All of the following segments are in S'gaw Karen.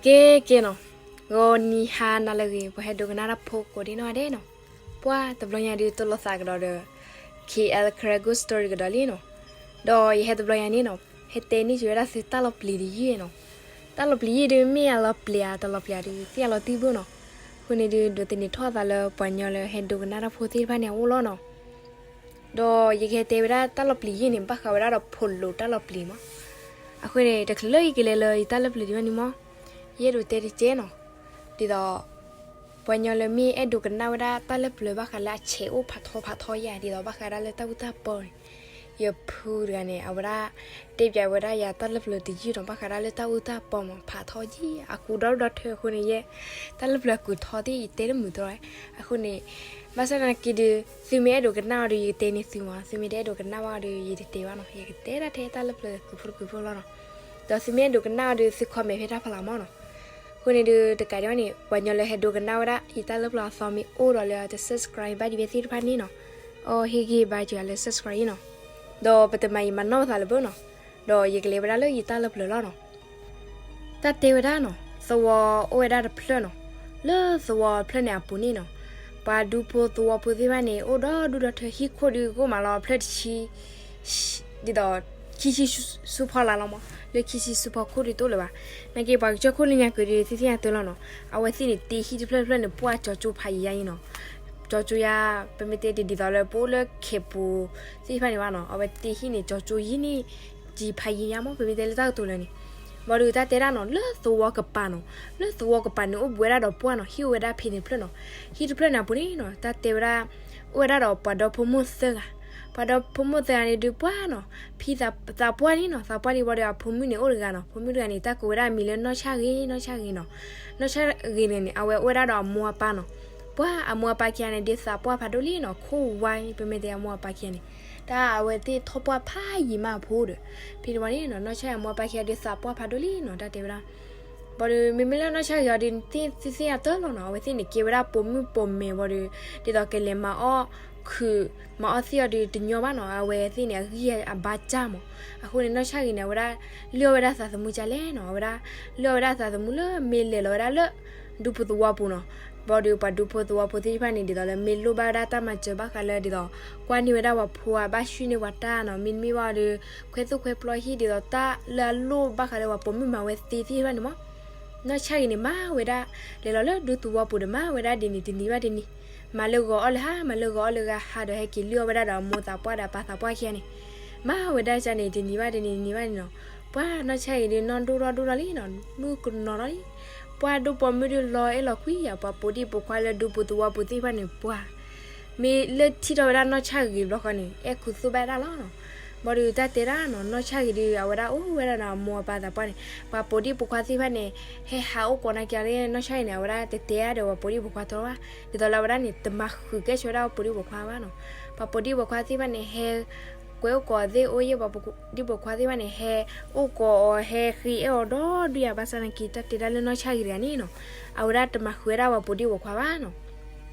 က့ၤက့ၤနီၤ, ဂီၤနံၤဟါနၤလၢအဂ့ၤ ပှၤဟဲဒိကနၣ်တၢ်ဖိကိးဒံနီၢ်ဒဲးနီၤ, ပှၤတဘျီညါဒုးတလိာ်သးကဒီးဒီး KL Karen Ghost Story ကဒီးလံနီၤ, ဒီးယဟဲတဘျီညါန့ၣ်နီၤ, ဟဲတဲန့ၢ်က့ၤဝဲဒၣ်သုတၢ်လီၤပျံၤတယုၢ်နီၤ, တၢ်လီၤပျံၤယုၢ်ဒုးမ့ၢ်အလီၤပျံၤဧါ တလီၤပျံၤဧါဒုး သ့ၣ်အလီၤတံၢ်ဘၣ်နီၤ, အဃိန့ၣ်ဒုး ဒိးသန့ၤထီၣ်အသးလၢပှၤညီလၢ ဟဲဒိကနၣ်တၢ်ဖိသ့ၣ်တဖၣ်န့ၣ်အအိၣ်လီၤနီၤ. ဒီးယကဟဲတဲဝဲဒၣ်တၢ်လီၤပျံၤယုၢ်န့ၣ် ဘၣ်ဃးဝဲဒၣ်ဒီးဖိလိၤတၢ်လီၤပျံၤမး. အဃိန့ၣ် တချုးလၢယကလဲၤလၢယတၢ်လၢပျၢၤဒံးဘၣ်န့ၣ်မး, ယအဲၣ်ဒိးတဲတကဲနီၤ, ဒ်သိး ပှၤညီလၢမ့ၢ်အဲၣ်ဒိးကနၣ်ဝဲဒၣ်တၢ်လၢပျၢၤဘၣ်ဃးလၢအဆဲးအိၣ်ဖးထီဖးထီယၤ ဒ်သိးဘၣ်ဃးဒၣ်လၢတၢ်အူတၢ်ပီန့ၣ်, ယဖုတဂၤန့ၣ် အဝဲဒၣ် တဲပျးဝဲဒၣ်ယၤတၢ်လၢပျၢၤတယုၢ်နီၤ ဘၣ်ဃးဒၣ်လၢတၢ်အူတၢ်ပီမး ဖးထီယံၤ အကူဒီဒူၣ်ဒီထၢအဃိန့ၣ် ယဲ တၢ်လၢပျၢၤအကူထီသ့ၣ် ယတဲတမုာ်တြီ, အဃိန့ၣ် ဘၣ်ဆၣ်သနာ်က့ဒုး သုမ့ၢ်အဲၣ်ဒိးကနၣ်အီၤဒီး ယကတဲန့ၢ်သုမး, သုမ့ၢ်တအဲၣ်ဒိးကနၣ်ဘၣ်အီၤဒီး ယတတဲဘၣ်နီၤ, ယကတဲဒၣ်ထဲတၢ်လၢပျၢၤကူဖိတကူဖိလီၤနီၤ. ဒီးသုမ့ၢ်အဲၣ်ဒိးကနၣ်အီၤဒီး သု comment ဖဲတၢ်ဖီလာ်မးနီၤ. အဃိန့ၣ်ဒုး တကးဒံးဘၣ်န့ၣ် ပှၤညီလၢဟဲဒိကနၣ်ဝဲဒၣ် ယတၢ်လၢပျၢၤအသီမ့ၢ်အိၣ်ဒီးလၢအတ subscribe ဘၣ်ဒံးဝဲသ့ၣ်တဖၣ်န့ၣ်နီၤ, အီၣ်ဟ့ၣ်ဂံၢ်ဘါစၢၤလၢ subscribe အံၤနီၤ, ဒီးပတမၤယံာ်မၤနီၢ်ပသးလၢၤဘၣ်နီၤ, ဒီးယကလဲၤဝဲဒၣ်လၢယတၢ်လၢပျၢၤလီၤနီၤ. တၢ်တဲဝဲဒၣ်နီၤ, သဝီအိၣ်ဝဲဒၣ်တဖျၢၣ်နီၤ, လၢသဝီတဖျၢၣ်န့ၣ်အပူၤန့ၣ်နီၤ, ပှၤဒူဖိသဝီဖိသ့ၣ်တဖၣ်န့ၣ် အိၣ်ဒီဒူၣ်ဒီထၢ ဟံၣ်ခိၣ်ဒုးကအိၣ်မးလီၤ ဖျၢၣ်တဆံ ဒ်သိး ခံဆံဆူဖီလာ်လီၤမး, လၢခံဆံဆူဖီခိၣ်ဒုးတအိၣ်လၢၤဘၣ်. နာ်က့ပှၤကစၢၢ်ခိၣ်လၢညါက့ၤဒုး သ့ၣ်သ့ၣ်ညါတၢ်လီၤနီၤ, အဝဲသ့ၣ်န့ၣ် တ့ဟံၣ်တဖျၢၣ်တဖျၢၣ်န့ၣ် ပှၢ်ကၠီကၠိဖးယံၤယါအံၤနီၤ, ကၠီကၠိယါ ပမ့ၢ်တဲတဒ်သိးလၢပအိၣ်လၢခဲပူၤသ့ၣ်တဖၣ်န့ၣ်ဘၣ်နီၤ, အဝဲတ့ဟံၣ်န့ၣ် ကၠီကၠိယံၤန့ၣ် ကၠံဖးယံၤယါမး ပမ့ၢ်တဲလၢတၢ်ကတိၤလၢာ်န့ၣ်. ဘၣ်ဒီးတၢ်တဲဒၣ်နီၤ လၢသဝီကပၤနီၤ, လၢသဝီကပၤန့ၣ်အိၣ်ဘှံးဝဲဒၣ်ဒီးပှၢ်နီၤ, ဟံၣ်အိၣ်ဝဲဒၣ်ဖဲန့ၣ်တဖျၢၣ်နီၤ, ဟံၣ်တဖျၢၣ်န့ၣ်အပူၤန့ၣ်နီၤ တၢ်တဲဝဲဒၣ် အိၣ်ဝဲဒၣ်ဒီးပှၤဒီဖိမိၢ်သၢဂၤ, ပှၤဒီဖိမိၢ်သၢဂၤန့ၣ်ဒုးပှၢ်နီၤ, ဖံသးပှၢ်လံနီၤ, သးပှၢ်လံဝံၤဒီးအဖိမုၣ်န့ၣ်အိၣ်တဂၤနီၤ, ဖိမုၣ်တဂၤန့ၣ် တၢ်ကိးဝဲဒၣ်အမံၤလၢနီၢ်ဆၣ်ဂ့ၤ, နီၢ်ဆၣ်ဂ့ၤနီၤ, နီၢ်ဆၣ်ဂ့ၤန့ၣ်န့ၣ် အဝဲအိၣ်ဝဲဒၣ်ဒီးအမိၢ်အပၢ်နီၤ, ပှၢ်အမိၢ်အပၢ်ခံဂၤန့ၣ်ဒုးသးပှၢ်ဖးဒိၣ်လံနီၤ, ခိၣ်ဝါ ပမ့ၢ်တဲအမိၢ်အပၢ်ခံဂၤန့ၣ် တၢ်အဝဲသ့ၣ်ထီၣ်ပှၢ်ဖးယံၤမးအဖိဒီး, ဖဲန့ၣ်ဝံၤန့ၣ်နီၤ နီၢ်ဆၣ်ဂ့ၤအမိၢ်အပၢ်ခံဂၤဒုးသးပှၢ်ဖးဒိၣ်လံနီၤ တၢ်တဲဝဲဒၣ်. ဘၣ်ဒီး မ့မ့ၢ်လၢနီၢ်ဆၣ်ဂ့ၤအီၤဒုး သ့ၣ်သ့ၣ်အတၢ်လီၤနီၤ, အဝဲသ့ၣ်န့ၣ် ကဲဝဲဒၣ်ပိာ်မုၣ်ပိာ်မဲာ်ဝံၤဒီး ဒ်သိးကလဲၤမၤအီၣ်ခုး မၤအီၣ်သ့ၣ်အီၤဒုးတညီဘၣ်နီၤ, အဝဲသ့ၣ်န့ၣ် အဂံၢ်အဘါစၢ်မး. အဃိန့ၣ် နီၢ်ဆၣ်ဂ့ၤန့ၣ် အဝဲဒၣ် လုၢ်အီၣ်ဝဲဒၣ်သးသမူကလဲၣ်နီၤ, အဝဲဒၣ် လုၢ်အီၣ်ဝဲဒၣ်သးသမူလၢမ့ၢ်လဲၤလီၤဝဲဒၣ်လၢ ဒူဖိသဝီပူၤနီၤ. ဘၣ်ဒီးပှၤဒူဖိသဝီဖိသ့ၣ်တဖၣ်န့ၣ် ဒ်သိးလၢမ့ၢ်လိၣ်ဘၣ်ဝဲဒၣ်တၢ်မၤစၢၤဘၣ်ဃးလၢဒ်သိး ကွၢ်န့ၢ်ဝဲဒၣ်ပှၤဖိဧါ ဘၣ်ဆှံန့ၢ်ပှၤတၢ်နီၤ, မ့တမ့ၢ်ဘၣ်ဒီး ခွဲသူၣ်ခွဲပျီဟံၣ်ဒ်သိးတၢ်လၢအလိၣ်ဘၣ်ဃးလၢပှၤပိာ်မုၣ်မၤဝဲသ့သ့ၣ်တဖၣ်န့ၣ်မး. နီၢ်ဆၣ်ဂ့ၤန့ၣ် မၤဝဲဒၣ် လဲၤလီၤလၢဒူသဝီပူၤဒီး မၤဝဲဒၣ်ဒ်န့ၣ်တနံၤဘၣ်တနံၤ, မၤလၢဂီၤအီၣ်လၢဟါ မၤလၢဂီၤအီၣ်လၢဂၤဟါဒီး ဟဲက့ၤလုၢ်အီၣ်ဝဲဒၣ်ဒီးအမိၢ်သးပှၢ်ဒီးအပၢ်သးပှၢ်ခံဂၤန့ၣ် မၤဝဲဒၣ်ကန့ၣ် တနံၤဘၣ်တနံၤ တနံၤဘၣ်တနံၤနီၤ. ပှၤနီၢ်ဆၣ်ဂ့ၤဒုး နီၢ်ဒိၣ်ထီၣ်ဒိၣ်ထီၣ်လံနီၤ, မုၣ်ကနီၤထီၣ်လံ. ပှၤဒူပိာ်မုၣ်ဒုးလီၤအဲၣ်လီၤကွံယၤ, ပှၤပိာ်ဒံၣ်ပိာ်ခွါလၢဒူပူၤသဝီပူၤသ့ၣ်တဖၣ်န့ၣ် ပှၤ မ့ၢ်လၢထံၣ်ထီၣ်ဝဲဒၣ်နီၢ်ဆၣ်ဂ့ၤဘျီဃီန့ၣ် အဲၣ်ခူသူၣ်ဘၣ်ဒၣ်လီၤနီၤ. ဘၣ်ဒီးတၢ်တဲဒၣ်နီၤ, နီၢ်ဆၣ်ဂ့ၤဒုး အဝဲဒၣ်အိၣ်ဝဲဒၣ်ဒီးအမိၢ်အပၢ်သးပှၢ်န့ၣ်, ပှၤပိာ်ဒံၣ်ပိာ်ခွါသ့ၣ်တဖၣ်န့ၣ် ဟဲဟးအိၣ်ကိးနၤက့ၤလၢနီၢ်ဆၣ်ဂ့ၤန့ၣ် အဝဲဒၣ်တတဲအါဒီးပှၤပိာ်ဒံၣ်ပိာ်ခွါတြီဘၣ်. ဒ်သိးလၢအဝဲဒၣ်န့ၣ် တမၤဃုာ်ကဲဆိဝဲဒၣ်ပှၤပိာ်ဒံၣ်ပိာ်ခွါဘၣ်နီၤ. ပှၤပိာ်ဒံၣ်ပိာ်ခွါသ့ၣ်တဖၣ်န့ၣ် ဟဲ ကွဲးအိၣ်ကိးသ့ၣ်အိၣ်ယဲၢ် ပှၤပိာ်ဒံၣ်ပိာ်ခွါသ့ၣ်တဖၣ်န့ၣ် ဟဲအိၣ်ကိးအီၤ ဟဲဃ့အဲၣ်အီၤဒီဒူၣ်ယၤ ဘၣ်ဆၣ်သနာ်က့ တၢ်တဲဒၣ်လၢနီၢ်ဆၣ်ဂ့ၤတဂၤန့ၣ်နီၤ အဝဲဒၣ်တမၤဃုာ်ဝဲဒၣ်ပှၤပိာ်ဒံၣ်ပိာ်ခွါဘၣ်နီၤ.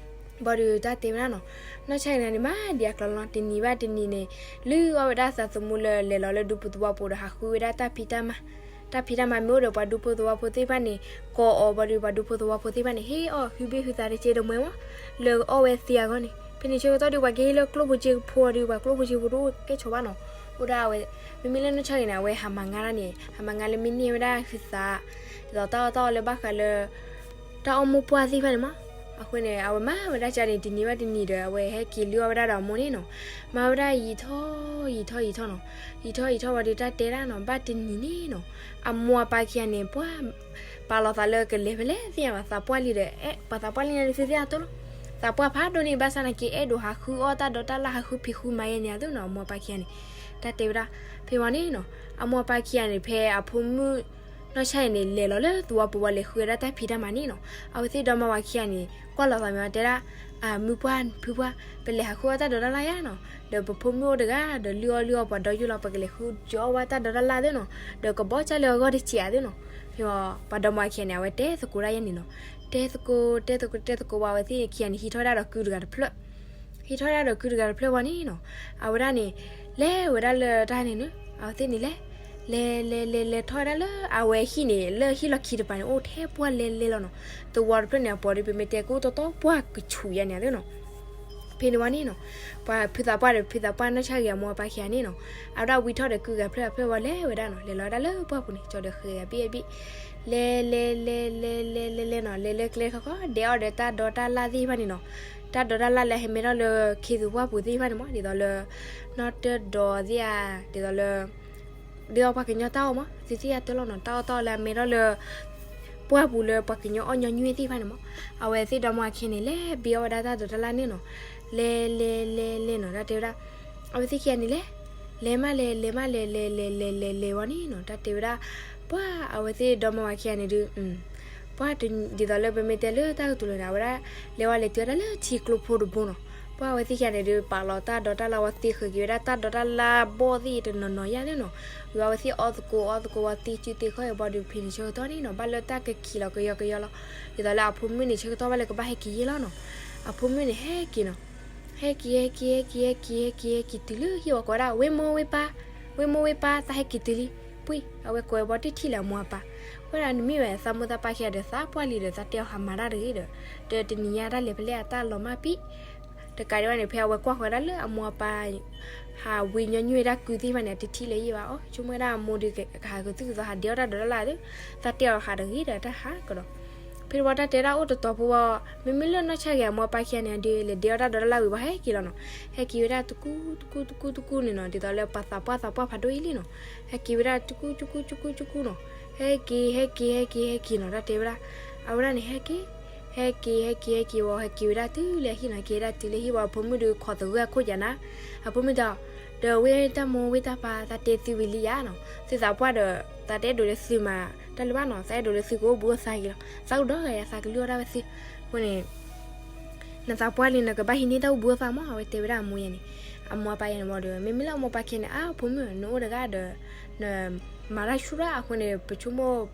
ဘၣ်ဒီးတၢ်တဲဝဲဒၣ်နီၤ နီၢ်ဆၣ်ဂ့ၤန့ၣ် မၤဒံးအကျိၤလီၤ တနံၤဘၣ်တနံၤန့ၣ် လုၢ်အီၣ်ဝဲဒၣ်သးသမူလၢလဲၤလီၤလၢဒူဖိသဝီဖိဒီး ဟးဃုဝဲဒၣ်တၢ်ဖံးတၢ်မၤ တၢ်ဖံးတၢ်မၤမ့ၢ်အိၣ်ဒီးပှၤဒူဖိသဝီဖိသ့ၣ်တဖၣ်န့ၣ် ကိးအီၤဘၣ်ဒီး ပှၤဒူဖိသဝီဖိသ့ၣ်တဖၣ်န့ၣ် ဟ့ၣ်အီၤဟုဘ့ၣ်ဟုသးတကဲတမှဲမး လၢအီၣ်ဝဲသ့အဂီၢ်န့ၣ် ဖဲန့ၣ်ဆၢကတီၢ်ဒီး ပှၤကဟ့ၣ်လၢကျိၣ်ဖိစ့ဖိအီၤဒီး ပှၤကျိၣ်ဖိစ့ဖိတအိၣ်ကဲဆိးဘၣ်နီၤ အိၣ်ဒၣ်ဝဲ မ့မ့ၢ်လၢနီၢ်ဆၣ်ဂ့ၤန့ၣ် အဝဲဟးမၤငါဒၣ်န့ၣ် ဟးမၤငါလၢမ့ၢ်န့ၢ်ဝဲဒၣ်ဟုသး ဒ်သိးတၢ်အီၣ်တၢ်အီလၢဘၣ်ဃးလၢ တၢ်အီၣ်မိၢ်ပှၢ်သ့ၣ်တဖၣ်န့ၣ်မး အဃိန့ၣ် အဝဲမၤဝဲဒၣ်ကန့ၣ် တနံၤဘၣ်တနံၤဒီး အဝဲဟဲက့ၤလုၢ်အီၣ်ဝဲဒၣ်ဒီးအမိၢ်န့ၣ်နီၤ မၤဝဲဒၣ်ယံာ်ထီၣ်ယံာ်ထီၣ်ယံာ်ထီၣ်နီၤ ယံာ်ထီၣ်ယံာ်ထီၣ်ဝံၤဒီး တၢ်တဲဒၣ်နီၤ ဘၣ်တနံၤန့ၣ်နီၤ အမိၢ်အပၢ်ခံဂၤန့ၣ် ပှၤ ပာ်လီၤသးလၢကလဲၤဖဲလဲၣ်သ့ၣ်ညါဘၣ် သးပှၢ်လံဒီး အဲၣ် ပှၤသးပှၢ်လံန့ၣ် သ့ၣ်သ့ၣ်အသိးလီၤ သးပှၢ်ဖးဒိၣ်န့ၣ် ဘၣ်ဆၣ်သနာ်က့ အဲၣ်ဒိးဟးဃုအီၣ်တၢ်ဒိးတၢ်လၣ် ဟးဃုဖံးဃုမၤယဲန့ၣ်အသိးနီၤ အမိၢ်အပၢ်ခံဂၤန့ၣ် တၢ်တဲဝဲဒၣ် ဖဲဝံၤန့ၣ်နီၤ အမိၢ်အပၢ်ခံဂၤန့ၣ် ဖဲအဖိမုၣ် နီၢ်ဆၣ်ဂ့ၤန့ၣ် လဲၤလီၤလၢသဝီပူၤဝံၤ လဲၤဃုဝဲဒၣ်တၢ်ဖံးတၢ်မၤန့ၣ်နီၤ အဝဲသ့ၣ်ဒီမါဝၤခံဂၤန့ၣ် ကွၢ်လီၤသးမ့ၢ်ဝဲတဲဒၣ် အမုၢ်ပှၢ်ဖုပှၢ် ပလဲၤဟးဃုအီၣ်တၢ်ဒိးတၢ်လၣ်ယါနီၤ ဒီးပဖိမုၣ်အိၣ်တဂၤ ဒီးလုၢ်အီၣ်လုၢ်အီၣ်ပှၤဒီယုၢ်လီၤ ပကလဲၤဃုကၠီအီၣ်ဝဲတၢ်ဒိးတၢ်လၣ်သ့နီၤ ဒီးကဘီကၢ်လၢအဂီၢ်တစဲးဧါသ့နီၤ ဖဲဝံၤ ပှၤဒီမါဝၤခံဂၤန့ၣ် အဝဲတဲသကိးဒၣ်ယဲန့ၣ်နီၤ တဲသကိး တဲသကိး တဲသကိးဝံၤ အဝဲသ့ၣ်ခံဂၤန့ၣ် ဟံးထီၣ်ဝဲဒၣ်ဒီးကုတဂၤတဖျၢၣ် ဟံးထီၣ်ဝဲဒၣ်ဒီးကုတဂၤတဖျၢၣ်ဝံၤန့ၣ်နီၤ အဝဲဒၣ်န့ၣ် လဲၤဝဲဒၣ်လၢတၢ်န့ၣ်န့ၣ် အဝဲသ့ၣ်န့ၣ်လဲၤ လဲၤလဲၤလဲၤလဲၤထီၣ်ဝဲဒၣ်လၢအဝဲဟံၣ်န့ၣ် လၢဟံၣ်လီၢ်ခံတပၤန့ၣ် အိၣ်ထဲပှၢ်လဲၤလဲၤလီၤနီၤ. သဝီတဖျၢၣ်န့ၣ် အပှၤဒီးပမ့ၢ်တဲကအိၣ်တီတီပှၢ်ကဆူးယါန့ၣ်သ့နီၤ. ဖဲန့ၣ်ဝံၤန့ၣ်နီၤ, ပှၤဖုသးပှၢ်ဒီးဖုသးပှၢ်နီၢ်ဆၣ်ဂ့ၤအမိၢ်အပၢ်ခံဂၤန့ၣ်နီၤ, အဝဲဒၣ်ဝံထီၣ်ဒီးကုဂၤဖျၢၣ်အဖျၢၣ်ဝံၤလဲၤဝဲဒၣ်နီၤ, လဲၤလီၤဝဲဒၣ်လၢပှၢ်ပူၤန့ၣ် ကၠီဒီးဃဲၤဂၤဘ့ၣ်အဘ့ၣ်, လဲၤလဲၤလဲၤလဲၤလဲၤလဲၤလဲၤနီၤ, လဲၤလၢကျဲခီခီ ဒဲးအီၣ်ဒီးတၢ်ဒိးတၢ်လၣ်သ့ၣ်တဖၣ်န့ၣ်နီၤ. တၢ်ဒိးတၢ်လၣ်လၢဟဲမဲထီၣ်လၢခ့သူပှၢ်ပူၤသ့ၣ်တဖၣ်န့ၣ်မး ဒ်သိးလၢ နီၢ်တၢၢ်ဒီးသ့ၣ်ဧါ, ဒ်သိးလၢ ဒ်သိးပှၤကညီတၢ်အီၣ်မး သုသ့ၣ်ညါတၢ်လီၤနီၤ, တၢ်အီၣ်တၢ်အီလၢအမဲထီၣ်လၢ ပှၢ်ပူၤလၢပှၤကညီအီၣ်ညီနုၢ်သ့ၣ်တဖၣ်န့ၣ်မး. အဝဲသ့ၣ်ဒီမါဝၤခံဂၤန့ၣ် လဲၤဘ့ၣ်အီၣ်ဝဲဒၣ်တၢ်ဒိးတၢ်လၣ်န့ၣ်နီၤ. လဲၤလဲၤလဲၤလဲၤနီၤ တၢ်တဲဝဲဒၣ်, အဝဲသ့ၣ်ခံဂၤန့ၣ်လဲၤ, လဲၤမးလဲၤ လဲၤမးလဲၤ လဲၤလဲၤလဲၤလဲၤလဲၤဝံၤန့ၣ်နီၤ, တၢ်တဲဝဲဒၣ်, ပှၢ်အဝဲသ့ၣ်ဒီမါဝၤခံဂၤန့ၣ်ဒုး ပှၢ်ဒ်သိးလၢပမ့ၢ်တဲလၢတၢ်ကတိၤလၢန့ၣ် အဝဲဒၣ်လဲၤဝဲလဲၤတုၤဝဲဒၣ်လၢထံကျိဖိတဘိနီၤ. ပှၢ်အဝဲသ့ၣ်ခံဂၤန့ၣ်ဒုး ပာ်လီၤတၢ်ဒိးတၢ်လၣ်ဝံၤသ့ဃုာ်က့ၤဝဲဒၣ်တၢ်ဒိးတၢ်လၣ်ဘီၣ်သ့ၣ်တနီၤနီၤယါန့ၣ်နီၤ. ဝံၤအဝဲသ့ၣ်အီၣ်သကိးအီၣ်သကိးဝံၤသ့စုသ့ခီၣ်အံၤဘၣ်ဒီး ဖဲန့ၣ်ဆၢကတီၢ်န့ၣ်နီၤ ဘၣ်လၢတၢ်ကခံးလီၤကယီကယီလီၤ. ဒ်သိးလၢအဖိမုၣ်န့ၣ် ဆၢကတီၢ်ဘၣ်လၢကဘၣ်ဟဲက့ၤယဲၢ်လီၤနီၤ. အဖိမုၣ်န့ၣ်ဟဲက့ၤနီၤ, ဟဲက့ၤ ဟဲက့ၤ ဟဲက့ၤ ဟဲက့ၤ ဟဲက့ၤ ဟဲက့ၤတုၤလၢဟံၣ်ဝံၤကိးဝဲဒၣ် ဝ့ၢ်မိၢ်ဝ့ၢ်ပၢ်, ဝ့ၢ်မိၢ်ဝ့ၢ်ပၢ် သးဟဲက့ၤတုၤလံ. ပှ့ၢ် အဝဲကိးဝဲဘီတထံၣ်လၢအမိၢ်အပၢ်, ဝဲဒၣ်နမ့ၢ်ဝဲသးမိၢ်သးပၢ်ခံဂၤဒီး သးပှၢ်လံဒီး သးတဲအီၤဟးမၤတၢ်တဂ့ၤဒီး, ဒီးတနံၤညါတၢ်လဲၤဖဲလဲၣ်အတၢ်လီၤမၢ်ပံၣ် တကးဒံးဘၣ်န့ၣ် ဖဲအဝဲကွၢ်ဃီၤဝဲဒၣ်လၢအမိၢ်အပၢ် ဟးဝံညီနုၢ်ဝဲဒၣ်ကုသ့ၣ်တဖၣ်န့ၣ် အတထံၣ်လၢယဲၢ်ဘၣ်အီၤ, ဆိကမိၣ်ဝဲဒၣ်အမိၢ်ဒီးကဟးကသုၣ်ကသီဟးဒဲးအီၣ်တၢ်ဒိးတၢ်လၣ်ဒီး, သးတဲအီၤဟးတဂ့ၤဒီးတၢ်ဟးကဒီး. ဖဲန့ၣ်ဝံၤတၢ်တဲဝဲဒၣ်အိၣ်တတီၤဖိဝံၤ, မ့မ့ၢ်လၢနီၢ်ဆၣ်ဂ့ၤအမိၢ်အပၢ်ခံဂၤန့ၣ်ဒီး လဲၤဒဲးအီၣ်တၢ်ဒိးတၢ်လၣ်ဝံၤဘၣ်ဟဲက့ၤလီၤနီၤ. ဟဲက့ၤဝဲဒၣ်တကူတကူတကူတကူန့ၣ်နီၤ, ဒ်သိးလၢပှၤသးပှၢ်သးပှၢ်ဖးဒိၣ်အံၤလံနီၤ. ဟဲက့ၤဝဲဒၣ်တကူတကူတကူတကူနီၤ, ဟဲက့ၤ ဟဲက့ၤ ဟဲက့ၤ ဟဲက့ၤနီၤ, တၢ်တဲဝဲဒၣ်, အဝဲဒၣ်န့ၣ် ဟဲက့ၤ ဟဲက့ၤ ဟဲက့ၤ ဟဲက့ၤဝံၤ ဟဲက့ၤဝဲဒၣ်တုၤလၢဟံၣ်နီၤ, က့ၤဝဲဒၣ်တုၤလၢဟံၣ်ဝံၤ အဖိမုၣ်ဒီးခိးသဂၢၢ်အခိၣ်ကနၤ, အဖိမုၣ်တဲအီၤ, ဒီးဝ့ၢ်တၢ်မိၢ်ဝ့ၢ်တၢ်ပၢ် သးတဲသုဝံၤလံယါနီၤ, သုသးပှၢ်ဒီး သးတအဲၣ်ဒိးလၢသုမၤတၢ်လၢၤဘၣ်နီၤ, သးအဲၣ်ဒိးလၢသုကအိၣ်ဘှံးအိၣ်သါက့ၤလီၤ, သးကဒီးဂၤယၤသးကလုၢ်အီၣ်ဒၣ်ဝဲသု, အဃိန့ၣ် နသးပှၢ်လံ နကဘၣ်ဟံးန့ၢ်တၢ်အိၣ်ဘှံးအိၣ်သါမး, အဝဲတဲဝဲဒၣ်အမိၢ်ယၤန့ၣ်, အမိၢ်အပၢ်ယၤန့ၣ်ဝံၤဒီး မ့မ့ၢ်လၢအမိၢ်အပၢ်ခံဂၤန့ၣ် အါ ဖိမုၣ် နအိၣ်တဂၤဒီး နမၤတၢ်ဆူၣ်ဒၣ်အဃိန့ၣ် ပဆိကမိၣ်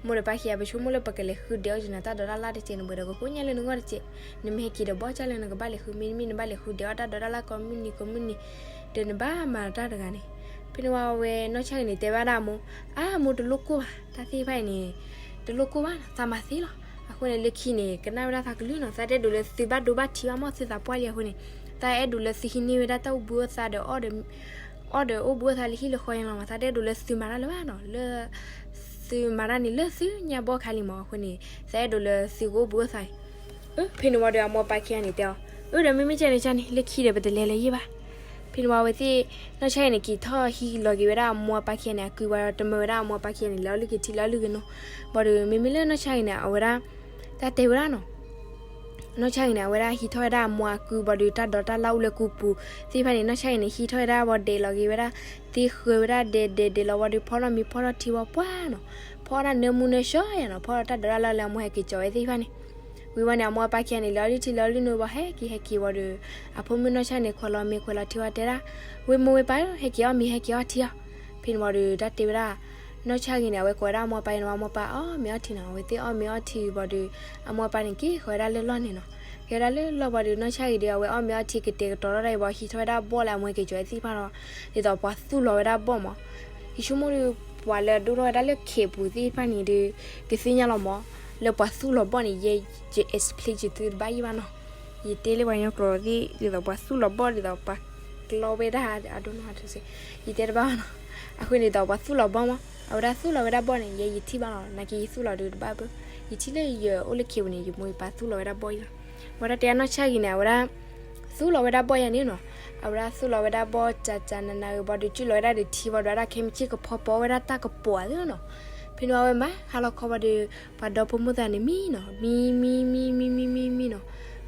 မိၢ်ဒီးပၢ်ခံဂၤ ပဆိကမိၣ်လၢပကလဲၤဃုဒဲးအီၣ်က့ၤနၤတၢ်ဒိးတၢ်လၣ်တက့ၢ် နဘှဲးဒီးကကိးညါလၢနဂီၢ်တက့ၢ်, နမ့ၢ်ဟဲက့ၤဒီးဘီၣ်ကၢ်လၢနကဘၣ်လဲၤဃု မ့တမ့ၢ်နဘၣ်လဲၤဃုဒဲးအီၣ်တၢ်ဒိးတၢ်လၣ်ကိးမုၢ်နံၤကိးမုၢ်နံၤ, ဒီးနဘၣ်မၤတၢ်တဂၤန့ၣ်, ဖဲန့ၣ်ဝံၤအဝဲနီၢ်ဆၣ်ဂ့ၤန့ၣ် တဲဘၣ်ဒၣ်အမိၢ်, အါ မိၢ်တလိၣ်ကိၢ်ဘၣ် တၢ်သ့ၣ်တဖၣ်အံၤန့ၣ် တလိၣ်ကိၢ်ဘၣ် သးမၤသ့လီၤ, အဃိန့ၣ်လၢခံန့ၣ် ကနၣ်ဝဲဒၣ်သးကလုၢ်နီၤ, သးတအဲၣ်ဒိးလၢသုဘၣ်ဒိဘၣ်ထံးဘၣ်မး သုသးပှၢ်လံအဃိန့ၣ်, သးအဲၣ်ဒိးလၢသုဟံးန့ၢ်ဝဲဒၣ်တၢ်အိၣ်ဘှံးအိၣ်သါဒီး အီၣ်ဒီးအိၣ်ဘှံးအိၣ်သါလၢဟံၣ်လၢဃီညါလီၤမး, သးတအဲၣ်ဒိးလၢသုမၤတၢ်လၢၤဘၣ်နီၤ, လၢ သုမၤတၢ်န့ၣ်လၢသုညါဘီၣ်ခါလံမး, အဃိန့ၣ် သးအဲၣ်ဒိးလၢသုကအိၣ်ဘှံးအိၣ်သါအံၤ, ဖဲန့ၣ်ဝံၤဒီးအမိၢ်အပၢ်ခံဂၤန့ၣ်တဲအီၤ, အၢ ဒီးမ့မ့ၢ်ကဲန့ၣ်ကဲန့ၣ် လၢခံဒီးပတလဲၤလၢၤယဲၢ်ဘၣ်, ဖဲန့ၣ်ဝံၤအဝဲသ့ၣ် နီၢ်ဆၣ်ဂ့ၤန့ၣ် က့ၤထီၣ်ဟံးလီၤက့ၤဝဲဒၣ်အမိၢ်အပၢ်ခံဂၤန့ၣ် အကုဘၣ်ဒီး တမၢဝဲဒၣ်အမိၢ်အပၢ်ခံဂၤန့ၣ် လဲၤအီၣ်လုၢ်က့ၤထံ လဲၤအီၣ်လုၢ်က့ၤနိ, ဘၣ်ဒီး မ့မ့ၢ်လၢနီၢ်ဆၣ်ဂ့ၤန့ၣ် အဝဲဒၣ် တၢ်တဲဝဲဒၣ်နီၤ, နီၢ်ဆၣ်ဂ့ၤန့ၣ် အဝဲဒၣ်ဟံးထီၣ်ဝဲဒၣ်အမိၢ်အကုဘၣ်ဒီး တၢ်ဒိးတၢ်လၣ်အိၣ်လၢကူပူၤသ့ၣ်တဖၣ်န့ၣ် နီၢ်ဆၣ်ဂ့ၤန့ၣ် ဟံးထီၣ်ဝဲဒၣ်ဘၣ်ဒဲးလီၤက့ၤဝဲဒၣ်, သ့ဃုာ်ဝဲဒၣ်ဒဲးဒဲးဒဲးလီၤဘၣ်ဒီး ဖီထီၣ်မ့ၤဖီထီၣ်ထံဝံၤပှၢ်နီၤ, ဖီထီၣ်တၢ်နၢမူနၢဆှီယါနီၤ, ဖီထီၣ်တၢ်ဒိးတၢ်လၣ်လၢအမိၢ်ဟဲက့ၤကၠီၤဝဲသ့ၣ်တဖၣ်န့ၣ်, ဝံၤဝံၤန့ၣ် အမိၢ်အပၢ်ခံဂၤန့ၣ် လဲၤအီၣ်လုၢ်ထံလဲၤအီၣ်လုၢ်နိဘၣ် ဟဲက့ၤဟဲက့ၤဝံၤဒီး အဖိမုၣ်နီၢ်ဆၣ်ဂ့ၤန့ၣ် ခွဲးလီၤမ့ၤခွဲးလီၤထံဝံၤတဲဒၣ်, ဝ့ၢ်မိၢ်ဝ့ၢ်ပၢ်ဧၢ ဟဲက့ၤအီၣ်မ့ၤဟဲက့ၤအီၣ်ထံအီၤ, ဖဲန့ၣ်ဝံၤဒီး တၢ်တဲဝဲဒၣ် နီၢ်ဆၣ်ဂ့ၤန့ၣ် အဝဲကိးဝဲဒၣ်အမိၢ်အပၢ်အံၤန့ၣ် အမိၢ်အပၢ်အီၣ်မ့ၤအီထံနီၤ, အဝဲသ့ၣ်အီၣ်မ့ၤအီထံဝံၤဘၣ်ဒီး အမိၢ်အပၢ်န့ၣ်က့ၤဃီၤဝဲဒၣ်လၢလီၢ်န့ၣ်နီၤ, က့ၤဝဲဒၣ်လၢလီၢ်ဘၣ်ဒီး နီၢ်ဆၣ်ဂ့ၤဒီး အဝဲအီၣ်မ့ၤအီထံကတဲာ်ကတီၤထီၣ်ဒၣ်အံၤဘၣ် ဟံးထီၣ်ဝဲဒၣ်ဘီၣ်လၢအမိၢ်က့ၤကၠီၤဝဲသ့ၣ်တဖၣ်ဒီး ဒ်သိးပှၤသူၣ်လီၤဝဲဒၣ်ဘီၣ်မး, ယဆိကမိၣ်ဒီး ပှၤလၢအဒိၣ်ထီၣ်ဝဲဒၣ်လၢခ့ပူၤသ့ၣ်တဖၣ်န့ၣ်ဒီး ကသ့ၣ်ညါလီၤမး, လၢပှၤသူၣ်လီၤဘီၣ်န့ၣ် ယဲ ယ explain ယသုတဘၣ်ယံၣ်ဘၣ်နီၤ, ယတဲလၢပှၤကညီကျိာ်သ့ၣ် ဒ်သိးပှၤသူၣ်လီၤဘီၣ်ဒ်သိးပှၤကျီဝဲဒၣ် I don't know how to say, ယတဲတဘၣ်ဘၣ်နီၤ, အဃိန့ၣ်ဒ်သိးပှၤသူၣ်လီၤဘီၣ်မး အဝဲဒၣ်သူၣ်လီၤဝဲဒၣ်ဘီၣ်န့ၣ် ယဲယထံၣ်ဘၣ်လီၤ, နာ်က့ယသူၣ်လီၤဒီးတဘၣ်ဘၣ်, ယထံၣ်လၢယအိၣ်လၢခ့ပူၤန့ၣ် ယမိၢ်ယပၢ်သူၣ်လီၤဝဲဒၣ်ဘီၣ်ယံၤလီၤ, ဝဲဒၣ်တဲအနီၢ်ဆၣ်ဂ့ၤန့ၣ် အဝဲဒၣ် သူၣ်လီၤဝဲဒၣ်ဘီၣ်ယၤန့ၣ်နီၤ, အဝဲဒၣ်သူၣ်လီၤဝဲဒၣ်ဘီၣ် ကၠးကၠးနးနးဂ့ၤဘၣ်ဒီး စုၣ်လီၤဝဲဒၣ်ဒီးထံဘၣ်ဒီး ဝဲဒၣ်ခဲမုၢ်ဆ့ၣ်ကဖီပိာ်ဝဲဒၣ်တၢ်ကပိာ်သ့နီၤ, ဖဲန့ၣ်ဝံၤအဝဲမၤဟါလီၤခီဘၣ်ဒီး ပှၤဒီဖိမိၢ်သၣ်န့ၣ်မံနီၤ, မံ မံ မံ မံ မံ မံ မံနီၤ,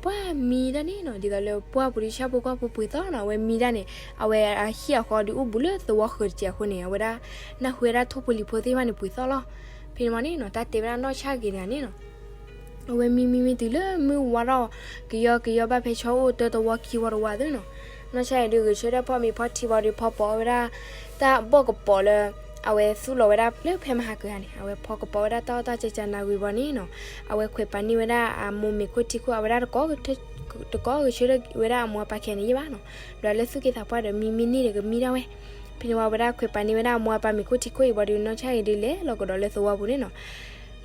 ပှၢ်မံတၢ်န့ၣ်နီၤ, ဒ်သိးလၢပှၢ်ပူၤဒီးဆၣ်ဖိကီၢ်ဖိပှ့ၤသီနီၤ, အဝဲမံတၢ်န့ၣ် အဝဲအဟံၣ်အဃီဒီးအိၣ်ဘူးလၢသဝီဃၢၤတက့ၢ်အဃိန့ၣ် အဝဲဒၣ် နၢ်ဟူဝဲဒၣ်ထိၣ်ဖိလံၤဖိသ့ၣ်တဖၣ်န့ၣ်ပှ့ၤသီလီၤ, ဖဲန့ၣ်မးန့ၣ်နီၤ တၢ်တဲဝဲဒၣ်နီၢ်ဆၣ်ဂ့ၤန့ၣ်န့ၣ်နီၤ အဝဲမံမံမံတုၤလၢမုၢ်ဝါထီၣ် ကယီကယီဘၣ်ဖဲဆီအိၣ်တၢတဝီခံဝီတဝီသ့နီၤ, နီၢ်ဆၣ်ဂ့ၤဒုးဂဲၤဆၢထၢၣ်ဖီၣ်မ့ၤဖီၣ်ထံဝံၤဒီးဖီပိာ်ဝဲဒၣ် တၢ်ဘီၣ်ကပိာ်လၢ အဝဲသူၣ်လီၤဝဲဒၣ်လၢဖဲမဟါကၢၤဧါန့ၣ် အဝဲဖီကပိာ်ဝဲဒၣ်တၢ်အီၣ်တၢ်ကၠးကၠးနးနးဂ့ၤဘၣ်န့ၣ်နီၤ, အဝဲခွဲးပာ်န့ၢ်ဝဲဒၣ်အမိၢ်မ့ၤခိၣ်ထံခိၣ် အဝဲဒၣ်တကိးဂဲၤဆၢထၢၣ်ဝဲဒၣ်အမိၢ်အပၢ်ခံဂၤန့ၣ်ယဲၢ်ဘၣ်နီၤ, ဒီးလၢသူၣ်က့သးပှၢ်ဒီးမံမံန့ၢ်ဒီးကမံဒၣ်ဝဲ, ဖဲန့ၣ်ဝံၤအဝဲဒၣ်ခွဲးပာ်န့ၢ်ဝဲဒၣ်အမိၢ်အပၢ်မ့ၤခိၣ်ထံခိၣ်အံၤဘၣ်ဒီး နီၢ်ဆၣ်ဂ့ၤဒုးလဲၤလီၤကဒီးလၢသဝီပူၤန့ၣ်နီၤ.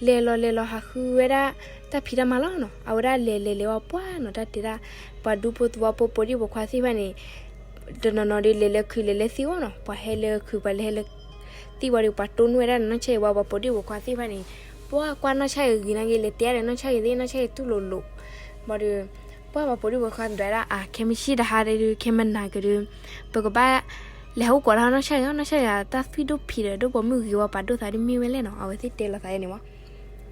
လဲၤလီၤလဲၤလီၤဟးဃုဝဲဒၣ်တၢ်ဖံးတၢ်မၤလီၤနီၤ. အဝဲဒၣ်လဲၤလဲၤလဲၤဝံၤပှၢ်နီၤ တၢ်တဲဒၣ် ပှၤဒူဖိသဝီဖိ ပိာ်ဒံၣ်ပိာ်ခွါသ့ၣ်တဖၣ်န့ၣ် တနီၤနီၤဒီးလဲၤလၢခုးလဲၤလၢသံၣ်အိၣ်နီၤ. ပှၤဟဲလၢခုး ပှၤလဲၤဟဲလၢသံၣ်ဝံၤဒီး ပှၤတိၢ်နီၣ်ဝဲဒၣ်နီၢ်ဆၣ်ဂ့ၤဝံၤ ပှၤပိာ်ဒံၣ်ပိာ်ခွါသ့ၣ်တဖၣ်န့ၣ် ပှၢ်ကွၢ်နီၢ်ဆၣ်ဂ့ၤဂ့ၤနာ်က့ လဲၤတဲဒီးနီၢ်ဆၣ်ဂ့ၤသ့ၣ် နီၢ်ဆၣ်ဂ့ၤတူၢ်လိာ်လိာ် ဘၣ်ဒီး ပှၢ်ပှၤပိာ်ဒံၣ်ပိာ်ခွါဒွးဒၣ်အါ ခဲမုၢ်ဆ့ၣ်တဟါဒီး ခဲမုၢ်နၤကဒီး ပကဘၣ်လဲၤဟးအိၣ်ကိးတၢ်နီၢ်ဆၣ်ဂ့ၤ နီၢ်ဆၣ်ဂ့ၤ တၢ်သွံၣ်ဒိၣ်ဖံးဒီး ဒိၣ်ပိာ်မုၣ်ဂ့ၤဝံၤပာ်ဒိၣ်သးဒ်မ့ၢ်ဝဲလဲၣ်နီၤ. အဝဲသ့ၣ်တဲလိာ်သးန့ၣ်မး.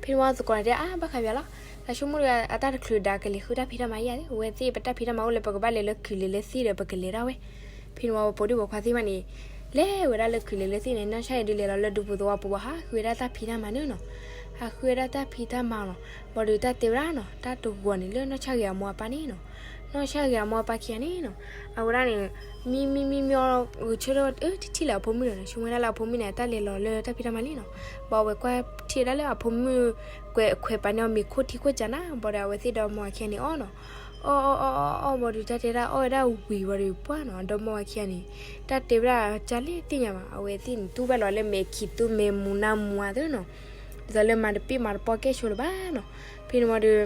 ဖဲန့ၣ်ဝံၤသကိးန့ၣ်တဲ အါ ဘၣ်ဃးပၠးလီၤ. တၢ်ဆိကမိၣ်ဒီး အတၢ်တချုးဒၣ်ကလဲၤဃုတၢ်ဖံးတၢ်မၤယၤသ့ၣ် အဝဲသ့ၣ်ပတၢ်ဖံးတၢ်မၤအိၣ်လၢပကဘၣ်လဲၤလၢခုးလဲၤလၢသံၣ်ဒီးပကလဲၤဒၣ်ဝဲ. ဖဲန့ၣ်ဝံၤပပိာ်ဒံၣ်ပိာ်ခွါသ့ၣ်တဖၣ်န့ၣ် လဲၤဝဲဒၣ်လၢခုးလဲၤလၢသံၣ်န့ၣ် နီၢ်ဆၣ်ဂ့ၤဒုးလဲၤလီၤလၢဒူဖိသဝီဖိဘၣ် ဟးဃုဝဲဒၣ်တၢ်ဖံးတၢ်မၤန့ၣ်နီၤ. ဟးဃုဝဲဒၣ်တၢ်ဖံးတၢ်မၤနီၤ. ဘၣ်ဒီးတၢ်တဲဝဲဒၣ်နီၤ တၢ်တဂီၤန့ၣ်လၢနီၢ်ဆၣ်ဂ့ၤအမိၢ်အပၢ်န့ၣ်နီၤ. နီၢ်ဆၣ်ဂ့ၤအမိၢ်အပၢ်ခံဂၤန့ၣ်နီၤ အဝဲဒၣ်န့ၣ် မံမံမံမံ ဂုာ်ဆၢထၢၣ်ဝဲ အၢ ထံၣ်ထံၣ်လၢအဖိမုၣ်ဒီး ဆိကမိၣ်ဝဲဒၣ်လၢအဖိမုၣ်န့ၣ် အတၢ်လဲၤလီၤလၢတၢ်ဖံးတၢ်မၤလံနီၤ. ဘၣ်အဝဲကွၢ်ထံၣ်ဝဲဒၣ်လၢအဖိမုၣ် ကွဲးခွဲးပာ်န့ၢ်အီၤမ့ၤခိၣ်ထံခိၣ်ကနၤ ဘၣ်ဒီးအဝဲသ့ၣ်ဒီးအမိၢ်အခံဂၤန့ၣ်အီၣ်နီၤ. အီၣ်အီၣ်အီၣ်အီၣ် ဘၣ်ဒီးတၢ်တဲဒၣ်အီၣ်ဝဲဒၣ်ဝံၤဘၣ်ဒီးပှၢ်နီၤ ဒီးမိၢ်အခံဂၤန့ၣ် တၢ်တဲဝဲဒၣ်ကလဲၣ်သ့ၣ်ညါဘၣ် အဝဲသ့ၣ်န့ၣ် တူၢ်ဘၣ်လီၤလၢမဲာ်ခံးသူမဲာ်မူၤနါမူၤအါသ့နီၤ. ဒ်သိးလၢမၤတပ့ၢ်မၤတပီၢ်ကဲၣ်ဆိးလၢၤဘၣ်နီၤ. ဖဲန့ၣ်ဝံၤဒီး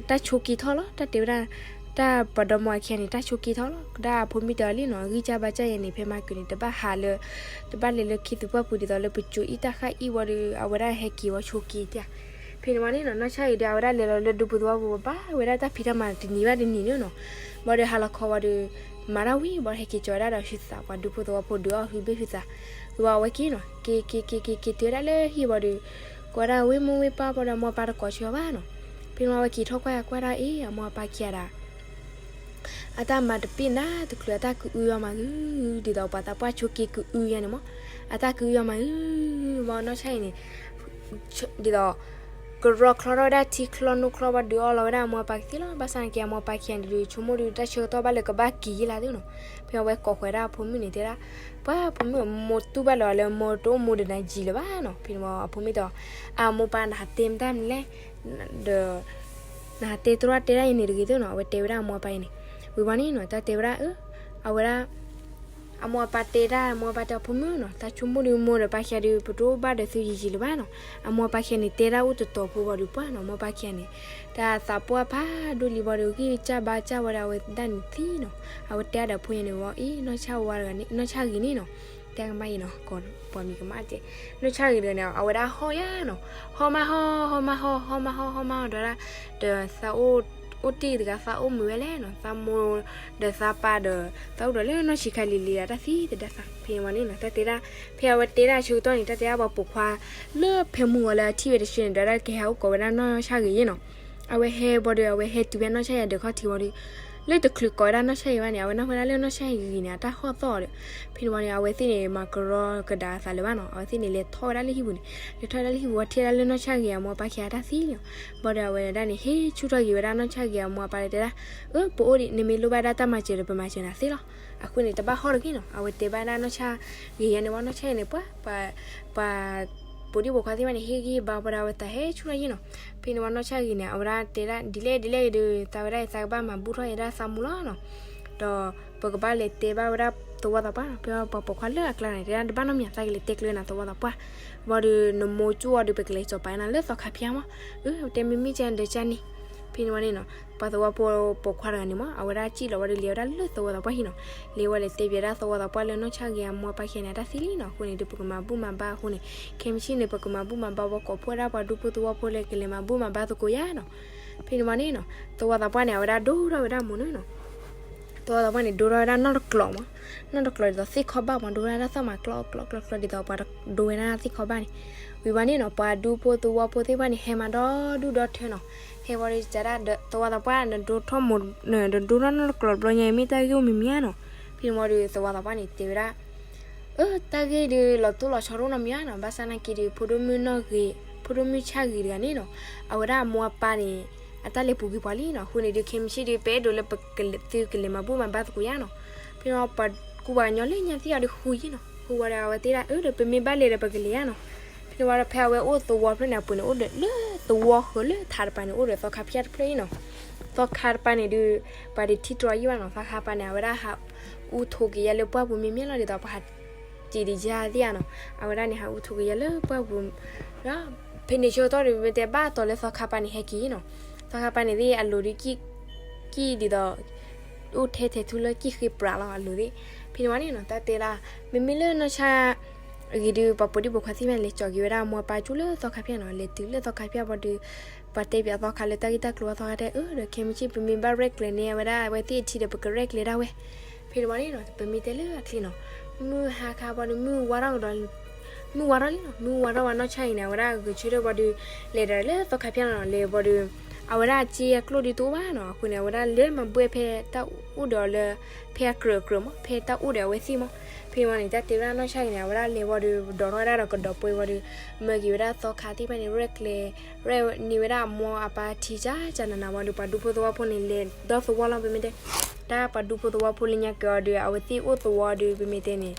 တၢ်ဆိးက့ထီၣ်လီၤ တၢ်တဲဝဲဒၣ် တၢ်ပှၤဒီမိၢ်အခံဂၤန့ၣ် တၢ်ဆိးက့ထီၣ်လီၤ ကဒါအဖိမုၣ်တဲအီၤလံနီၤ အဂံၢ်စၢ်ဘါစၢ်ယဲန့ၣ် ဖဲမၤကၢၤန့ၣ် တဘၣ်ဟးလၢ တဘၣ်လဲၤလၢခံသူပှၢ်ပူၤဒ်သိးလၢပစိၤအံၣ်တၢ်ဃၣ်အံၣ်ဝံၤဒီး အဝဲဒၣ်ဟဲက့ၤဝံၤဆိးက့တၢ်. ဖဲန့ၣ်ဝံၤန့ၣ်နီၤ နီၢ်ဆၣ်ဂ့ၤဒီး အဝဲဒၣ်လဲၤလီၤလၢဒူဖိသဝီဖိဘၣ် အဝဲဒၣ်တၢ်ဖံးတၢ်မၤတနံၤဘၣ်တနံၤန့ၣ်နီၤ. ဘၣ်ဒီးဟးလီၤခီဝံၤဒီး မၤတၢ်ဝံၤဘၣ်ဒီး ဟဲက့ၤကၠီၤဝဲဒၣ်ဒီး ဆူသးပှၤဒူဖိသဝီဖိဒုးအီၣ်ဟုဘ့ၣ်ဟုသး. ဝံၤဘၣ်အဝဲက့ၤနီၤ က့ၤက့ၤက့ၤက့ၤက့ၤတုၤဝဲဒၣ်လၢဟံၣ်ဝံၤဒီး ကိးဝဲဒၣ်ဝ့ၢ်မိၢ်ဝ့ၢ်ပၢ်ဘၣ်ဒီး အမိၢ်အပၢ်တကိးဆၢဘၣ်နီၤ. ဖဲန့ၣ်ဝံၤအဝဲက့ၤထီၣ်ကွၢ်ကွၢ်ဒၣ်အံၤ အမိၢ်အပၢ်ခံဂၤဒၣ် အတၢ်မၤတပ့ၢ်နၤတချုးအတၢ်ကအုအီၤမးဂုၤ ဒ်သိးပှၤသးပှၢ်ဆိးက့ကအုယါန့ၣ်မး. အတၢ်ကအုအီၤမးဂုၤ ဘၣ်နီၢ်ဆၣ်ဂ့ၤန့ၣ် ဒ်သိး ကရီချီထီၣ်ဝဲဒၣ်ထံချီနိချီဘၣ်ဒုးအီၣ်လီၤဝဲဒၣ်အမိၢ်အပၢ်ကသ့လီၤ. ဘၣ်ဆၣ်နာ်က့အမိၢ်အပၢ်ခံဂၤန့ၣ်ဒုး ဆိကမိၣ်ဒုးတၢ်ဆၢကတီၢ်ဘၣ်လၢကဘၣ်က့ၤယံာ်လၢ်သ့နီၤ. ဖဲအဝဲကိးဃီၤဒၣ်အဖိမုၣ်န့ၣ်တဲဒၣ် ပှၤဖိမုၣ်အမိၢ်တူၢ်ဘၣ်လီၤလၢမိၢ်တအိၣ်မူဒီးနၤယံာ်လၢၤဘၣ်နီၤ. ဖဲန့ၣ်ဝံၤအဖိမုၣ်တဲအီၤ အမိၢ်ပၢ်နဟးတဲမတၤမနုၤလဲၣ် ဒီး နဟးတဲတြီတဲဒၣ်အံၤန့ၣ်တဂ့ၤသ့နီၤ. အဝဲတဲဝဲဒၣ်အမိၢ်အပၢ်အံၤန့ၣ် ဝံၤဝံၤန့ၣ်နီၤ တၢ်တဲဝဲဒၣ် အဝဲဒၣ် အမိၢ်အပၢ်တဲဒၣ် အမိၢ်အပၢ်တဲအဖိမုၣ်နီၤ တၢ်ဆိကမိၣ်ဒုးမိၢ်ဒီးပၢ်ခံဂၤဒုး ပတအိၣ်ဘၣ်ဒီးသုယံာ်ယံာ်လၢၤဘၣ်နီၤ. အမိၢ်အပၢ်ခံဂၤန့ၣ် တဲဒၣ်အိၣ်တတီၤဖိဘၣ်ဒီးပှၢ်နီၤ အမိၢ်ပၢ်ခံဂၤန့ၣ် တၢ်သးပှၢ်ဖးဒိၣ်လံဘၣ်ဒီး ဂံၢ်စၢ်ဘါစၢ်ဝဲဒီးအဝဲဒၣ်န့ၣ်သံနီၤ. အဝဲတဲဒၣ်ဒီးဖိညါန့ၣ်ဝံၤအံၤ နီၢ်ဆၣ်ဝါတဂၤန့ၣ် နီၢ်ဆၣ်ဂ့ၤန့ၣ်နီၤ တဲကမၣ်အံၤနီၤ ပှၤမံၤကမၣ်တဲ နီၢ်ဆၣ်ဂ့ၤတဂၤန့ၣ် အဝဲဒၣ်ဟီၣ်ယါနီၤ ဟီၣ်မးဟီၣ် ဟီၣ်မးဟီၣ် ဟီၣ်မးဟီၣ် ဟီၣ်မးဟီၣ်ဒီး ဒီးသးအိၣ် အိၣ်တ့ၢ်တဂၤ သးအိၣ်မုာ်ဝဲလဲၣ်နီၤ သးမိၢ်ဒီးသးပၢ်ဒီး သးအိၣ်ဒီးလၢနီၢ်ဆံးခါလံၤလံၤဒီးတၢ်သံသဒၢသး ဖဲန့ၣ်ဝံၤန့ၣ်နီၤ တၢ်တဲဒၣ် ဖဲအဝဲတဲဒၣ်ဆၢကတီၢ်န့ၣ် တၢ်တဲဒၣ်ပှၤပိာ်ခွါ လၢဖဲမုၢ်ဂီၤလၢအထံၣ်ဝဲတဆၢန့ၣ် ဒီးဒၣ်ကဟဲအိၣ်ကိးဝဲဒၣ်နီၢ်ဆၣ်ဂ့ၤယါနီၤ အဝဲဟဲဘၣ်ဒီး အဝဲဟဲတုၤဖဲနီၢ်ဆၣ်ဂ့ၤဒၢးခီၣ်ထံးဝံၤဒီး လၢတချုးကိးဝဲဒၣ်နီၢ်ဆၣ်ဂ့ၤဘၣ်န့ၣ် အဝဲနၢ်ဟူဝဲဒၣ်လၢနီၢ်ဆၣ်ဂ့ၤန့ၣ် အတၢ်ဟီၣ်သီၣ်ဒီး ဖဲန့ၣ်ဝံၤန့ၣ် အဝဲသ့ၣ်န့ၣ် မၤကရီကဒါသးလၢၤဘၣ်နီၤ အဝဲသ့ၣ်န့ၣ် လဲၤထီၣ်ဝဲဒၣ်လၢဟံၣ်ပူၤန့ၣ် လဲၤထီၣ်ဝဲဒၣ်လၢဟံၣ်ပူၤ ဝဲထံၣ်ဝဲဒၣ်လၢနီၢ်ဆၣ်ဂ့ၤအမိၢ်အပၢ်ခံဂၤတၢ်သံလံနီၤ ဘၣ်ဒီးအဝဲဒၣ်န့ၣ် ဟ့ၣ်ဆူၣ်ထီၣ်က့ၤဝဲဒၣ်နီၢ်ဆၣ်ဂ့ၤအမိၢ်အပၢ်လၢတဲဒၣ် အၢ ပအိၣ်ဒံး နမ့ၢ်လိၣ်ဘၣ်ဒၣ်တၢ်မၤစၢၤဒီး ပမၤစၢၤနၤသ့လီၤ. အဃိန့ၣ် တဘၣ်ဟီၣ်တဂ့ၤနီၤ အဝဲတဲဘၣ်ဒၣ်နီၢ်ဆၣ်ဂ့ၤယါန့ၣ်ဝံၤ နီၢ်ဆၣ်ဂ့ၤန့ၣ် ပှၤ ပှၤ ပိာ်ဒံၣ်ပိာ်ခွါသ့ၣ်တဖၣ်န့ၣ် ဟ့ၣ်ဂံၢ်ဘါဝဲဒၣ်အဝဲသးဟဲဆူၣ်ထီၣ်ယါနီၤ ဖဲန့ၣ်ဝံၤနီၢ်ဆၣ်ဂ့ၤန့ၣ် အဝဲဒၣ်တဲဒၣ်ဒ်လဲၣ်ဒ်လဲၣ်ဒီး သးဝဲဒၣ်အံၤ သးကဘၣ်မၤဘူၣ်ထီၣ်ယဲဒၣ်သးမူလီၤနီၤ ဒီးပကဘၣ်လဲၤတဲဘၣ်ဝဲဒၣ်သဝီသးပှၢ်နီၤ ဖဲပှၤပိာ်ခွါလၢအကျါန့ၣ် တဲဒၣ်တဘၣ်နီတမံၤ သးကလဲၤတဲကျၢၤနၤသဝီသးပှၢ် ဘၣ်ဒီးနမိၢ်ကၠူၣ်အီၤဒီး ပကလဲၤစီၤပၤနၤလၢသီခါဖၠါမး အၢ တဲမ့မ့ၢ်ကန့ၣ်ဒီးကန့ၣ် ဖဲန့ၣ်ဝံၤန့ၣ်နီၤ ပှၤသဝီဖိပိာ်ခွါတဂၤန့ၣ်မး အဝဲဒၣ်စံၣ်လီၤဝဲဒီးလဲၤဝဲဒၣ်လၢသဝီသးပှၢ်ဟံၣ်နီၤ လဲၤဝဲလဲၤတဲဘၣ်ဒၣ်သဝီသးပှၢ်လၢနီၢ်ဆၣ်ဂ့ၤအမိၢ်အပၢ်ခံဂၤန့ၣ် အတၢ်သံလံနီၤ အဃိန့ၣ်ဒီး ပကမၤဘူၣ်မၤဘါအဃိန့ၣ် ခဲမုၢ်ဆ့ၣ်န့ၣ် ပကမၤဘူၣ်မၤဘါဝဲကိးဖှိၣ်ဝဲဒၣ်ပှၤဒူဖိသဝီဖိလၢကလဲၤမၤဘူၣ်မၤဘါသကိးယါနီၤ ဖဲန့ၣ်ဝံၤန့ၣ်နီၤ သဝီသးပှၢ်န့ၣ် အဝဲဒၣ်ဒိထီၣ်ဝဲဒၣ်မူနီၤနီၤ သဝီသးပှၢ်န့ၣ် ဒိထီၣ်ဝဲဒၣ်နီတကျိၤမး နီတကျိၤဒ်သိးသ့ၣ်ခီၣ်ဘၣ်မး ဒိဝဲဒၣ်တၢ်သီၣ်မးကျီကျီကျီကျီ ဒ်သိးပှၤဒိဝဲဒၣ်သ့ၣ်ခီၣ်ဘၣ်န့ၣ် ဝံၤဝံၤန့ၣ်နီၤ ပှၤဒူဖိသဝီဖိသ့ၣ်တဖၣ်န့ၣ် ဟဲမၤဒီဒူၣ်ဒီထၢနီၤ ဟဲဝံၤဒီးတဲဒၣ် သဝီသးပှၢ် နဒိထီၣ်မး နဒိထီၣ်နီတကျိၤတဘျီညါ မ့ၢ်တၢ်ဂ့ၢ်အိၣ်မံၤမံၤဧါနီၤ ဖဲန့ၣ်ဝံၤဒီး သဝီသးပှၢ်န့ၣ် တဲဝဲဒၣ် အၢ တၢ်ဂ့ၢ်ဒီး လီၤတိၢ်လီၤဆီတအိၣ်နီတမံၤဧါနီၤ ဘၣ်ဆၣ်နာ်က့ဒီး ဖိဒိၣ်မုၣ်နီၢ်ဂ့ၤ ဖိဒိၣ်မုၣ်ဆၣ်ဂ့ၤတဂၤန့ၣ်နီၤ အဝဲဒၣ်အမိၢ်အပၢ်န့ၣ် အတၢ်လဲၤပူၤကွံာ်ပှၤလံနီၤ အဃိန့ၣ်ဒီး ခဲမုၢ်ဆ့ၣ်ဒီး ပအဲၣ်ဒိးလၢပကလဲၤ သုကလဲၤမၤဘူၣ်မၤဘါသကိးယါနီၤ ဖဲန့ၣ်ဝံၤ ပှၤကူပှၤကညီလၢညါသ့ၣ်အီၤဒီးဃုယါနီၤ ဃုဝံၤဒီး အဝဲသ့ၣ်ဒၣ် အၢ ဒီးပမ့ၢ်ဘၣ်လဲၤဒီးပကလဲၤယါနီၤ ဖဲန့ၣ်ဝံၤဒီး ဖဲအဝဲအိၣ်သဝီဖျၢၣ်န့ၣ် အပူၤန့ၣ် အိၣ်ဒီးလၢသဝီဃၢၤလၢထးတပၤန့ၣ် အိၣ်ဒီးသီခါဖၠါတဖျၢၣ်အံၤနီၤ သီခါတပၤန့ၣ်ဒီး ပှၤတထံၣ်တြီယံၣ်ဘၣ်နီၤ သီခါတပၤန့ၣ် အဝဲဒၣ်ဟးအူထိးက့ၤယါလၢပှၢ်ပူၤမ့မ့ၢ်လီၤ ဒ်သိးပှၤဟး စံးဒံးယၤသ့ၣ်ဧါနီၤ, အဝဲဒၣ်န့ၣ် ဟးအိၣ်ထူကယၤလၢပှၢ်ပူၤ, ဒီးဖဲန့ၣ်ဆၢကတီၢ်ဒီး မ့ၢ်တဲဘၣ်တီၤလၢသီခါပၤန့ၣ်ဟဲက့ၤနီၤ, သီခါပၤန့ၣ်သ့ၣ်အလိၤဒီး ကံၣ်ဒ်သိး အိၣ်ထဲထဲထူလၢကံၣ်ဃ့ပြးလီၤအလိၤသ့ၣ်, ဖဲန့ၣ်ဝံၤန့ၣ်နီၤ တၢ်တဲဒၣ်, မ့မ့ၢ်လၢနီၢ်ဆၣ်ဂ့ၤဒုး ပှၤပိာ်ဒံၣ်ပိာ်ခွါသ့ၣ်တဖၣ်န့ၣ် လဲၤကၠီၤက့ၤဝဲဒၣ်အမိၢ်အပၢ်ကၠိလၢသီခါဖဲနီၤ, လဲၤတုၤလၢသီခါဖဲဘၣ်ဒီး ပှၤတဲပၠးသီခါလၢတၢ်ဂ့ၢ်တၢ်ကျိၤအသီခါတဲ အၢ ဒီးခဲမုၢ်ဆ့ၣ် ပမ့ၢ်ဘၣ်ရဲၣ်ကျဲၤန့ၢ်အဝဲဒၣ်အဝဲသ့ၣ်အထံဒီး ပကရဲၣ်ကျဲၤဒၣ်ဝဲ, ဖဲန့ၣ်ဝံၤန့ၣ်နီၤ ပမ့ၢ်တဲလၢအချ့နီၤ, မုၢ်ဟါခါဘၣ်ဒီး မုၢ်ဝါထီၣ်ကဒီး မုၢ်ဝါထီၣ်လံနီၤ, မုၢ်ဝါထီၣ်ဝဲနီၢ်ဆၣ်ဂ့ၤန့ၣ် အဝဲဒၣ်ဂဲၤဆၢထၢၣ်ဘၣ်ဒီး လဲၤဒီးလၢသီခါဖဲနီၤ, လဲၤဘၣ်ဒီး အဝဲဒၣ်အစ့အကျိၣ်ဒုးတအိၣ်ဘၣ်နီၤ, အဃိန့ၣ် အဝဲဒၣ်လဲၤမၤဘှဲၣ်ဖဲတၢ်အိၣ်ဒီးအီၤလၢ ဖဲအကြၢးအကြၢးမး ဖဲတၢ်အိၣ်ဒီးအဝဲသ့ၣ်မး, ဖဲန့ၣ်ဝံၤန့ၣ် တၢ်တဲဝဲဒၣ်နီၢ်ဆၣ်ဂ့ၤန့ၣ် အဝဲဒၣ်လဲၤဘၣ်ဒီး ဒိးထီၣ်ဝဲဒၣ်ဒီးကဒီးပှဲၤဘၣ်ဒီး မၢက့ၤဝဲဒၣ်သီခါသ့ၣ်တဖၣ်န့ၣ် ရဲၣ်ကျဲၤ ရဲၣ်န့ၢ်ဝဲဒၣ်အမိၢ်အပၢ်ထံကၠၢကၠၢနးနးဝံၤဒီး ပှၤဒူဖိသဝီဖိန့ၣ် လဲၤဒီသဝီလီၤ ပမ့ၢ်တဲ, တၢ်ပှၤဒူဖိသဝီဖိလၢညါက့ၤအီၤဒီး အဝဲသ့ၣ်အိၣ်သဝီဒီး ပမ့ၢ်တဲန့ၣ်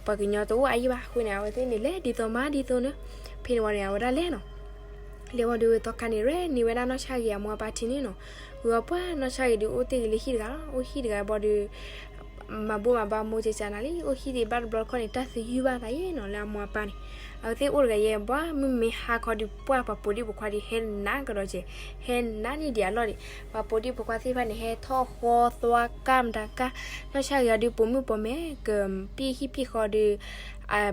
ပှၤကညီတအိၣ်အါယံၣ်ဘၣ်အဃိန့ၣ် အဝဲသ့ၣ်န့ၣ် လဲၤဒ်သိးမၤဒ်သိးန့ၣ်, ဖဲန့ၣ်ဝံၤန့ၣ် အဝဲဒၣ်လဲၤနီၤ လဲၤဝံၤဒီး သီခါန့ၣ် ရဲၣ်န့ၢ်ဝဲဒၣ်နီၢ်ဆၣ်ဂ့ၤအမိၢ်အပၢ်ထံန့ၣ်နီၤ, ဝံၤအပှၢ်နီၢ်ဆၣ်ဂ့ၤဒီး အိၣ်တ့ၢ်ဂ့ၤလၢဟံၣ်တဂၤလီၤ, အိၣ်ဟံၣ်တဂၤဘၣ်ဒီး မၤဘူၣ်မၤဘါမိၢ်ကၠၢကၠၢနးနးလံ, အိၣ်ဟံၣ်ဒံးဘၣ်တဘျီတခီၣ်န့ၣ် တၢ်သယုၢ်ဘၣ်သးယဲနီၤ လၢအမိၢ်အပၢ်န့ၣ်, အဝဲသ့ၣ်အိၣ်တဂၤယဲ ပှၢ်မုၢ်မ့ၢ်ဟါခီဒီး ပှၢ်ပှၤပိာ်ဒံၣ်ပိာ်ခွါဒီး ဟဲနးကဒီးကဲး, ဟဲနးန့ၢ်ဒံးအလီၢ်ဒံး, ပှၤပိာ်ဒံၣ်ပိာ်ခွါသ့ၣ်တဖၣ်န့ၣ် ဟဲထီၣ်ဃီသွါကၢ်မတၤကၢ်, နီၢ်ဆၣ်ဂ့ၤအီၤဒီး ပိာ်မုၣ်ပိာ်မဲ ကပံၢ်ဟံၣ်ပံၢ်ဃီဒီး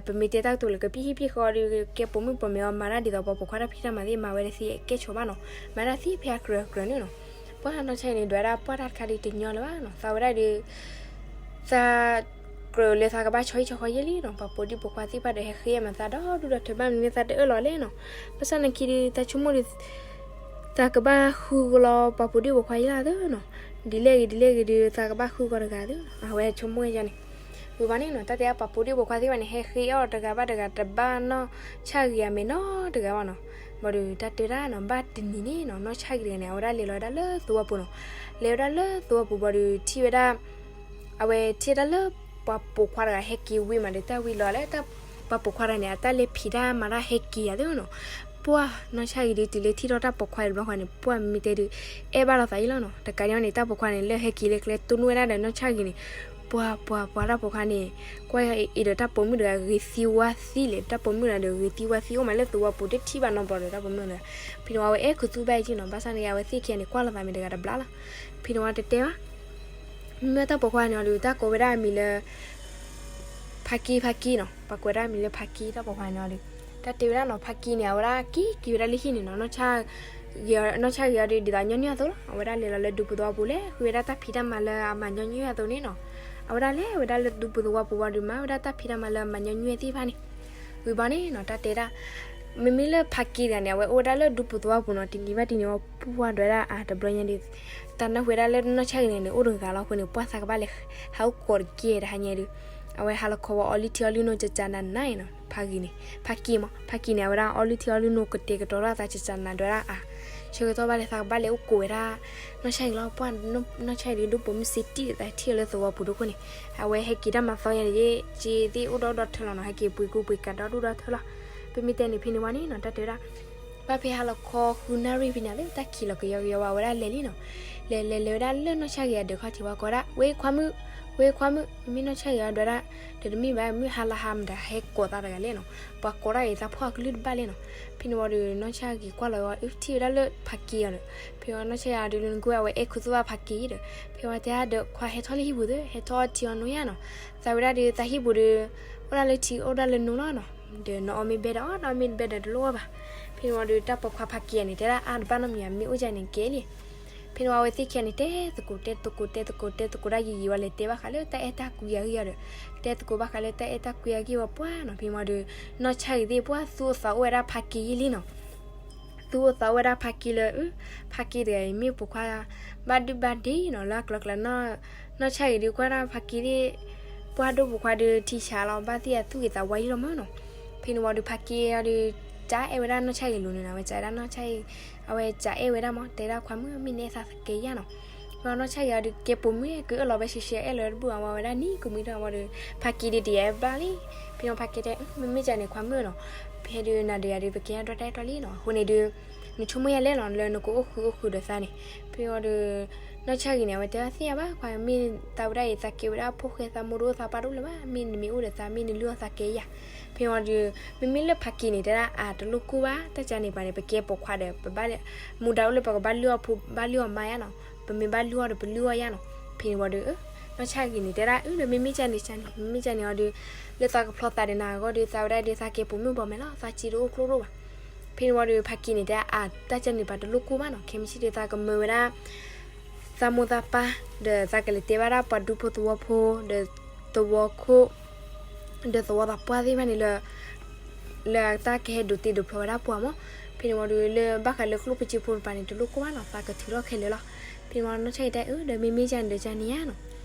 ပမ့ၢ်တဲတၢ်ကတိၤလၢ ကပံၢ်ဟံၣ်ပံၢ်ဃီဒီး ကဲပိာ်မုၣ်ပိာ်မဲအီၤ မၤတၢ်ဒ်သိးပှၤပိာ်ခွါတၢ်ဖံးတၢ်မၤသ့ၣ် မၤဝဲတသ့ အကဲဆိးဘၣ်နီၤ, မၤတၢ်သ့ဖဲအကြၢးအကြၢးန့ၣ်နီၤ, ပှၢ်နီၢ်ဆၣ်ဂ့ၤန့ၣ် ဒွးဒၣ်ပှၢ်တၢ်တခါဒီးတညီလၢၤဘၣ်နီၤ, သးဝဲဒၣ်ဒီး သးကြၢးလၢသးကဘၣ်ဆီဟံၣ်ဆီဃီယဲလံနီၤ, ပှၤပိာ်ဒံၣ်ပိာ်ခွါသ့ၣ်တဖၣ်ဒီး ဟဲဃ့အမၤသးဒီဒူၣ်ဒီထၢဘၣ်မနုၤသးတအၢၣ်လီၤလဲၣ်နီၤ, ဘၣ်ဆၣ်နာ်က့ဒီး သးဆိကမိၣ်ဒီး သးကဘၣ်ဃုကလီၤပှၤပိာ်ဒံၣ်ပိာ်ခွါယဲလၢသ့နီၤ, ဒ်လဲၣ်ဂ့ၤဒ်လဲၣ်ဂ့ၤဒီး သးကဘၣ်ဃုကီၤတဂၤသ့နီၤ, အဝဲဆိကမိၣ်ယဲန့ၣ်, ဝံၤဘၣ်န့ၣ်နီၤ တၢ်တဲအပှၤပိာ်ဒံၣ်ပိာ်ခွါသ့ၣ်တဖၣ်န့ၣ် ဟဲဃ့အီၣ်တဂၤဘၣ်တဂၤ တဘၣ်နီၢ်ဆၣ်ဂ့ၤအမဲာ်နီတဂၤဘၣ်နီၤ, ဘၣ်ဒီးတၢ်တဲဒၣ်နီၤ ဘၣ်တနံၤန့ၣ်နီၤ နီၢ်ဆၣ်ဂ့ၤတဂၤန့ၣ် အဝဲဒၣ်လဲၤလီၤဝဲဒၣ်လၢသဝီပူၤနီၤ, လဲၤဝဲဒၣ်လၢသဝီပူၤဘၣ်ဒီး ထံၣ်ဝဲဒၣ် အဝဲထံၣ်ဝဲဒၣ်လၢ ပှၤပိာ်ခွါတဂၤဟဲက့ၤဝံၤမးဒီး တၢ်ဝံၤလီၤလၢ ပှၤပိာ်ခွါတဂၤန့ၣ် အတၢ်လဲၤဖံးတၢ်မၤတၢ်ဟဲက့ၤယၤသ့နီၤ, ပှၢ်နီၢ်ဆၣ်ဂ့ၤဒုးတုၤလၢထံၣ်ထီၣ်တၢ်ပိာ်ခွါတဘျီဃီန့ၣ် ပှၢ်မ့ၢ်တဲဒုး အဲၣ်ဘၣ်လိာ်သးယဲလီၤနီၤ, တကးဒံးန့ၣ် တၢ်ပိာ်ခွါန့ၣ် လၢဟဲက့ၤလၢကျဲတိၢ်နီၣ်ဝဲဒၣ်ဒီးနီၢ်ဆၣ်ဂ့ၤန့ၣ်, ပှၤပှၤပှၤတၢ်ပိာ်ခွါန့ၣ် ကွၢ်အံၤဒီးတၢ်ပိာ်မုၣ်တဂၤဂ့ၤသံဝါသံလဲၣ်, တၢ်ပိာ်မုၣ်တဂၤဒီးဂ့ၤသံဝါသံအိၣ်မးလၢသဝီပူၤ တထံၣ်ဘၣ်နီတဘျီဒီးတၢ်ပိာ်မုၣ်တဂၤ, ဖဲန့ၣ်ဝံၤအဝဲအဲၣ်ခူသူၣ်ဘၣ်အံၤက့နီၤ, ဘၣ်ဆၣ်န့ၣ် အဝဲသ့ၣ်ခံဂၤန့ၣ် ကွၢ်လိာ်သးမ့ၢ်တဂၤတဘျါလီၤ, ဖဲန့ၣ်ဝံၤတတဲဘၣ် မ့မ့ၢ်တၢ်ပိာ်ခွါန့ၣ်အီၤဒီး တၢ်ကိးဝဲဒၣ်အမံၤလၢ ဖါကံ ဖါကံနီၤ, ပှၤကိးဝဲဒၣ်အမံၤလၢဖါကံ တၢ်ပိာ်ခွါန့ၣ်အီၤဒီး, တၢ်တဲဝဲဒၣ်နီၤ ဖါကံန့ၣ် အဝဲဒၣ်က့ၤက့ၤဝဲဒၣ်လၢဟံၣ်န့ၣ်နီၤ, နီၢ်ဆၣ်ဂ့ၤအီၤဒီး ဒ်သိးညီနုၢ်အသိးလီၤ, အဝဲဒၣ်လဲၤလီၤလၢဒူပူၤသဝီပူၤ လဲၤဃုဝဲဒၣ်တၢ်ဖံးတၢ်မၤလၢအမၤညီနုၢ်အသိးန့ၣ်နီၤ, အဝဲဒၣ်လဲၤဝဲဒၣ်လၢဒူပူၤသဝီပူၤဝံၤဒီး မၤဝဲဒၣ်တၢ်ဖံးတၢ်မၤလၢအမၤညီနုၢ်သ့ၣ်တဖၣ်န့ၣ် ဝံၤဘၣ်န့ၣ်နီၤ တၢ်တဲဒၣ်, မ့မ့ၢ်လၢဖါကံတဂၤန့ၣ် အဝဲအိၣ်ဝဲဒၣ်လၢဒူပူၤသဝီပူၤနီၤ, တနံၤဘၣ်တနံၤဝံၤ ပှၢ်ဒွဲဒၣ်အါတဘျီညါဒီး, တၢ်နၢ်ဟူဝဲဒၣ်လၢနီၢ်ဆၣ်ဂ့ၤန့ၣ်န့ၣ် အိၣ်တဂၤလီၤအဃိန့ၣ် ပှၢ်သးကဘၣ်လဲၤ ဟးအိၣ်ကိးတက့ၢ်တဟါညါဒီး, အဝဲဟးလီၤခီဝဲအီလုၢ်ထံအီလုၢ်နိ ကကနၤနၤနီၤ, ဖါကံန့ၣ်, ဖါကံမး ဖါကံန့ၣ် အဝဲဒၣ်အီလုၢ်ထံအီလုၢ်နိ ကတဲာ်ကတီၤထီၣ်အသး ကကနၤဒွဲဒၣ်အါ, ဆၢကတီၢ်ဘၣ်လဲၤသးကဘၣ်လဲၤအိၣ်ကိးဝဲဒၣ် နီၢ်ဆၣ်ဂ့ၤလီၤ, ပှၢ်နီၢ်ဆၣ်ဂ့ၤဒီး ဒိၣ်ပိာ်မုၣ်စ့တံၢ်ဒီး သးထံၣ်အီၤလၢသဝီပူၤဒိၣ်ခိၣ်န့ၣ်, အဝဲဟဲက့ၤတၢ်မၤသီညါန့ၣ် က့သ့ၣ်အိၣ်ဒီးဒီထၢလီၤနီၤ, ဟဲက့ၤပှ့ၤကူပှ့ၤကၤဒီဒူၣ်ဒီထၢလီၤ, ပမ့ၢ်တဲန့ၣ် ဖဲန့ၣ်ဝံၤန့ၣ်နီၤ တၢ်တဲဝဲဒၣ်, ဘၣ်ဖဲဟါလီၤခီဃုနၣ်ရံၣ်ဖဲန့ၣ်သ့ၣ် တၢ်ခံးလီၤကယီကယီဝံၤ အဝဲဒၣ်လဲၤလံနီၤ, လဲၤလဲၤလဲၤဝဲဒၣ်လၢနီၢ်ဆၣ်ဂ့ၤအဒၢးခီၣ်ထံးဝံၤကိးဒၣ် ဝဲခွါမုၣ်, ဝဲခွါမုၣ်, မ့မ့ၢ်နီၢ်ဆၣ်ဂ့ၤအဒွဲဒၣ်, ဒီးတမ့ၢ်ဘၣ် မုၢ်ဟါလီၤဟါမတၤ ဟဲကိးသးတဂၤလဲၣ်နီၤ, ပှၤကိးတၢ်အံၤသးဖှီၣ်အကလုၢ်တဘၣ်လဲၣ်နီၤ, ဖဲန့ၣ်ဝံၤဒီး နီၢ်ဆၣ်ဂ့ၤကွၢ်လီၤဝဲ ထံၣ်ဝဲဒၣ်လၢဖါကံအီၤဒီး, ဖဲဝံၤနီၢ်ဆၣ်ဂ့ၤအီၤဒီး လၢနကွၢ်အဝဲအဲၣ်ခူသူၣ်ဘၣ်ဖါကံဒီး, ဖဲဝံၤတဲဒၣ်ဒီး ခွါဟဲထီၣ်လၢဟံၣ်ပူၤသ့ ဟဲထီၣ်အီထံအီနိယါနီၤ, သးဝဲဒၣ်ဒီး သးဟံၣ်ပူၤဒီး အိၣ်ဒၣ်လၢထံအိၣ်ဒၣ်လၢနိလီၤနီၤ, ဒီးနအီၣ်မ့ၢ်ဘဲဒီးအီၣ် နအီၣ်မ့ၢ်တဘဲဒီးတလိၣ်အီၣ်ဘၣ်, ဖဲန့ၣ်ဝံၤဒီး တၢ်ပိာ်ခွါဖါကံအီၤန့ၣ် တဲဒၣ်အါတဘၣ်နီတမံၤ မ့ၢ်အိၣ်ကန့ၣ်ကဲလံ ဖဲန့ၣ်ဝံၤအဝဲသ့ၣ်ခံဂၤန့ၣ် တဲသကိးတဲသကိးတဲသကိးတဲသကိးဒၣ်ယံာ်ယံာ်ဝံၤ လဲၤတဲဘၣ်ဃးလၢတၢ်အဲၣ်တၢ်ကွံအဂ့ၢ်အီၤဒီး, တဲသကိးဘၣ်ဃးလၢတၢ်အဲၣ်တၢ်ကွံအဂ့ၢ်ဝံၤပှၢ်နီၤ, ဖဲန့ၣ်ဝံၤဒီး နီၢ်ဆၣ်ဂ့ၤသ့ၣ်ပှၢ်သူၣ်အိၣ်သးအိၣ်ဝဲဒၣ်ဖါကံယံာ်လံနီၤ, သူၣ်အိၣ်သးအိၣ်ဝဲဒၣ်ဖါကံလၢ, ဖါကံတဂၤအံၤမ့ၢ်ပိာ်ခွါ ဘၣ်ဒုၣ်ဘၣ်ဒ့နီၤ, လၢအကျါကျါ နီၢ်ဆၣ်ဂ့ၤဒုးကွၢ်ဒၣ်ဖါကံသ့ၣ်, ပှၢ်ဒိၣ်ပိာ်ခွါဒီးထံဆးလီၤ ဘၣ်သ့ၣ်အသူၣ်ဂ့ၤသးဝါယံာ်လီၤမးနီၤ, ဖဲန့ၣ်ဝံၤဒီးဖါကံအီၤဒီး တၢ်အဲၣ်ဝဲဒၣ်နီၢ်ဆၣ်ဂ့ၤလိၤန့ၣ်နီၤ, အဝဲကးဒၣ်နီၢ်ဆၣ်ဂ့ၤ, အဝဲကးအဲၣ်ဝဲဒၣ်မး တဲဒၣ်ခွါမုၣ် မ့ၢ်နအဲၣ်သးသကဲယါနီၤ, ဖဲဝံၤနီၢ်ဆၣ်ဂ့ၤအီၤဒီး ကဲပိာ်မုၣ် ကအၢၣ်လီၤဝဲရှဲရှဲ အဲၣ်လီၤဝဲတဘူၣ်အဝဲဒၣ်နံၤကမှံထီၣ်ဝံၤဒီး ဖါကံဒုးတယာ်ဘၣ်လံ, ဖဲန့ၣ်ဖါကံတဲ မ့မ့ၢ်ကန့ၣ်ခွါမုၣ်နီၤ, ဖဲဒုးနၤဒီးယၤဒီး ပကဲထီၣ်ဒွဲတၢ်အဲၣ်တီလံနီၤ, အဃိန့ၣ်ဒုး နဆိကမိၣ်ယါလဲၣ်နီၤ လၢနကအိၣ်ဃုာ်အိၣ်ဃုာ်ဒီးသးန့ၣ်, ဖဲဝံၤဒီး နီၢ်ဆၣ်ဂ့ၤန့ၣ် အဝဲတဲဒၣ်သ့ၣ်ညါဘၣ် ပှၤမ့ၢ်သးဝဲဒၣ်အံၤ သးကဲဝဲဒၣ်ဖိၣ်ဃဲ သးမိၢ်တအိၣ်သးပၢ်တအိၣ်လၢၤဘၣ်, မ့ၢ်နမ့ၢ်အိၣ်ဒီးသး မ့ၢ်နလုၢ်အီၣ်သးကဲယၤ. ဖဲန့ၣ်ဝံၤဒီး မ့မ့ၢ်လၢဖးက့ၤန့ၣ် တဲဒၣ် အတလိၣ်ကူၣ်ဘၣ်, တၢ်ကန့ၣ်ပှၤန့ၣ် ပကဲပိာ်ခွါဒီး ပဘၣ် မူဒါအိၣ်လၢပကဘၣ်လုၢ်အီၣ်ဖိ ဘၣ်လုၢ်အီၣ်မါယါနီၤ, ပမ့ၢ်ဘၣ်လုၢ်အီၣ်ဒီးပလုၢ်အီၣ်ယါနီၤ. ဖဲန့ၣ်ဝံၤဒီး နီၢ်ဆၣ်ဂ့ၤန့ၣ် တဲဒၣ်အၢ ဒီးမ့မ့ၢ်ကန့ၣ်ကန့ၣ် မ့မ့ၢ်ကန့ၣ်အီၤဒီး လၢသးကဖျီသးဒီးနၤအဂီၢ်ဒီး သးဝဲဒၣ်ဒီးသးကဲပိာ်မုၣ်ဘီမဲာ်လီၤ, သးစ့တအိၣ်ကျိတအိၣ်ဘၣ်. ဖဲန့ၣ်ဝံၤဒီး ဖးက့ၤန့ၣ် တဲဒၣ်အါ တၢ်ကန့ၣ်ပှၤတလိၣ်ကူၣ်ဘၣ်နီၤ, ခဲမုၢ်ဆ့ၣ်ဒီးသးကမၢဝဲဒၣ် သးမိၢ်သးပၢ်, ဒီးသးကလဲၤတဲဘၣ်ဒၣ်ပှၤဒူဖိသဝီဖိ, ဒီးသဝီခိၣ်, ဒီးသဝီသးပှၢ်သ့ၣ်တဖၣ်န့ၣ်လၢ လၢတၢ်ကဟဲဒိးတ့ဒိးဖျီဝဲဒၣ်ပှၤမး. ဖဲန့ၣ်ဝံၤဒီး လၢဘၣ်ဃးလၢကျိၣ်ပစ့ဖိတပၤန့ၣ် တလိၣ်ကူၣ်ဘၣ်နီၤ, သးကထုးထီၣ်ခဲလၢာ်လီၤ. ဖဲန့ၣ်ဝံၤနီၢ်ဆၣ်ဂ့ၤတဲအၢ ဒီးမ့မ့ၢ်ကန့ၣ်ဒီးကန့ၣ်ဧါနီၤ.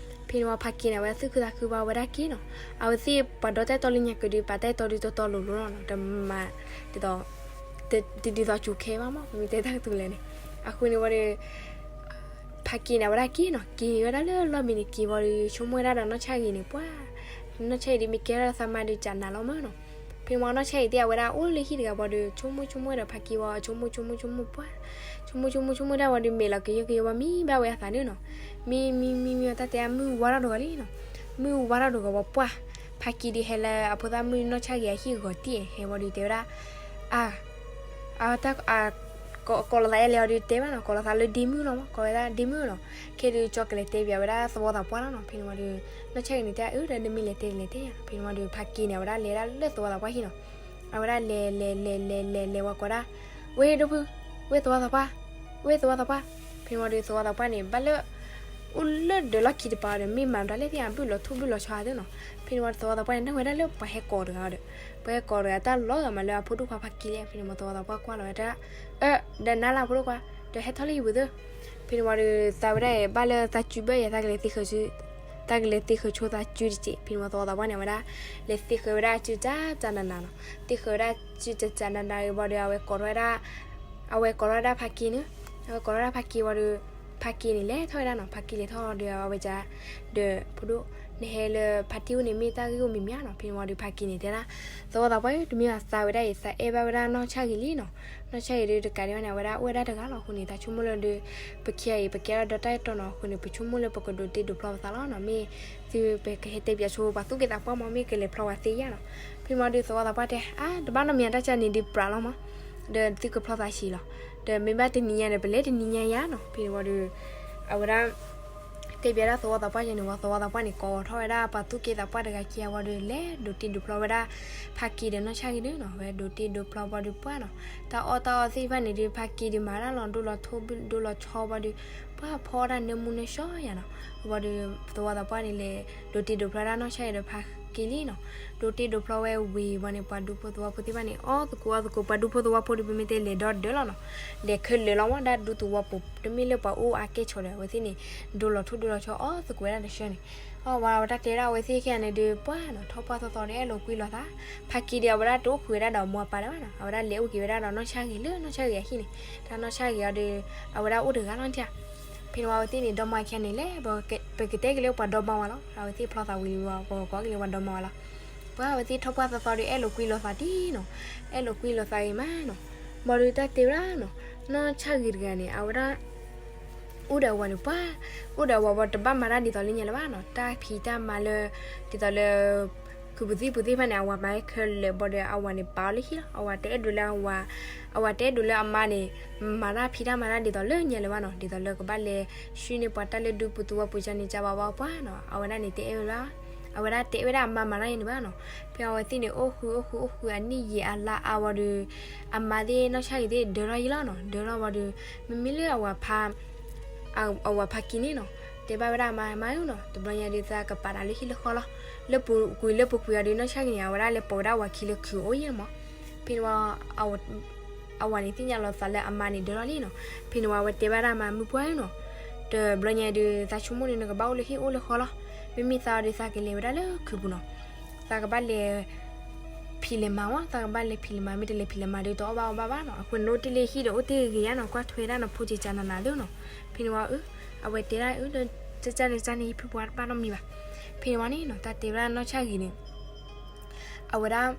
ဖဲန့ၣ်ဝံၤဖးက့ၤန့ၣ် အဝဲဒၣ်သူၣ်ခုသးခုဘၣ်ဝဲဒၣ်က့နီၤ, အဝဲသ့ၣ်ပှၤဒီတၢ်အဲၣ်တီလၢညါကဒုး ပာ်တၢ်အဲၣ်တီဒုးတီတီလိၤလိၤလီၤနီၤ, တမၤ ဒ်သိး တဒ်သိးစူၤခဲဘၣ်မး မ့ၢ်တဲတၢ်ကတိၤလဲၣ်န့ၣ်. အဃိန့ၣ်ဝံၤဒီး ဖးက့ၤန့ၣ် အဝဲဒၣ်က့ၤနီၤ, က့ၤဝဲဒၣ်လၢလီၢ်မံန့ၣ် က့ၤဝံၤဒီး ဆိကမိၣ်ဝဲဒၣ်ဒီးနီၢ်ဆၣ်ဂ့ၤန့ၣ် ပှၤ နီၢ်ဆၣ်ဂ့ၤဒ်မ့ၢ်ကဲထီၣ်သးမါဒီးကနးလီၤမးနီၤ. ဖဲန့ၣ်ဝံၤနီၢ်ဆၣ်ဂ့ၤသ့ၣ် အဝဲဒၣ်အိၣ်လၢဟံၣ်တဂၤဝံၤဒီး ဆိကမိၣ်ဆိကမိၣ်ဒီးဖးက့ၤဝံၤ ဆိကမိၣ်ဆိကမိၣ်ဆိကမိၣ်ပှၤ ဆိကမိၣ်ဆိကမိၣ်ဆိကမိၣ်ဒၣ်ဝံၤဒီး မဲာ်လီၤကယၢကယၢဝံၤ မံဘၣ်ဝဲအသးန့ၣ်နီၤ. မံမံမံမံ တၢ်တဲအမုၢ်ဝါထီၣ်တဂီၤလံနီၤ. မုၢ်ဝါထီၣ်တဂီၤဝံၤပှၤ ဖးက့ၤဒ်ဟဲလၢအဖိသၣ်မုၣ်နီၢ်ဆၣ်ဂ့ၤအဟံၣ်ဂီၤတံၢ် ဟဲဝံၤဒီးတဲဝဲဒၣ် အါ အတၢ် ကိးလီၤသးအဲၣ်လဲၣ်အီၤဒီးတဲဘၣ်နီၤ, ကိးလီၤသးလၢဒ့မုၣ်လီၤမး, ကိးဝဲဒၣ်ဒ့မုၣ်နီၤ. ခဲဒီးကၠီကလဲၤတဲဘၣ်ဝဲဒၣ်သဝီသးပှၢ်လီၤနီၤ. ဖဲန့ၣ်ဝံၤဒီး နီၢ်ဆၣ်ဂ့ၤန့ၣ်တဲအၢ ဒီးနမ့ၢ်လဲၤတဲလဲၤတဲယၤနီၤ. ဖဲန့ၣ်ဝံၤဒီး ဖးက့ၤန့ၣ် အဝဲဒၣ်လဲၤဒၣ်လၢသဝီသးပှၢ်ဟံၣ်နီၤ. အဝဲဒၣ်လဲၤလဲၤလဲၤလဲၤလဲၤလဲၤဝဲကိးဒၣ် ဝဲဒိၣ်ဖု ဝဲသဝီသးပှၢ် ဝဲသဝီသးပှၢ်. ဖဲန့ၣ်ဝံၤဒီးသဝီသးပှၢ်န့ၣ် ဘၣ်လၢ အိၣ်လၢဒၢးလီၢ်ခံတပၤဒီး မ့ၢ်မၤမတၤလဲၣ်သ့ၣ်ညါ ဘုၣ်လီၤထူၣ်ဘုၣ်လီၤဆီသ့ၣ်နီၤ. ဖဲန့ၣ်ဝံၤသဝီသးပှၢ်န့ၣ် နၢ်ဝဲဒၣ်လၢပှၤဟဲကိးတဂၤဒီး ပှၤဟဲကိးတဂၤ တၢ်လီၤဂာ်မးလၢအဖိဒိၣ်ခွါဖးက့ၤလဲၣ်. ဖဲန့ၣ်ဝံၤသဝီသးပှၢ်ကွၢ်လီၤဝဲဒၣ် အၢ ဒီးနၤလၢအဖိဒိၣ်ခွါ ဒီးဟဲထီၣ်လၢဟံၣ်ပူၤသ့ၣ်. ဖဲန့ၣ်ဝံၤဒီး သးဝဲဒၣ်အံၤ ဘၣ်လၢသးစုဘၢၣ်ယဲ သးကလဲၤသ့ဃၢၤ သးကလဲၤသ့ဃၢၤဆိသးစုတစဲး. ဖဲန့ၣ်ဝံၤသဝီသးပှၢ်န့ၣ် အဝဲဒၣ် လဲၤသ့ဃၢၤဝဲဒၣ်စုတၢ်တၢ်နးနးနီၤ. သ့ဃၢၤဝဲဒၣ်စုတၢ်တၢ်နးနးဝံၤဒီး အဝဲကိးထီၣ်ဝဲဒၣ် အဝဲကိးထီၣ်ဝဲဒၣ်ဖးက့ၤန့ၣ်. အဝဲကိးထီၣ်ဝဲဒၣ်ဖးက့ၤဝံၤဒီး ဖးက့ၤန့ၣ် လဲၤထီၣ်ဝဲဒၣ်နီၤ. ဖးက့ၤလဲၤထီၣ်ဒီး အဝဲက ဒီးဖိဒိၣ် နဟဲလၢဖါတံၢ်အိၣ်န့ၣ် မ့ၢ်တၢ်ဂ့ၢ်အိၣ်မံၤမံၤဧါနီၤ. ဖဲန့ၣ်ဝံၤဒီး ဖးက့ၤန့ၣ်တဲဒၣ် သဝီသးပှၢ်ဧၢ တမ့ၢ်ဘၣ်သးဝဲဒၣ်အံၤ သးအဲၣ်ဘၣ်ဝဲဒၣ်နီၢ်ဆၣ်ဂ့ၤလံနီၤ. နီၢ်ဆၣ်ဂ့ၤဒီးတကးဒံးဘၣ်န့ၣ် အဝဲဒၣ်အိၣ်ဝဲဒၣ်တဂၤလီၤ. အဃိန့ၣ် သးဆိကမိၣ်လၢဒီး ပခံဂၤအံၤ ပကဲထီၣ်ဒီးတၢ်အဲၣ်တီနီၤ. အဃိန့ၣ် ပဆိကမိၣ်လၢပကဒိးတ့ဒိးဖျီပသးလီၤနီၤ. မ့ၢ်သုပကဟဲတဲပၠးဆိပှၤသူၣ်က့သးပှၢ်မး မ့ၢ်ကလဲၤဖျီဝဲသ့ယါနီၤ. ဖဲန့ၣ်ဝံၤဒီးသဝီသးပှၢ်တဲ အါ တဘၣ်နီတမံၤ တၢ်ကန့ၣ်ဒုးပြးလီၤမး ဒီးသုကဖျီသးဆံးလီၤ. ဒီးမ့ၢ်ဘၣ်တနံၤညါန့ၣ် ပလဲၤတနံၤညါယါနီၤ. ဖဲန့ၣ်ဝံၤဒီး အဝဲဒၣ် တဲဘၣ်ဒၣ်သဝီသးပှၢ်ယဲန့ၣ်ဝံၤ သဝီသးပှၢ်န့ၣ်ကိးထီၣ်ဝဲဒၣ်ပှၤသူၣ်က့သးပှၢ်တဂၤခံဂၤဝံၤဒီး လဲၤဒိးတ့ဒိးဖျီဝဲဒၣ် ဖးက့ၤဒီးနီၢ်ဆၣ်ဂ့ၤန့ၣ်နီၤ. ဝဲဒိးတ့ဒိးဖျီဝံၤဒီးပှၢ်နီၤ တၢ်အီၣ်တၢ်အီသ့ၣ်တဖၣ်န့ၣ်ဒီး ဖးက့ၤဒီးမၤတၢ်လီၤဒိလီၤထူဒိလီၤဆီဝံၤဒီး ပှၢ်ဖီဒၣ်နၢမူနၢဆှီယါနီၤ. ဝံၤဒီးသဝီသးပှၢ်န့ၣ်လဲၤ ဒိးတ့ဒိးဖျီဒၣ်နီၢ်ဆၣ်ဂ့ၤဒီးဖးက့ၤလံနီၤ. ဒိးတ့ဒိးဖျီဝဲဝံၤဝံၤန့ၣ် ပှၤဒူဖိသဝီဖိသ့ၣ်တဖၣ်န့ၣ် အီၣ်သကိးအီၣ်သကိး ပှၤဒူဖိသဝီဖိဒီး ပမ့ၢ်တဲလဲၤဒီဒၢးလီၤနီၤ. လဲၤခဲလၢာ်လီၤမး ဒၣ်ဒူသဝီပူၤ တမ့ၢ်လၢပှၤအိၣ်အါကဲဆိးဒီး အဝဲသ့ၣ်န့ၣ် ဒိလီၤထူဒိလီၤဆီအီၣ်သကိးဝဲဒၣ်တဆှၢန့ၣ်. အဝဲတၢ်တဲဒၣ်အဝဲသ့ၣ်ခံဂၤန့ၣ်ဒီး ပှၢ်နီၤ ထီၣ်ပှၢ်သီသီဒီး အဲၣ်လိာ်ကွံလိာ်သး. ဖးက့ၤဒီး အဝဲဒၣ်တအိၣ်ဃုာ်ဝဲဒၣ်ဒီးမိၢ်အပၢ်တဘၣ်နီၤ. အဝဲဒၣ်လဲၤအိၣ်က့ၤဝဲဒၣ်ဒီးနီၢ်ဆၣ်ဂ့ၤလၢနီၢ်ဆၣ်ဂ့ၤအဟံၣ်န့ၣ်. တၢ်နီၢ်ဆၣ်ဂ့ၤအီၤဒီး အဝဲဒၣ်အိၣ်တဂၤလီၤန့ၣ်ဧါ. ဖဲန့ၣ်ဝံၤအဝဲသ့ၣ်န့ၣ် ဒီမါခံဂၤန့ၣ်လဲၣ် ပကတဲက့ၤလၢပှၤဒီမါဝဲလီၤ. အဝဲသ့ၣ်ဖျီသးဝံၤလံဝံၤ ပှၤကိးက့ၤလၢပှၤဒီမါဝဲလီၤ. ပှၢ်အဝဲသ့ၣ်ထီၣ်ပှၢ်သီသီဒီး အဲၣ်လိာ်ကွံလိာ်သးတံၢ်နီၤ. အဲၣ်လိာ်ကွံလိာ်သးဂ့ၤမးနီၤ. ဘၣ်ဒီးတၢ်တဲဝဲဒၣ်နီၤ နီၢ်ဆၣ်ဂ့ၤတဂၤန့ၣ် အဝဲဒၣ် အိၣ်ဒီးအဝၤန့ၣ်ပှၢ်, အိၣ်ဒီးအဝၤဝံၤ တဘၣ်မၤတၢ်ဒ်သိးလၢညါလၢၤဘၣ်နီၤ. တၢ်ဖံးတၢ်မၤလၢ ဒ်သိးလၢ ခုးပူၤသံၣ်ပူၤသ့ၣ်တဖၣ်န့ၣ် အဝၤမၤခဲလၢာ်ဘၣ်ဒီး အဝၤန့ၣ်ပာ်အီၤလၢဟံၣ်လီၤ. အဝၤတအဲၣ်ဒိးလၢအဝၤ, အဝၤတအဲၣ်ဒိးလၢအမါန့ၣ် မၤတၢ်ဖံးတၢ်မၤတၢ်ဒ်သိးလၢညါလၢၤဘၣ်နီၤ. ဒ်သိးလၢကဘၣ်လဲၤဆှံန့ၢ်ပှၤတၢ်လၢဒူပူၤသဝီပူၤန့ၣ် ကဘၣ်ဘၣ်ပှၢ်နီၤ. အဝဲဒၣ်န့ၣ်တအဲၣ်ဝဲဒၣ်, အဝဲဒၣ်တအဲၣ်ဝဲဒၣ်အမါမၤတၢ်ယဲန့ၣ်ဘၣ်နီၤ. ဖဲအဝဲသ့ၣ်န့ၣ် အိၣ်ဃုာ်အိၣ်ဃုာ်အိၣ်ဃုာ်အနံၣ်ယံာ်အလါအါဝံၤဒီး အမါသ့ၣ်နီၢ်ဆၣ်ဂ့ၤသ့ၣ်ဒၢထီၣ်ယံၤလီၤနီၤ. ဒၢထီၣ်ဝံၤဒီး မ့မ့ၢ်လၢအဝၤဖါ အဝၤဖါကံန့ၣ်နီၤ, တဲဘၣ်ဝဲဒၣ်အမါ, မါဧၢနီၤ, တဘျီညါဒုးသးကပာ်တၢ်လၢဟံၣ်လၢဃီလီၤ. လၢပူၤကွံာ်လၢပူၤကွံာ်အီၤဒုး နီၢ်ဆၣ်ဂ့ၤန့ၣ် အဝဲဒၣ်လဲၤပိာ်ဝဲဒၣ်အဝၤခံလၢခုးအိၣ်ယဲမး. ဖဲန့ၣ်ဝံၤ အဝၤန့ၣ်သ့ၣ်ညါလီၤသးလၢအမါန့ၣ်ဒၢထီၣ်လံနီၤ. ဖဲန့ၣ်ဝံၤအဝဲတဲဘၣ်ဒၣ်အမါ, မုၢ်ပှၢ်ဧၢနီၤ, တဘျီညါဒုး သးဆိကမိၣ်ဒုး နကဘၣ်အိၣ်လၢဟံၣ်အိၣ်လၢဃီလီၤ. မ့မ့ၢ်သးအီၤဒုး သးကလဲၤဝဲဒၣ်လၢခုးပူၤနီၤ. သးကဘၣ်လဲၤ ဖံးလဲၤမၤဝဲ, သးကဘၣ်လဲၤဖံးလဲၤမၤ, မ့ၢ်တလဲၤဖံးလဲၤမၤဒုး တအီၣ်ဘၣ်အီဘၣ်ဘၣ်နီၤ. အဃိန့ၣ် နအိၣ်တ့ၢ်လၢဟံၣ်ဒီးအိၣ်တ့ၢ်ဂ့ၤဂ့ၤယါနီၤ, ကွၢ်ထွဲဒၣ်နဖိကကနးနးသ့နီၤ. ဖဲန့ၣ်ဝံၤ အဝဲတဲဒၣ်အၢ တၢ်ကန့ၣ်ကန့ၣ် ယဖုပှၤတဘၣ်နီတမံၤဘၣ်. ဖဲန့ၣ်ဝံၤန့ၣ်နီၤ တၢ်တဲဝဲဒၣ်နီၢ်ဆၣ်ဂ့ၤန့ၣ် အဝဲဒၣ်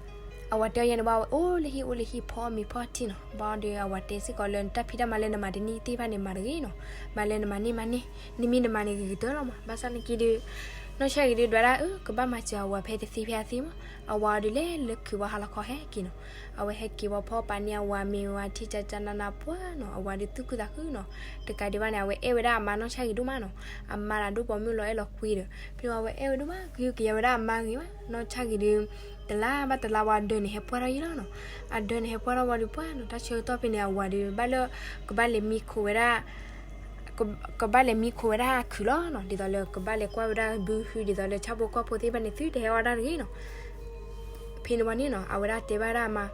အဝၤတဲအီၤယဲန့ၣ်ဘၣ် အဝဲအိၣ်လၢဟံၣ်အိၣ်လၢဟံၣ် ဖီအီၣ်မ့ၤဖီထံနီၤ. ဘၣ်ဒီးအဝၤတဲစ့ၢ်ကီးလၢ နတၢ်ဖံးတၢ်မၤလၢနမၤတန့ၢ်သ့ၣ်တဖၣ်န့ၣ် မၤတဂ့ၤနီၤ. မၤလၢနမၤန့ၢ်မၤန့ၢ်, နမ့ၢ်နမၤန့ၣ်ဂ့ၤကတၢၢ်လီၤမး. ဘၣ်ဆၣ်နာ်က့ဒီး နီၢ်ဆၣ်ဂ့ၤဒုးဒွးဒၣ်အၢ ကဘၣ်မၤစၢၤအဝၤဖဲတသ့ဖဲအသ့မး. အဝၤအီၤဒုးလဲၤလၢခုးဝဲဟါလီၤခီဟဲက့ၤနီၤ. အဝဲဟဲက့ၤဝဲဖီပာ်န့ၢ်အဝၤမ့ၤဝၤထံ ကကနနပှၢ်နီၤ. အဝၤဒုးသူၣ်ခုသးခုနီၤ. တကးဒံးဘၣ်န့ၣ် အဝဲအဲၣ်ဝဲဒၣ်အမါနီၢ်ဆၣ်ဂ့ၤဒိၣ်မးနီၤ. အမါလၢဒိၣ်ပိာ်မုၣ်လီၤအဲၣ်လီၤကွံဒီး ဖဲန့ၣ်ဝဲအဲၣ်ဝဲဒိၣ်မး ကဟုကယာ်ဝဲဒၣ်အမါဂ့ၤမး. နီၢ်ဆၣ်ဂ့ၤဒုး တလါဘၣ်တလါဝဲအဒၢန့ၣ်ဟဲပှၢ်ထီၣ်ယံၤလီၤနီၤ. အဒၢန့ၣ်ဟဲပှၢ်ထီၣ်ဝံၤဒီးပှၢ်နီၤ တၢ်ဆၢကတီၢ်ဖဲန့ၣ် အဝၤဒုး ဘၣ်လၢ ကဘၣ်လဲၤမံခိးဝဲဒၣ် ကဘၣ်လဲၤမံခိးဝဲဒၣ်ခုးလီၤနီၤ. ဒ်သိးလၢကဘၣ်လဲၤကွၢ်ဝဲဒၣ်ဘုဟု ဒ်သိးလၢဆၣ်ဖိကီၢ်ဖိသ့ၣ်တဖၣ်န့ၣ် သုတဟဲအီၣ်တၢ်တဂ့ၤနီၤ. ဖဲန့ၣ်ဝံၤန့ၣ်နီၤ အဝဲဒၣ်တဲဘၣ်ဒၣ်အမါ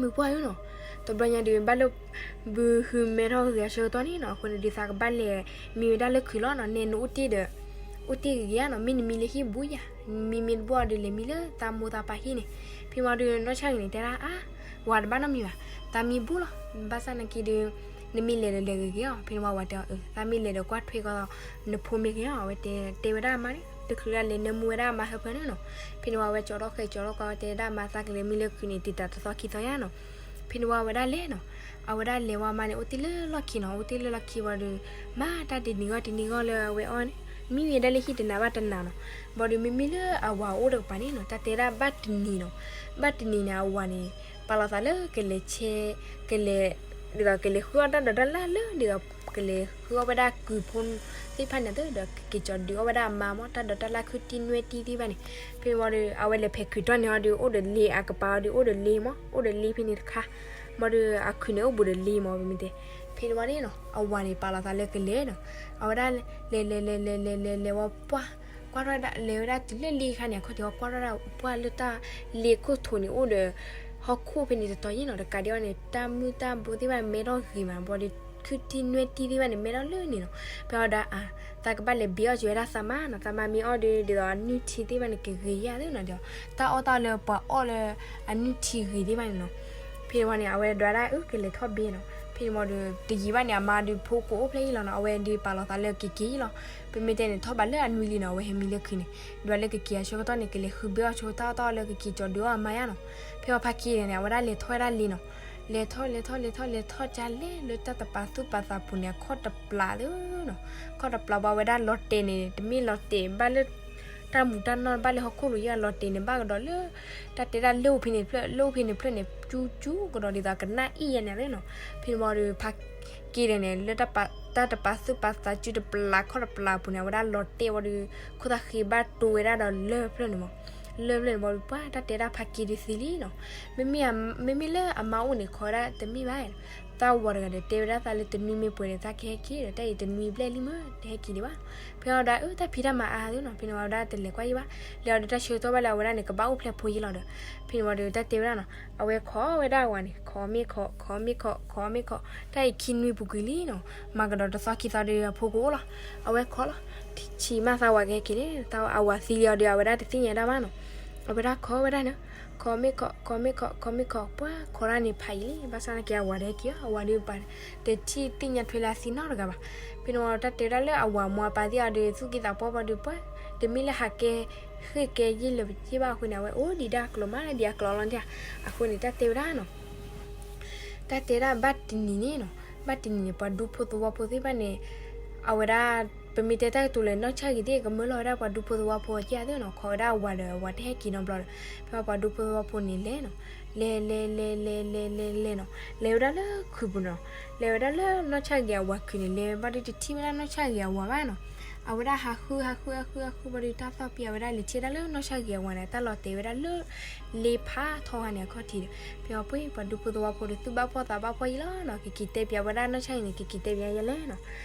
မုၢ်ပှၢ်ဧၢနီၤ, တဘျီညါဒုး ဘၣ်လၢ ဘုဟုမဲထီၣ်ဂ့ၤအဆၢကတီၢ်န့ၣ်နီၤ အဃိန့ၣ်ဒုးသးကဘၣ်လဲၤမံဝဲဒၣ်လၢခုးလီၤနီၤ. နဲနအိၣ်တ့ၢ်ဒီး အိၣ်တ့ၢ်ဂ့ၤဂ့ၤဧါနီၤ. မ့ၢ်နမံလၢဟံၣ်ဘူးယၤ, မံမ့ၢ်တဘူးအီၤဒုး လဲၤမံလၢသးမိၢ်သးပၢ်ဟံၣ်န့ၣ်. ဖဲန့ၣ်ဝံၤဒီး နီၢ်ဆၣ်ဂ့ၤန့ၣ် တဲဒၣ် အါ ဝၤတဘၣ်နီတမံၤဘၣ်, သးမံဘူးလီၤ. ဘၣ်ဆၣ်နာ်က့ဒုး နမ့ၢ်လဲၤဒီးလဲၤဂ့ၤဂ့ၤအီၤ. ဖဲန့ၣ်ဝံၤအဝၤတဲအီၤ အၢ သးမ့ၢ်လဲၤဒီးကွၢ်ထွဲကီး နဖိမ့ၢ်ဂ့ၤအီၤ. အဝဲတဲတဲဝဲဒၣ်အမါန့ၣ် တချုးဒၣ်လဲၤနၢမူဝဲဒၣ်အမါဟၢဖၢန့ၣ်နီၤ. ဖဲန့ၣ်ဝံၤအဝဲကၠီထီၣ်ဃဲးကၠီထီၣ်ကီး တဲဒၣ်အမါ သးကလဲၤမံလၢခုးန့ၣ် တံာ်တာ်တသီခံသီယါနီၤ. ဖဲန့ၣ်ဝံၤအဝဲဒၣ်လဲၤနီၤ. အဝဲဒၣ်လဲၤဝံၤအမါန့ၣ် အိၣ်တ့ၢ်လၢလီၢ်ခံနီၤ. အိၣ်တ့ၢ်လၢလီၢ်ခံဝံၤဒီး မၤတၢ်တနံၤဂီၢ်တနံၤဂီၢ်လၢအဝဲအီၣ်န့ၣ် မံဝဲဒၣ်လၢဟံၣ်တနၤဘၣ်တနၤနီၤ. ဘၣ်ဒီးမ့မ့ၢ်လၢအဝၤအိၣ်တကပၤန့ၣ်နီၤ တၢ်တဲဒၣ်ဘၣ်တနံၤနီၤ. ဘၣ်တနံၤန့ၣ် အဝၤန့ၣ် ပာ်လီၤသးလၢကလဲၤဆဲ ကလဲၤ ဒ်သိးကလဲၤဃုအီၣ်တၢ်ဒိးတၢ်လၣ်လၢ ဒ်သိးကလဲၤဃုအီၣ်ဝဲဒၣ်ကုဖိသ့ၣ်တဖၣ်န့ၣ်သ့ၣ်ဒီး ကက့ၤကၠီၤဒုးအီၣ်ဝဲဒၣ်အမါမး တၢ်ဒိးတၢ်လၣ်ခုၣ်တံၢ်နွဲၣ်တံၢ်သ့ၣ်တဖၣ်န့ၣ်. ဖဲန့ၣ်ဝံၤဒီး အဝဲလဲၤဖဲးခုးတီၢ်န့ၣ်အီၤဒီး အိၣ်ဒီးလ့အကပၤအီၤဒီး အိၣ်ဒီးလ့မး အိၣ်ဒီးလ့ဖဲန့ၣ်တခါ. ဘၣ်ဒီးအခုးန့ၣ်အိၣ်ဘူးဒီးလ့မး ပမ့ၢ်တဲ. ဖဲန့ၣ်ဝံၤန့ၣ်နီၤ အဝၤန့ၣ် ပာ်လီၤသးလၢကလဲၤနီၤ. အဝဲဒၣ်လဲၤလဲၤလဲၤလဲၤလဲၤလဲၤလဲၤဝဲပှၢ် ကွၢ်ထီၣ်ဝဲဒၣ် လဲၤဝဲဒၣ်တုၤလၢလ့ခါန့ၣ် အခီၣ်ထံးဝံၤ ကွၢ်ထီၣ်ဝဲဒၣ်ပှၢ်လၢတၢ်လ့ခိၣ်ထိးန့ၣ် အိၣ်ဒီး ဟီၣ်ခိၣ်ဖဲန့ၣ်တတီၤယံၤနီၤ. တကးဒံးဘၣ်န့ၣ် တၢ်မုၢ်တၢ်ဘိသ့ၣ်တဖၣ်န့ၣ် မဲထီၣ်ဂ့ၤမး ဘၣ်ဒီး ခုၣ်တံၢ်နွဲၣ်တံၢ်သ့ၣ်တဖၣ်န့ၣ် မဲထီၣ်လၢန့ၣ်နီၤ. ဖဲဝံၤဒီး အါ သးကဘၣ်လဲၤဘ့အီၣ်က့ၤဝဲဒၣ်သးမါနီၤ. သးမါမ့ၢ်အီၣ်ဒီး ဒ်သိးအနုၢ်ထံသ့ၣ်တဖၣ်န့ၣ် ကဂ့ၤယါသ့နီၤ. ဒီး တၢ်အီၣ်တၢ်အီလၢပှၤအီၣ်လၢအနုၢ်ထံဂ့ၤသ့ၣ်တဖၣ်န့ၣ်နီၤ. ဖဲန့ၣ်ဝံၤန့ၣ် အဝဲဒွးဒၣ်အၢ ကလဲၤထီၣ်ဘ့နီၤ. ဖဲန့ၣ်ဝံၤဒီး တယံာ်ဘၣ်န့ၣ် အမါဒီးဖိကိးအိၣ်ဖျဲၣ်ယံၤလီၤနီၤ. အဝဲဒုးပာ်လီၤသးလၢကက့ၤယံၤလီၤ. ပမ့ၢ်တဲန့ၣ် ထီၣ်ဘးလၢအနွံလံနီၤ အဝဲဟဲမံလၢခုးန့ၣ်. ဒွးလၢကက့ၤအဆၢကတီၢ်န့ၣ် ကလဲၤဃုဘ့အီၣ်ဆိ တၢ်အီၣ်တၢ်အီလၢကက့ၤကၠီၤဒုးအီၣ်အမါယါနီၤ. ဖဲဝံၤဖါက့န့ၣ် အဝဲဒၣ်လဲၤထီၣ်ဝဲဒၣ်လ့နီၤ. လဲၤထီၣ်လဲၤထီၣ်လဲၤထီၣ်လဲၤထီၣ်ကလဲၤလၢတၢ်တပာ်သူၣ်ပာ်သးပူၤန့ၣ် အခီၣ်တပျးသ့နီၤ. ခီၣ်တပျးဘၣ်ဝဲဒၣ်လီၤတဲာ်န့ၣ် တမ့ၢ်လီၤတဲာ်ဘၣ်လၢ တၢ်မူၤတၢ်နီၢ်ဘၣ်လၢဟီၣ်ခိၣ်လိၤယါ လီၤတဲာ်န့ၣ် ဘၣ်ကဒီးလၢ တၢ်တဲဒၣ်လၢအိၣ်ဖဲန့ၣ်တဖျၢၣ် လၢအိၣ်ဖဲန့ၣ်တဖျၢၣ်န့ၣ် ကၠူကၠူကဒီးဒ်သိးကနၣ်အ့ၣ်ယါန့ၣ်သ့နီၤ. ဖဲန့ၣ်ဝံၤဒီးဖါက့န့ၣ် လၢတၢ်တပာ်သူၣ်ပာ်သးစုတပျးခီၣ်တပျးအပူၤန့ၣ် အဝဲဒၣ်လီၤတဲာ်ဝံၤဒီး ခိၣ်သၣ်ဃ့ဘၣ်တိဝဲဒၣ်ဒီးလၢၢ်ဖျၢၣ်န့ၣ်မး. လၢၢ်ဖျၢၣ်န့ၣ်ဝံၤဒီး ပှၤတၢ်တဲဒၣ်ဖါက့ဒုးသံလံနီၤ. မ့မ့ၢ်လၢအမါအိၣ်န့ၣ် ခိးဝဲဒၣ်တမ့ၢ်ဘၣ် သးဝၤတဂၤဒီး တဲဝဲဒၣ်သးလၢတနွံမ့ၢ်ပှဲၤဒီး သးကဟဲက့ၤဒီး တၢ်အံၤတနွံဘျဲၣ်လံမး တဟဲက့ၤဒံးဘၣ်. ဖဲအီၤဒီး အၢ တၢ်ဖံးတၢ်မၤအါသ့နီၤ. ဖဲန့ၣ်ဝံၤဝဲဒၣ်တလဲၤကွၢ်ယံၤဘၣ်. လဲၤအီၤဒီးတၢ်ဆၢကတီၢ်ဘၣ်လၢအဝဲဒၣ်န့ၣ် ကဘၣ်အိၣ်ဖျဲၣ်ဖိယံၤလီၤဒီး ဖဲန့ၣ်ဝံၤဒီးတၢ်တဲဝဲဒၣ်နီၤ အဝဲခိးဝဲဒၣ်အဝၤန့ၣ် ခိးမ့ၢ်ခိး ခိးမ့ၢ်ခိး ခိးမ့ၢ်ခိး တၢ်အံၤခံနွံပူၤကွံာ်လံနီၤ. မၤကဒီးတသီခံသီဒီးအဖိကအိၣ်လီၤ. အဝဲခိးလီၤ. ဆံးမးသးဝၤကဟဲက့ၤန့ၣ် အဝၤသံလံအီၤဒီး အဝဲဒၣ်တသ့ၣ်ညါဒၣ်ဘၣ်နီၤ. အဝဲဒၣ်ခိးဝဲဒၣ်န့ၣ် ခိးမ့ၢ်ခိး ခိးမ့ၢ်ခိး ခိးမ့ၢ်ခိး ပှၤခိးတၢ်န့ၣ်ဖးယံာ်လံ. ဘၣ်ဆၣ်သနာ်က့ အဝၤတဟဲက့ၤအီၤ အဝၤဒုးပှၤတထံၣ်သ့ၣ်ညါထွဲလၢအသံနီတဂၤဘၣ်. ဖဲန့ၣ်ဝံၤတၢ်တဲဝဲဒၣ်လၢအဝၤမိၢ်အပၢ်သ့ၣ်အီၤဒီး သူၣ်က့သးပှၢ်ပှၢ်ဒီး ပှၤတမ့ၢ်လၢဟးကဲ ဃ့ၢ်ကဲယ့ၢ်လၢၤဘၣ်အဃိန့ၣ် အဝဲအိၣ်ဒံးဒၣ်အကျိၤမး ဒံးအကျိၤလီၤန့ၣ်. အဃိန့ၣ် တၢ်တဲဝဲဒၣ်နီၤ တၢ်တဲဒၣ်ဘၣ်တနံၤန့ၣ်နီၤ ဘၣ်တနံၤန့ၣ် ပှၤဒူဖိသဝီဖိသ့ၣ်တဖၣ်န့ၣ် အဝဲဒၣ် ပမ့ၢ်တဲတၢ်ကတိၤလဲၣ် နီၢ်ဆၣ်ဂ့ၤသ့ၣ် ကမၢလီၤဝဲဒၣ်ပှၤဒူဖိသဝီဖိအက့ၢ်သ့ၣ်နီၤ. ခိးဝဲဒၣ်အဝၤဒီး အဝၤတဟဲက့ၤနီတဘျီဒီး ဖဲပှၤဒူဖိသဝီဖိန့ၣ်လဲၤနီၤ လဲၤလဲၤလဲၤလဲၤလဲၤလဲၤလဲၤနီၤ လဲၤဝဲဒၣ်လၢခုးပူၤနီၤ. လဲၤဝဲဒၣ်လၢနီၢ်ဆၣ်ဂ့ၤအဝၤခုးန့ၣ် လဲၤဘၣ်ဒီးတထံၣ်ဝဲဒၣ်နီၢ်ဆၣ်ဂ့ၤအဝၤဘၣ်နီၤ. အဝဲဒၣ်ဟးဃုဟးဃုဟးဃုဟးဃုဘၣ်ဒီး တၢ်သီၣ်ပံအဝဲဒၣ်လဲၤထံၣ်ဝဲဒၣ်လၢနီၢ်ဆၣ်ဂ့ၤအဝၤန့ၣ် တၢ်လီၤတဲာ်ဝဲဒၣ်လၢ လ့ဖးထီဂၤန့ၣ်အခီၣ်ထံးဒီး ဖဲအီၤပှ့ၤ ပှၤဒူဖိသဝီဖိဒီး သူၣ်ဘၣ်ဖှီၣ်သးဘၣ်ဖှီၣ်ယံၤလီၤနီၤ. ကက့ၤတဲပၠးဝဲဒၣ်နီၢ်ဆၣ်ဂ့ၤန့ၣ် ကက့ၤတဲပၠးယဲလဲၣ်နီၤ.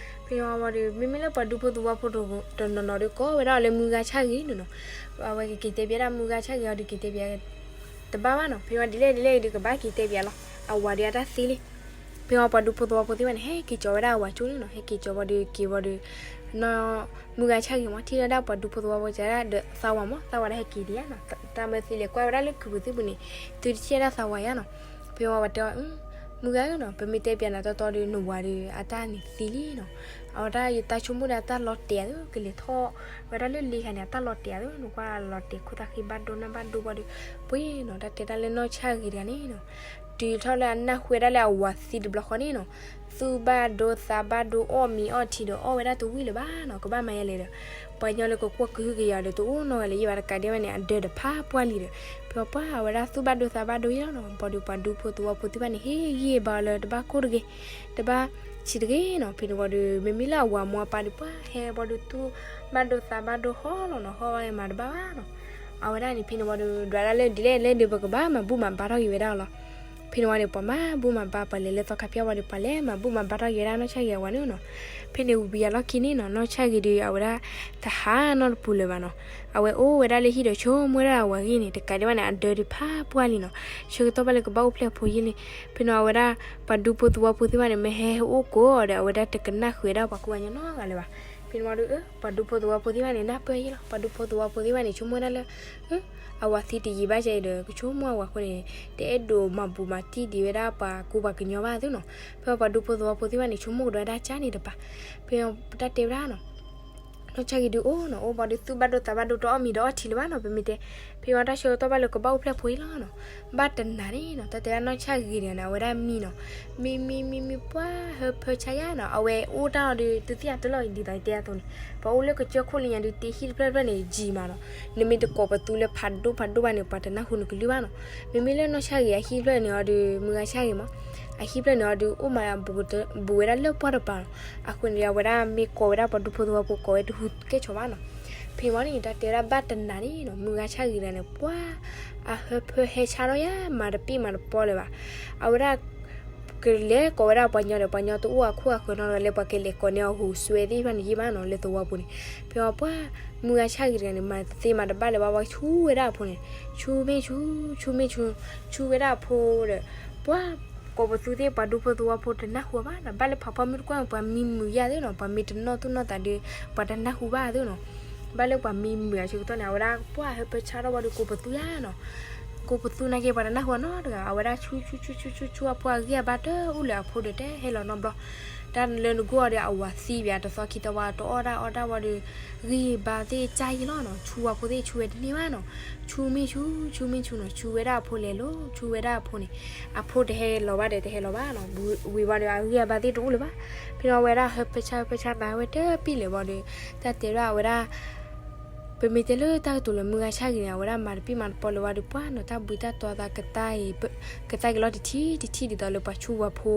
ဖဲအီၤဒီး မ့မ့ၢ်လၢပှၤဒူဖိသဝီဖိတနီၤနီၤဒီး ကိးဝဲဒၣ်အီၤလၢမုၢ်ဂၤဆၣ်ဂ့ၤန့ၣ်နီၤ. အဝဲကက့ၤတဲပၠးဒၣ်မုၢ်ဂၤဆၣ်ဂ့ၤအီၤဒီး က့ၤတဲပၠး တဘၣ်ဘၣ်နီၤ. ဖဲအီၤဒ်လဲၣ်ဒ်လဲၣ်ဒီး ကဘၣ်က့ၤတဲပၠးလီၤ အဝၤဒီးအတၢ်သ့လံ. ဖဲအီၤပှၤဒူဖိသဝီဖိသ့ၣ်တဖၣ်န့ၣ် ဟဲက့ၤကၠီၤဝဲဒၣ်အဝၤကၠိလံနီၤ. ဟဲက့ၤကၠီၤဝံၤဒီးက့ၤဝံၤဒီး နီၢ် မုၢ်ဂၤဆၣ်ဂ့ၤမး ထံၣ်ဝဲဒၣ်ပှၤဒူဖိသဝီဖိ ကဲဒၣ်ဒီးသးဝၤမး သးဝၤဒၣ်ဟဲက့ၤဒံးယါနီၤ. တၢ်မၢသ့လဲၤကွၢ်ဝဲဒၣ်လၢခုးပူၤသ့ၣ်ပူၤန့ၣ် သုတထံၣ်ဝဲဒၣ်သးဝၤယါနီၤ. ဖဲအီၤပှၤတဲအီၤ အၢ မုၢ်ဂၤဧၢနီၤ, ပမ့ၢ်တဲပျးနၤတီတီဒီး နဝၤဒီးအတၢ်န့ၣ်သံလံနီၤ. အဝဲဒၣ်ယတၢ်ဆိကမိၣ်ဒီးအတၢ်လီၤတဲာ်အသိး ကလဲၤထီၣ်ဝဲဒၣ်လၢလ့ခါန့ၣ် အတၢ်လီၤတဲာ်အသိး နကွၢ်လီၤတဲာ်ခိၣ်သၣ်ဃံဘၣ်ဒိနၢ်ဘၣ်ဒိဘၣ်ဒီး ပှ့ၤနီၤ တၢ်တဲဒၣ်လၢနီၢ်ဆၣ်ဂ့ၤတဂၤန့ၣ်နီၤ, တုၤထီၣ်လၢအနၢ်ဟူဝဲဒၣ်လၢအဝၤသံတဘျီဃီန့ၣ်နီၤ, သူၣ်ဘၣ်ဒိသးဘၣ်ဒိ အီၣ်မ့ၤအီထံဒီးအီၣ်ဝဲဒၣ်တဝံၣ်လၢၤဘၣ်နီၤ, ကဘၣ်မၤယဲလဲၣ်ဒီး ပှၤကညီလၢကကွီၢ်ကဟုကယာ်ဒီး တအိၣ်နီတဂၤလၢၤယဲဘၣ်, တကးဒံးဘၣ်န့ၣ် အဒၢးတဖးပှၢ်လံဒီး ဖဲပှၤအဝဲဒၣ်သူၣ်ဘၣ်ဒိသးဘၣ်ဒိယဲလီၤနီၤ, ဘၣ်ဒီးပှၤဒူဖိသဝီဖိသ့ၣ်တဖၣ်န့ၣ် ဟ့ၣ်ဂံၢ်ဘါလၢတဘၣ်ကိၢ်တဂ့ၤ, တဘၣ်ဆံးတဂ့ၤနီၤ. ဖဲန့ၣ်ဝံၤဒီး မ့မ့ၢ်လၢအဝၤမိၢ်အပၢ်ဒီး ပှၤဟဲဘၣ်ဒီးသူၣ်ဘၣ်ဒိသးဘၣ်ဒိဟီလီၤနီၤ, ဟီဝဲမၤတဘၣ်ဘၣ်နီၤ. အဝဲဒၣ်န့ၣ် ဖဲန့ၣ်ဝံၤဒီး ဒွးဒၣ်လၢဒ်လဲၣ်လဲၣ်ဒီး ပကဘၣ်မၤဘူၣ်မၤဘါထီၣ်က့ၤဝဲဒၣ်လီၤ. ဖဲန့ၣ်ဝံၤန့ၣ် ပှၤမၤဘူၣ်မၤဘါ ပှၤလဲၤလၢသီခါဖၠၣ်ဝံၤဒီး ပှၤလဲၤမၤဘူၣ်မၤဘါထီၣ်က့ၤဝဲဒၣ်နီၢ်ဆၣ်ဂ့ၤအဝၤန့ၣ်နီၤ. ဖဲန့ၣ်ဝံၤအလီၢ်ခံန့ၣ်နီၤ နီၢ်ဆၣ်ဂ့ၤဒီး အဝဲဒၣ်တဟးနီတပူၤလၢၤဘၣ်နီၤ. အဝဲအိၣ်ဝဲဒၣ်လၢဟံၣ်ဒီးဆိကမိၣ်ဝဲဒၣ်အဝၤဂ့ၢ်န့ၣ် တကးဒံးဘၣ်န့ၣ် အဒၢးဒုးဖးပှၢ်လံနီၤ, ဆၢကတီၢ်ဘၣ်လၢကဘၣ်အိၣ်ဖျဲၣ်ဖိယဲလံ. ဖဲန့ၣ်ဝံၤအဝဲဒၣ် ပှၤဒူဖိသဝီဖိသ့ၣ်တဖၣ်န့ၣ် မ့ၢ်ဟဲဟဲအိၣ်ကိးအီၤဒီး အဝဲဒၣ်တကနၣ်ဃုာ်ဝဲဒၣ်ပှၤကူပှၤကညီနီတဂၤလၢၤဘၣ်. ဖဲန့ၣ်ဝံၤဒီး ပှၤဒူဖိသဝီဖိသ့ၣ်တဖၣ်န့ၣ် နၢ်ပၢၢ်ယဲလီၤ, ပှၤဒူဖိသဝီဖိသ့ၣ်တဖၣ်န့ၣ် ဆိကမိၣ်ဝဲဒၣ်လၢ အဝၤသံတယံာ်ဘၣ်ကဲအံၤဒီး ကဆိကမိၣ်အဝၤအဃိန့ၣ် တအဲၣ်ဒိးမၤဘူးမၤတံၢ်ဒံးဝဲဒၣ်ပှၤကူပှၤကညီဘၣ်သုနီၤ. ဖဲပှၤဒူဖိသဝီဖိသ့ၣ်တဖၣ်န့ၣ် ဆိကမိၣ်ကဒီးဝဲဒၣ်ကၢ်န့ၣ်တပၤ. ဖဲတၢ်တဲဝဲဒၣ်နီၤ နီၢ်ဆၣ်ဂ့ၤဒုးအိၣ်နီၤ, အိၣ်ဘၣ်ဒီးသူၣ်ဘၣ်ဒိသးဘၣ်ဒိ တအီၣ်မ့ၤဒီးအီထံလၢၤဘၣ်နီၤ, ပမ့ၢ်တဲ. ဖဲဝံၤတၢ်ဆၢကတီၢ်ဘၣ်လၢကဘၣ်အိၣ်ဖျဲၣ်ဖိအံၤလီၤနီၤ. ဘၣ်တနၤန့ၣ်နီၤ တၢ်တဲဒၣ်နီၢ်ဆၣ်ဂ့ၤန့ၣ် အဝဲဒၣ်မံနီၤ, မံမံမံမံ ပှၤဟၢဖၢဆါယါနီၤ, အဝဲအိၣ်တၢ်အီၤဒီး သုသ့ၣ်ညါတလီၢ်အံၤ ဒ်သိးတဲအသိးန့ၣ် ပှၤအိၣ်လၢကစၢၢ်ခိၣ်လၢညါဒုး တ့ဟံၣ်တဖျၢၣ်တဖျၢၣ်န့ၣ် ယံာ်မးနီၤ. နမ့ၢ်တကိးပသူလၢဖးဒိၣ်ဖးဒိၣ်ဘၣ်န့ၣ် ပှၤတနၢ်ဟူနကလုၢ်ဘၣ်နီၤ. မ့မ့ၢ်လၢနီၢ်ဆၣ်ဂ့ၤအဟံၣ်တဖျၢၣ်န့ၣ်အီၤဒီး မုၢ်ဂၤဆၣ်ဂ့ၤမး အဟံၣ်တဖျၢၣ်န့ၣ်အီၤဒီး အိၣ်မးဘူးဝဲဒၣ်လၢပှၢ်တပၤနီၤ. အဃိန့ၣ် အဝဲဒၣ်မ့ၢ်ကိးဝဲဒၣ်ပှၤဒူဖိသဝီဖိ ကိးဝဲတဟူးကဲၢ်ဆိးဘၣ်နီၤ. ဖဲန့ၣ်ဝံၤန့ၣ် တၢ်တဲဝဲဒၣ်ဘၣ်တနၤန့ၣ်နီၤ မုၢ်ဂၤဆၣ်ဂ့ၤတဂၤန့ၣ် ပှၤအဟၢဖၢဟဲဆါထီၣ်ယါ မၤတပ့ၢ်မၤတပီလၢၤဘၣ်. အဝဲဒၣ် ကလဲၤကိးဝဲဒၣ်ပှၤညီဒီး ပှၤညီတအိၣ်အခိၣ်အဃၢၤနီတဂၤလၢပှၤကလဲၤကိးန့ၢ်အီၤ ဟူးစွဲသ့ၣ်တဖၣ်န့ၣ်ယံာ်ဘၣ်နီၤ လၢသဝီပူၤန့ၣ်. ဖဲပှၤ မုၢ်ဂၤဆၣ်ဂ့ၤတဂၤန့ၣ် မၤတသ့မၤတဘၣ်လၢၤဘၣ် ပှၤဆူဝဲဒၣ်အဖိန့ၣ်, ဆူမ့ၢ်ဆူ ဆူမ့ၢ်ဆူ ဆူဝဲဒၣ်အဖိဒီး ပှၤ ကိးပသူသ့ၣ် ပှၤဒူဖိသဝီဖိတနၢ်ဟူဘၣ်နီၤ. ဘၣ်လၢဖးဖီမုၢ်တကွၢ် ပှၤမံမုာ်ယါသ့ၣ်နီၤ, ပှၤမံတနီၣ်သူၣ်နီၣ်သးဒီး ပှၤတနၢ်ဟူဘၣ်သ့ၣ်နီၤ. ဘၣ်လၢပှၤမံမုာ်အဆၢကတီၢ်န့ၣ် အဝဲဒၣ်ပှၤဟၢဖၢဆါထီၣ်ဝံၤဒီး ကိးပသူယါနီၤ. ကိးပသူနာ်က့ ပှၤတနၢ်ဟူနီတဂၤ, အဝဲဒၣ်ဆူ ဆူ ဆူ ဆူ ဆူ ဆူအဖိအဂံၢ်အဘါတအိၣ်လၢၤအဖိဒီး တဟဲလီၤနီတဘျီ. တၢ်လၢနဂိၢ်အီၤဒီး အဝၤသံဘၣ် တသီခံသီဝံၤ တအီၣ်တၢ်အီတၢ်ဝံၤဒီး ဂံၢ်ဘါသ့ၣ်ကၢ်ယံလီၤနီၤ. ဆူအဖိသ့ၣ်ဆူဝဲတန့ၢ်ဘၣ်နီၤ. ဆူမ့ၢ်ဆူ ဆူမ့ၢ်ဆူနီၤ, ဆူဝဲဒၣ်အဖိလဲၤလီၤ, ဆူဝဲဒၣ်အဖိန့ၣ် အဖိတဟဲလီၤဘၣ်ဒီး တဟဲလီၤဘၣ်နီၤ. ဝံၤဝံၤဝံၤဒီး အဂံၢ်အဘါသ့ၣ်တအိၣ်လၢၤဘၣ်. ဖဲန့ၣ်ဝံၤဝဲဒၣ် ဟၢဖၢဆါ ဟၢဖၢဆါမၤဝဲတပ့ၢ်လၢၤဘၣ်ဒီး တၢ်တဲဝဲဒၣ်အဝဲဒၣ် ပမ့ၢ်တဲလၢတၢ်ကတိၤလၢမုၢ်ဂၤဆၣ်ဂ့ၤန့ၣ် အဝဲဒၣ်မၤတပ့ၢ်မၤတပီလၢၤဘၣ်ဒီး ပှၤနီၤ တၢ်ဘှံးတၢ်တီၤသး ကသါက့ၤလီၤတထံၣ်တထံၣ် ဒ်သိးလၢပှၤဆူပှၤဖ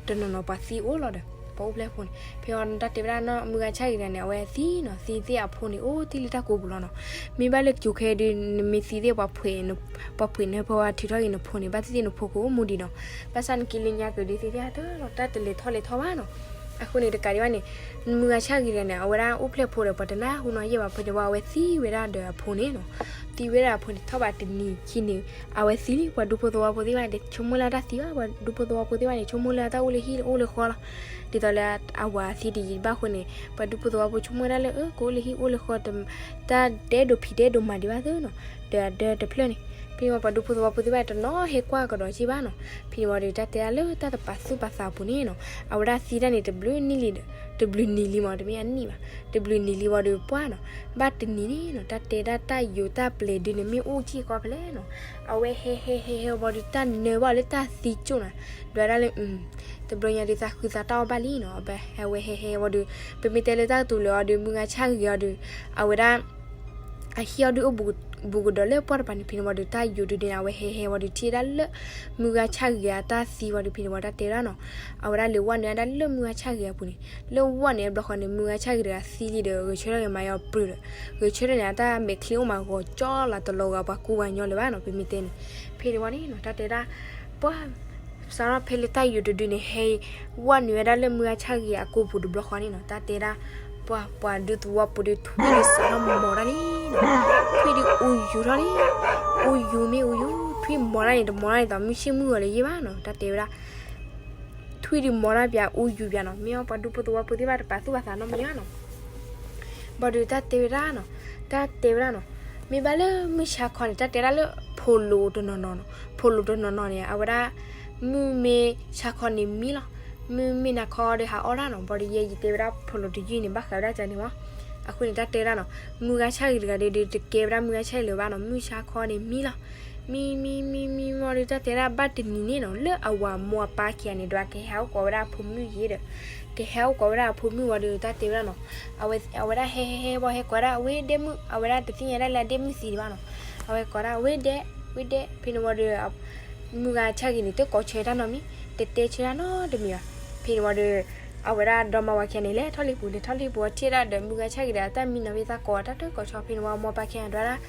ိတနီၤနီၤ ပှၤသံအိၣ်လီၤဒီး ပှၤအိၣ်ဖျဲၣ်ဖိန့ၣ်. ဖဲအံၤတၢ်တဲဝဲဒၣ်နီၤ မုၢ်ဂၤဆၣ်ဂ့ၤတဂၤန့ၣ် အဝဲသံနီၤ, သံသ့ၣ်အဖိန့ၣ် အိၣ်တ့ၢ်လၢတၢ်ကိးပူၤလီၤနီၤ. မ့ၢ်ဘၣ်လၢကၠိခဲဒုး နမ့ၢ်သံသ့ၣ် ပှၤဖှဲးနၢဖၢဝါထုးထီၣ်က့ၤနဖိန့ၣ် ဘၣ်သ့ၣ်သ့ၣ်နဖိကအိၣ်မူဒံးနီၤ. ဘၣ်ဆၣ်နက့ၤလၢညါက့ၤဒုး သံသ့ၣ်အတၢ်လီၤ တၢ်တလဲၤထီၣ်လဲၤထီဘၣ်နီၤ. အဃိန့ၣ် တကးဒံးဘၣ်န့ၣ် မုၢ်ဂၤဆၣ်ဂ့ၤတဂၤန့ၣ် အဝဲဒၣ်အိၣ်ဖျဲၣ်ဖိဒီး ပှၤတနၢ်ဟူနီၤယဲၢ်ဘၣ်. ဖဲန့ၣ်ဝံၤ အဝဲသံဝဲဒၣ်ဒီးအဖိန့ၣ်နီၤ. သံဝဲဒၣ်အဖိန့ၣ် ထီၣ်ဘးတနံၤခံနံၤ အဝဲသံလံ. ပှၤဒူဖိသဝီဖိသ့ၣ်တဖၣ်န့ၣ် တဆိကမိၣ်လၢတၢ်သံဘၣ်. ပှၤဒူဖိသဝီဖိသ့ၣ်တဖၣ်န့ၣ် ဆိကမိၣ်လၢတၢ်အိၣ်လၢဟံၣ်အိၣ်လၢဃီလီၤ. ဒ်သိးလၢအဝၤသံတယံာ်ဘၣ်အဃိန့ၣ် ပှၤဒူဖိသဝီဖိဆိကမိၣ်ဝဲဒၣ်လၢ အၢ ကအိၣ်လၢဟံၣ်အိၣ်လၢဃီ တၢ်တအဲၣ်ဒိးဖံးတအဲၣ်ဒိးမၤဒံးဘၣ်သ့နီၤ. ဒီးအဒၢတဖျၢၣ်န့ၣ် ဖဲန့ၣ်ဝံၤ ပှၤဒူဖိသဝီဖိသ့ၣ်တဖၣ်တနီၤဟဲကွၢ်ကဒီးက့ၤဘၣ်နီၤ. ဖဲန့ၣ်ဝံၤဒီး တၢ်တဲဒၣ်လၢတၢ်တပာ်သူၣ်ပာ်သးအပူၤန့ၣ်နီၤ အဝဲဒၣ်သံတၢ်န့ၣ် တဘျုးနံၣ်လံ တဘျုးနံၤလံမး တမ့ၢ်အနံၣ်ဘၣ် တဘျုးနံၤလံဝံၤဒီးပှၢ်နီၤ. ဘၣ်တနံၤန့ၣ်နီၤ တၢ်တဲဒၣ်တၢ်ယိၤတၢ်ပျဲၤဒုန့ၣ် မ့ၢ်အိၣ်ကံၢ်ကီဖဲလဲၣ်နီၤ အဝဲဟဲဟဲဟဲဟဲဝံၤဒီး တၢ်နၢဘၣ်လၢတၢ်သံကၠိၣ်နီၤ. ဒွးဒၣ်လၢ တဘျီညါဒုးသးဃုသးတၢ်အီၣ်ဘၣ်လံနီၤ. အဝဲဟဲဟဲဝံၤဒီး ပမ့ၢ်တဲလၢတၢ်ကတိၤလၢအီၤဒီး မုၢ်ဂၤဆၣ်ဂ့ၤအီၤဒီး အဝဲဒၣ် အဟံၣ်အီၤဒုးအိၣ်ဘူးကဒီးလၢပှၢ်တပၤန့ၣ် ဖဲန့ၣ်ဝံၤဒီး တၢ်ယိၤဒုဒုန့ၣ် အဝဲဟဲဟဲဝံၤဒီး ထံၣ်ဝဲဒၣ်လၢ မုၢ်ဂၤဆၣ်ဂ့ၤအတၢ်သံဝံၤဒီး ဖဲန့ၣ်ဝံၤ တၢ်တဲဒၣ်နီၤ အဝဲဒၣ်လဲၤဝဲနုာ်ဝဲဒၣ်လၢမုၢ်ဂၤဆၣ်ဂ့ၤအပူၤန့ၣ် လၢဝဲနုာ်အဘျီဃီန့ၣ် မုၢ်ဂၤဆၣ်ဂ့ၤတဂၤသံလံဒီး ဂဲၤဆၢထၢၣ်ဂ့ၤမၤအီၤပြၢၤဒီး ဂဲၤဆၢထၢၣ်န့ၣ် အတၢ်မဲာ်ချံအိၣ်မးဂီၤကၠီလီၤ တလီၤဂာ်ပှၤကူပှၤကညီလၢၤဘၣ်နီၤ ပမ့ၢ်တဲန့ၣ်. ဖဲန့ၣ်ဝံၤန့ၣ်နီၤ တၢ်တဲဒၣ် ပှၢ် စးထီၣ်ဖဲလၢတၢ်ယိၤတဒုန့ၣ် ဟဲဝဲနုာ်ဝဲဒၣ်လၢမုၢ်ဂၤဆၣ်ဂ့ၤအကိာ်ပူၤတဘျီဃီန့ၣ်နီၤ တၢ်တဲဒၣ် ပှၤ ပှၤဒူသဝီပူၤဒီး ထွံၣ်ဒီးစးထီၣ်မီၤတၢ်န့ၣ်နီၤ ထွံၣ်ဒုးအူယူၤထီၣ်န့ၣ် အူယူၤမ့ၢ်အူယူၤ ထွံၣ်မီၤတၢ်န့ၣ် တမီၤတၢ်န့ၣ်ဒီး မုၢ်ဆ့ၣ်မုၢ်ဂီၤလၢၤယဲၢ်ဘၣ်နီၤ တၢ်တဲဝဲဒၣ် ထွံၣ်ဒုးမီၤတၢ်ပၠး အူယူၤပၠးနီၤ မ့ၢ်အီၤ ပှၤဒူဖိသဝီဖိသ့ၣ်တဖၣ်တပာ်သူၣ်ပာ်သးနီတမံၤဘၣ်နီၤ ဘၣ်ဒီးတၢ်တဲဝဲဒၣ်နီၤ တၢ်တဲဝဲဒၣ်နီၤ မ့ၢ်ဘၣ်လၢမုၢ်ဆါခီန့ၣ် တၢ်တဲဒၣ်လၢ ဖိလိၤတနီၤနီၤနီၤ ဖိလိၤတနီၤနီၤန့ၣ် အဝဲဒၣ် မုၢ်မ့ၢ်ဆါခီန့ၣ်မံလီၤ. မုၢ်မ့ၢ်နၤခီဒီးဟးအီၣ်ဒၣ်နီၤ, ဘၣ်ဒီးယဲယတဲဝဲဒၣ်ဖိလိၤတယုၢ်န့ၣ် ဘၣ်ဃးဝဲဒၣ်ကန့ၣ်မး. အဃိန့ၣ် တၢ်တဲဝဲဒၣ်နီၤ, မုၢ်ဂၤဆၣ်ဂ့ၤတဂၤဒီး တကဲဝဲဒၣ်မုၢ်ဂၤဆၣ်ဂ့ၤလၢၤဘၣ်နီၤ, မုၢ်ဆါခီန့ၣ်မံလီၤ. မံ မံ မံ မံဝံၤဒီး တၢ်တဲဒၣ်ဘၣ်တနံၤန့ၣ်နီၤ, လၢအဝၤမိၢ်အပၢ်ခံဂၤန့ၣ် ဒီးကဟဲအိၣ်ကိးဝဲဒၣ်အဖိမုၣ်ယဲဒီး, ကဟဲအိၣ်ကိးဝဲဒၣ်အဖိမုၣ်ဝံၤဒီး တၢ်တဲဝဲဒၣ်နီၤ, အဝဲဒၣ်ဟဲဟဲဟဲဝံၤ ဟဲကိးဒၣ် ဝ့ၢ်ဒဲမုၣ်, အဝဲဒၣ်တသ့ၣ်ညါဒၣ်လၢအဒဲမုၣ်သံဒံးဘၣ်နီၤ. အဝဲကိးဒၣ် ဝ့ၢ်ဒဲ, ဝ့ၢ်ဒဲ, ဖဲန့ၣ်ဝံၤဒီး မုၢ်ဂၤဆၣ်ဂ့ၤန့ၣ် တကိးဆၢတၢ်နီတမံၤ, တတဲဆၢတၢ်နီတမံၤဘၣ်. ဖဲန့ၣ်ဝံၤဒီး အဝဲဒၣ်ဒီမါဝၤခံဂၤန့ၣ် လဲၤထီၣ်လံပူၤ လဲၤထီၣ်လံပူၤ အထံၣ်ဒၣ်ဒီး မုၢ်ဂၤဆၣ်ဂ့ၤဒီး အတၢ်မံနီၤဖဲသးကိးတၢ်တကိးဆၢ, ဖဲန့ၣ်ဝံၤမိၢ်ပၢ်ခံဂၤဒွးဒၣ်,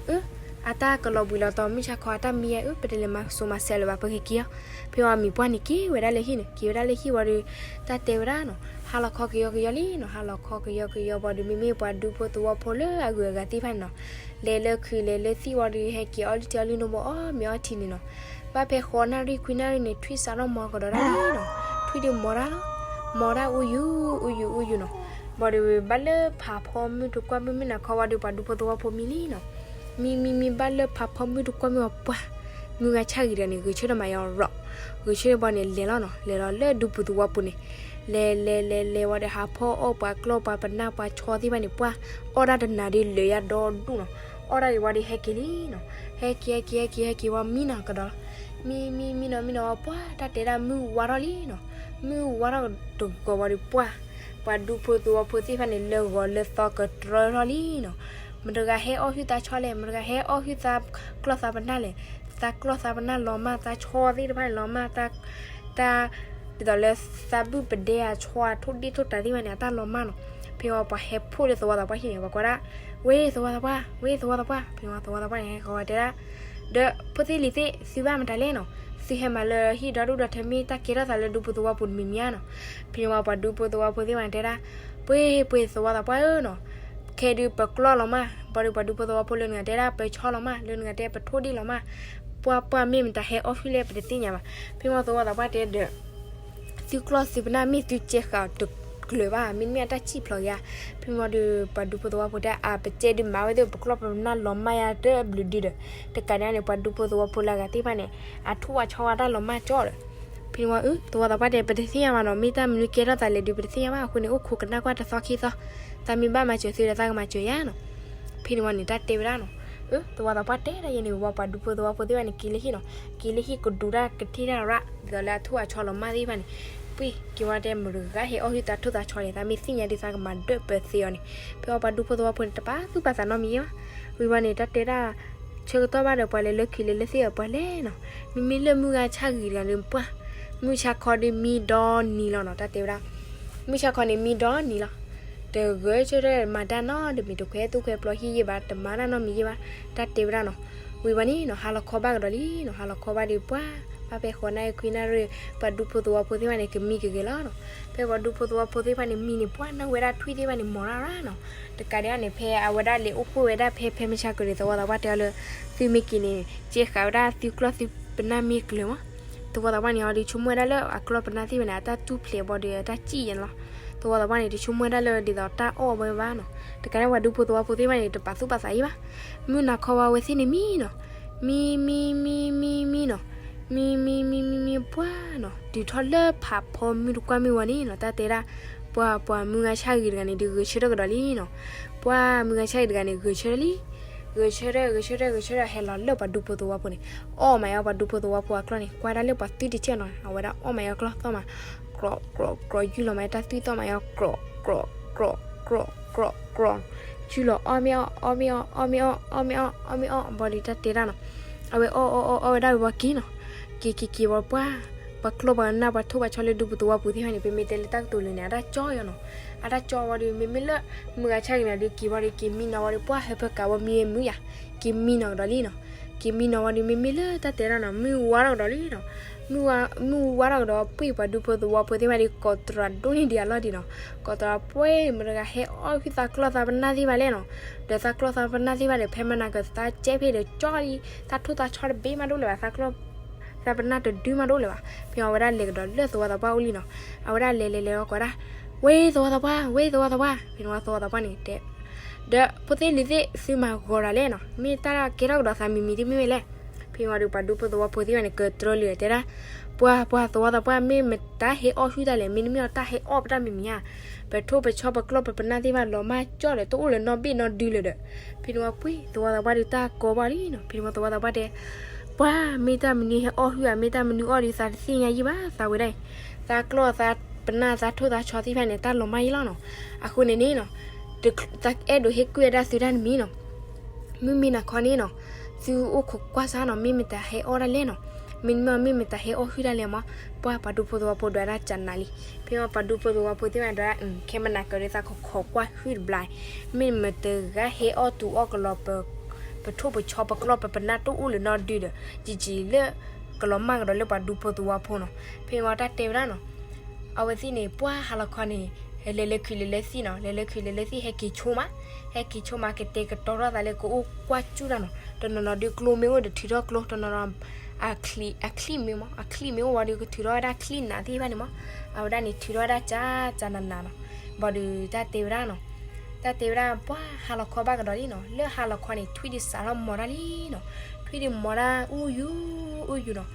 အၢ အတၢ်ကလီၤဘှံးလီၤတီၤ မုၢ်ဆါခီအတၢ်မံဧါ, အၢ ပတလဲၤမၤစိၤမၤစဲးလၢၤဘၣ် ပက့ၤက့ၤအီၤ. ဖဲဝံၤမံၤပှၢ်န့ၣ်က့ၤဝဲဒၣ်လၢဟံၣ်န့ၣ်, က့ၤဝဲဒၣ်လၢဟံၣ်ဝံၤဒီး တၢ်တဲဝဲဒၣ်နီၤ, ဟါလီၤခီကယီကယီလံနီၤ, ဟါလီၤခီကယီကယီဝံၤဒီး မ့မ့ၢ်ပှၤဒူဖိသဝီဖိလၢအဂုၤအဂၤသ့ၣ်တဖၣ်န့ၣ်နီၤ, လဲၤလၢခုးလဲၤလၢသံၣ်ဝံၤဒီး ဟဲက့ၤအီၣ်လုၢ်ထံအီလုၢ်နိ အီၣ်မ့ၤအီထံန့ၣ်နီၤ. ဘၣ်ဖဲဃိးနၣ်ရံၣ်ခွံနၣ်ရံၣ်န့ၣ် ထွံၣ်စးထီၣ်မီၤကဒီးဒၣ်လံနီၤ, ထွံၣ်ဒီးမီၤတၢ်လီၤ, မီၤတၢ်အူယူၤ အူယူၤ အူယူၤနီၤ. ဘၣ်ဒီးဘၣ်လၢဖးဖီမုၢ်တကွၢ်မုၢ် မုၢ်နၤခီဝံၤဒီး ပှၤဒူဖိသဝီဖိမံလံနီၤ. မံ မံ မံ ဘၣ်လၢဖးဖီမုၢ်တကွၢ်မုၢ်ဝံၤပှၢ်, မုၢ်ဂၤဆၣ်ဂ့ၤတဂၤန့ၣ် ဂဲၤဆၢထၢၣ်မၤယီၤရီး, ဂဲၤဆၢထၢၣ်ဘၣ်န့ၣ် လဲၤလီၤနီၤ, လဲၤလီၤလၢဒူပူၤသဝီပူၤန့ၣ်, လဲၤလဲၤလဲၤလဲၤဝံၤဒီး ဟးဖီအီၣ်ပှၤကျီၢ်ပှၤပနၢ်ပှၤဆီသ့ၣ်တဖၣ်န့ၣ် ပှၢ်အီၣ်ဒၣ်တနၤဒီးလၢာ်ယါဒီဒူၣ်နီၤ. အီၣ်ဒၣ်ဒံးဝံၤဒီး ဟဲက့ၤလံနီၤ, ဟဲက့ၤ ဟဲက့ၤ ဟဲက့ၤ ဟဲက့ၤဝံၤ မံနီၤကဒီးလီၤ. မံ မံ မံနီၤ မံနီၤဝံၤပှၢ် တၢ်တဲဒၣ်မုၢ်ဝါထီၣ်လံနီၤ. မုၢ်ဝါထီၣ်တဂီၤဝံၤဒီးပှၢ်, ပှၤဒူဖိသဝီဖိသ့ၣ်တဖၣ်န့ၣ် လၢဂီၤလၢသီကတြီထီၣ်လံနီၤ. မတဂၤဟဲအီၣ်ဟုၣ်သးဆီလဲၣ်, မတဂၤဟဲအီၣ်ဟုၣ်သးကျီၢ်သးပနၢ်လဲၣ်. သးကျီၢ်သးပနၢ်လီၤမၢ်, သးဆီသ့ၣ်တဖၣ်န့ၣ်လီၤမၢ်, တၢ် တၢ် ဒ်သိးလၢသးဘူၣ်ပဒဲအဆီ အထိၣ်ဒ့ၣ်ထိၣ်တၤသ့ၣ်တဖၣ်န့ၣ် အတၢ်လီၤမၢ်နီၤ. ဖဲဝံၤပှၤဟဲဖှိၣ်လၢသဝီသးပှၢ်ဟံၣ်န့ၣ် ပှၤကိးဒၣ်, ဝ့သဝီသးပှၢ်, ဝ့သဝီသးပှၢ်. ဖဲဝံၤသဝီသးပှၢ်န့ၣ် ဟဲကိးဝဲတဲဒၣ်, ဒီးဖိသ့ၣ်လံၤသ့ၣ် သုဘၣ်မတၤလဲၣ်နီၤ, သုဟဲမၤလၢဟံၣ်ဒီဒူၣ်ဒီထၢ မ့ၢ်တၢ်ကဲထီၣ်သးလၢဒူဖိသဝီပူၤတမံၤမံၤဧါနီၤ. ဖဲန့ၣ်ဝံၤပှၤဒူဖိသဝီဖိသ့ၣ်တဖၣ်န့ၣ်တဲဒၣ်, ပှ့ၤပှ့ၤသဝီသးပှၢ်ဧၢနီၤ, ခဲဒုးပကျီၢ်လီၤမၢ်. ဘၣ်ဒီးပှၤဒူဖိသဝီဖိလၢနဂၤတဲဒၣ် ပဆီလီၤမၢ်, လၢနဂၤတဲပထိၣ်ဒ့ၣ်လီၤမၢ်. ပှၢ်ပှၢ်မ့ၢ်မတၤဟဲအီၣ်ဟုၣ်လဲၣ် ပတသ့ၣ်ညါဘၣ်. ဖဲမ့ၢ်သဝီသးပှၢ်တဲဒီး သုကျီၢ်သုပနၢ်မ့ၢ်သုကဲဃာ်တကျၢၤဘၣ်, မ့တမ့ၢ်အတၢ်စံၣ်ဖျိးက့ၤဧါ. ဖဲမ့ၢ်ဒီးပှၤဒူဖိသဝီဖိတဲ အပကဲဒုးမၤဝဲသ့ၣ် ပကျီၢ်ပနၢ်လီၤမၢ်ယါတဘျုးဒုဒီး, တကးဒံးန့ၣ် ပှၤဒူဖိသဝီဖိလၢအဂၤသ့ၣ်တဖၣ်န့ၣ် အထိၣ်အဆီဝဲတၢ်လီၤမၢ်ကၠီဒီး ဖဲန့ၣ်ဝံၤ သဝီသးပှၢ်တဲ ပတသ့ၣ်ညါဘၣ်နီၤ, မ့ၢ်တၢ်မနုၤကဲထီၣ်သးလဲၣ်ဒုး ပတသ့ၣ်ညါဘၣ်. အဃိန့ၣ် အိၣ်ခိးကနၣ်ကွၢ်တသီခံသီ, သးမ့ၢ်ဘၣ်မၤစၢၤသုဒီး သးကမၤစၢၤယၤနီၤ. ဖဲန့ၣ်ဝံၤန့ၣ် တၢ်တဲဝဲဒၣ်နီၤ, သဝီသးပှၢ်တဲဒၣ်ယဲန့ၣ်ဝံၤ ပှၤဒူဖိသဝီဖိသ့ၣ်တဖၣ်န့ၣ် က့ၤလၢဟံၣ်နီၤ, က့ၤလၢဟံၣ်ကဒိးတၢ်ကထံၣ်တၢ်ရၣ် ဒ်သိးလၢအထိၣ်အဆီလီၤမၢ်သ့ၣ်တဖၣ်န့ၣ်, ပှ့ၤက့ၤဝံၤတဲ မတဂၤဟဲအီၣ်ဟုၣ်သးထိၣ်သးဆီလဲၣ်, သးမ့ၢ်သ့ၣ်ညါဒုး သးကမၤဒၢးပၢၤသ့အီၤန့ၣ်. ဖဲဝံၤပှၤဒူဖိသဝီဖိန့ၣ် တပာ်သူၣ်ပာ်သးနီတမံၤဘၣ်. ဝံၤဝံၤန့ၣ် တၢ်တဲဒၣ် ဆၢကတီၢ်ဘၣ်ဒီး ပှၤလဲၤလၢခုးလဲၤလၢသ့ၣ်အပှၤလဲၣ်နီၤ, မ့မ့ၢ်လၢမုၢ်ဂၤဆၣ်ဂ့ၤတဂၤန့ၣ်ပှၢ်, မုၢ်ဆါခီဒီးမံဒီနံၤလီၤနီၤ, တၢ်တဲဝဲဒၣ် မုၢ်ဆါခီန့ၣ်မံဒီနံၤလီၤ. တဂဲၤဆၢထၢၣ်မၤတၢ်နီတမံၤ, တခွဲသူၣ်ခွဲပျီဟံၣ်ယံၣ်ဘၣ်, တမၤတၢ်နီတမံၤယံၣ်ဘၣ်, တၢ်တဲဝဲဒၣ်နီၤ. ဝံၤဝံၤန့ၣ်နီၤ ဟါလီၤခီဘၣ်ကဒီးလံနီၤ, ဟါလီၤခီဘၣ်ဒီးပှၢ်, ဘၣ်ဖဲဃိးနၣ်ရံၣ်ခွံနၣ်ရံၣ် ပှၤဒူဖိသဝီဖိသ့ၣ်တဖၣ်န့ၣ် ကမံကဂ့ၤလီၤနီၤ. ဖဲပှၤဒူဖိသဝီဖိသ့ၣ်တဖၣ်န့ၣ်မံန့ၣ် ပှၢ်နၢ်ဝဲဒၣ်ထွံၣ်သ့ၣ်တဖၣ်န့ၣ် မီၤရၣ်ရၣ်နီၤ. တကးဒံးန့ၣ် ဖဲအဝဲဒၣ်လဲၤအိၣ်ဖှိၣ်ဝဲဒၣ်ဖဲ ဖဲမုၢ်ဆါခီဒီး သဝီသးပှၢ်တဲအီၤလၢ သုမ့ၢ်က့ၤန့ၣ် ကဲဃာ်ဝဲဒၣ်သုကျီၢ်သုပနၢ်မ့ၢ်ကျၢၤမး. သဝီသးပှၢ်န့ၣ်အီၤဒီး ဆိကမိၣ်ဝဲဒၣ်လၢအကျီၢ်ပနၢ်သ့ၣ်တဖၣ်န့ၣ် အတၢ်တူၢ်ဖျဲးဘၣ်ဒီး အတၢ်စံၣ်ယဲၢ်န့ၣ်လီၤ. သဝီသးပှၢ်န့ၣ် တဆိကမိၣ်ဝဲဒၣ်လၢဒ်သိးတၢ်အီၣ်ဝဲဘၣ်နီၤ. တကးဒံးပှၤဒူဖိသဝီဖိသ့ၣ်တဖၣ်န့ၣ် တပာ်သူၣ်ပာ်သးယံၣ်ဘၣ်. မုၢ်နၤခီဝံၤအဝဲသ့ၣ်န့ၣ်မံနီၤ, မံ မံ မံ မံ မံနီၤ, မံ မံ မံ မံ မံ ပှၢ်နီၤ, တုၤထီၣ်လၢဖးဖီမုၢ်တကွၢ်မုၢ်ဝံၤန့ၣ်နီၤ တၢ်တဲဒၣ် ပှၤ ပှၤမုၢ်ဂၤဆၣ်ဂ့ၤတဂၤန့ၣ် ဒုးဂဲၤဆၢထၢၣ်ကဒီးလံနီၤ. ပှၤမုၢ်ဂၤဆၣ်ဂ့ၤတဂၤန့ၣ် ဂဲၤဆၢထၢၣ်လံ. ဂဲၤဆၢထၢၣ် ဂဲၤဆၢထၢၣ် ဂဲၤဆၢထၢၣ် ဟဲလီၤလၢပှၤဒူဖိသဝီဖိန့ၣ်, အီၣ်မးအီၤပှၤဒူဖိသဝီဖိအကျီၢ်န့ၣ်, ကွၢ်ဒၣ်လၢပှၤသွံၣ်တဆဲနီၤ, အဝဲဒၣ်အီၣ်မးအီၤကျီၢ်သီၣ်မး, ကြီး ကြီး ကြီး ယူၢ်လီၤမးတၢ်သွံၣ်သီၣ်မးအီၤ, ကြီး ကြီး ကြီး ကြီး ကြီး ကြီး ယူၢ်လီၤ အီၣ်မ့ၢ်အီၣ် အီၣ်မ့ၢ်အီၣ် အီၣ်မ့ၢ်အီၣ် အီၣ်မ့ၢ်အီၣ် အီၣ်မ့ၢ်အီၣ် ဘၣ်ဒီးတၢ်တဲဒၣ်နီၤ, အဝဲအီၣ်အီၣ်အီၣ်အီၣ်ဝဲဒၣ်ဝံၤက့ၤနီၤ, က့ၤက့ၤက့ၤဝံၤပှၢ်, ပှၤကျီၢ်ပှၤနၢ်ပှၤထိၣ်ပှၤဆီလၢဒူပူၤသဝီပူၤသ့ၣ်တဖၣ်န့ၣ် ပမ့ၢ်တဲလၢတၢ်ကတိၤလၢာ်န့ၣ် အတၢ်ကၠီယီၤနီၤ, အတၢ်ကၠီဝံၤဒီး မ့မ့ၢ်လၢ မုၢ်ဂၤဆၣ်ဂ့ၤန့ၣ်ဒီး က့ၤဝံၤဒီးက့ၤမံနီၤဝံၤဒီးပှၢ် ဟၢဖၢကးဝံၤမံဝဲမုၢ်ယၤ, က့ၤမံနီၤကဒီးလံနီၤ, က့ၤမံနီၤဝံၤဒီး မ့မ့ၢ်လၢတၢ်တဲဒၣ်နီၤ မုၢ်ဝါထီၣ်ကဒီးလံနီၤ, မုၢ်ဝါထီၣ်ကဒီး ပှ့ၤပှၤဒူဖိသဝီဖိသ့ၣ်တဖၣ်ဒီး ကိးတြၢၤဒိၣ်န့ၢ်ဒံးအလီၢ်ဒံးနီၤ, ကိးတြၢၤပှ့ၤ မတဂၤဟဲအီၣ်ဟုၣ်သးကျီၢ်သးပနၢ်သ့ၣ်တဖၣ်လဲၣ်နီၤ, ဒီးသးကျီၢ်သးပနၢ်သ့ၣ်တဖၣ်ဒီး ဖဲမနၤကသးကဲဖဲဒီးကၠီလံ, သးထိၣ်သးဆီတဘ့ၣ်မးဒိၣ်လၢၤဘၣ်, သးကျီၢ် သးပနၢ်တဒုမးဒိၣ်လၢၤဘၣ်. ဖဲအဝဲဒၣ်လဲၤကဒီးလၢသဝီသးပှၢ်အိၣ်လံနီၤ, အဝဲဒၣ်လဲၤလဲၤလဲၤလီၤကိးဒၣ်, ဝ့သဝီသးပှၢ် ဝ့သဝီသးပှၢ်, ဖဲန့ၣ်ဝံၤသဝီသးပှၢ်န့ၣ်တဲ, ဒီးဖိသ့ၣ်လံၤသ့ၣ် သုမၤဂီၤတၢ်လဲၣ်နီၤ, မ့ၢ်တၢ်ကဲထီၣ်ကဒီးသးမံၤမံၤတမ့ၢ်ဝဲလဲၣ်, ဖဲဝံၤဒီးပှၤဒူဖိသဝီဖိသ့ၣ်တဖၣ်န့ၣ် ကတြၢလံာ်တဲဒၣ်, ပှၤ ပှၤသဝီသးပှၢ် မ့ၢ်မတၤဟဲအီၣ်ဟုၣ်တၢ်လဲၣ်, မ့တမ့ၢ်အီၤတၢ်ဟဲအီၣ်ပတၢ်မံၤမံၤဧါ, ပထိၣ်ပဆီပကျီၢ်ပပနၢ်သ့ၣ်တဖၣ် လီၤမၢ်ကၠီၣ်ဒီး တအိၣ်လၢၤနီတဘ့ၣ်နီတဒုလၢၤဒီး, ဖဲန့ၣ်ဝံၤပှၤသဝီသးပှၢ်ဒီးတၢ်ကိးဘၣ်လံနီၤ. ဖဲန့ၣ်ဝံၤသဝီသးပှၢ်တဲ, ပှၤ မ့ၢ်တၢ်မနုၤဟဲအီၣ်ဟုၣ်ဧါ, မ့ၢ်တၢ်မနုၤအီၣ်ဒီး သးတသ့ၣ်ညါယံၣ်ဘၣ်, သးဝဲဒၣ်အံၤ သးကျီၢ်သးပနၢ်သးထိၣ်သးဆီသ့ၣ်တဖၣ်န့ၣ် တၢ်လီၤမၢ်ယံၣ်လီၤနီၤ. အဃိန့ၣ်န့ၣ်နီၤ, သးအဲၣ်ဒိးဟ့ၣ်ကွံာ်ဝဲဒၣ်သုတၢ်တမံၤနီၤ. မုၢ်မ့ၢ်နၤခီန့ၣ်နီၤ, သုအိၣ်ခိးကွၢ်စၢ်နီၤ, မ့ၢ်မတၤဟဲအီၣ်ဒၣ်လဲၣ်နီၤ, မ့တမ့ၢ် မ့ၢ်မတၤဟဲအီၣ်ဟုၣ်ဒၣ်လဲၣ်မး. ပှၤ ပှၤဒူဖိသဝီဖိဒွးဒၣ်ကနၤလံ. ဖဲဝံၤပှၤဒူဖိသဝီဖိသ့ၣ်တဖၣ်ဒွးဒၣ် ခဲမနၤကဒီး သးကခိးကွၢ်ဟုၣ်တဘျီ, မ့ၢ်မတၤဂၤဟဲအီၣ်တူၤအီၣ်ကလီၤ ပထိၣ်ပဆီပကျီၢ်ပပနၢ်တအိၣ်လၢၤနီတဒုဒီး ယံာ်ယံာ်လၢ ကလီၤမၢ်ကဒီးလၢပှၤဒူဖိသဝီဖိနီၤ. ဖဲဝံၤတၢ်တဲဝဲဒၣ်နီၤ, အဝဲသ့ၣ်န့ၣ် ပှၤဟါလီၤခီန့ၣ် လဲၤလၢခုးလဲၤလၢသံၣ်နီၤ, လဲၤလၢခုးလဲၤလၢသံၣ် ဟဲက့ၤဆိမး, ဟဲက့ၤဆိမး ကတဲာ်ကတီၤထီၣ်သးလၢကအိၣ်ကွၢ်စူၣ်တၢ်နီၤ. တနီၤနီၤဒုးကျိမ့ၢ်အိၣ်ဒီး ထုးထီၣ်ကျိ, တနီၤနီၤ အချံမ့ၢ်မး, အချံမ့ၢ်အိၣ်ဝံၤဒီး ကထုးထီၣ်ဝဲဒၣ်ချံနးသ့ၣ်တဖၣ်န့ၣ်မး. အဝဲဒၣ်န့ၣ် ထုးထီၣ်ဝဲဒၣ်ကၢ်ကၢ်နးနးနီၤ. ဘၣ်ဒီးတၢ်တဲဝဲဒၣ်နီၤ, တၢ်တဲဝဲဒၣ် ပှၤဟါလီၤခီဘၣ်ကဒီးလံနီၤ. လၢဟါလီၤခီန့ၣ် ထွံၣ်ဒုးစးထီၣ်မီၤတၢ်လံနီၤ. ထွံၣ်ဒုးမီၤတၢ် အူယူၤ အူယူၤနီၤ,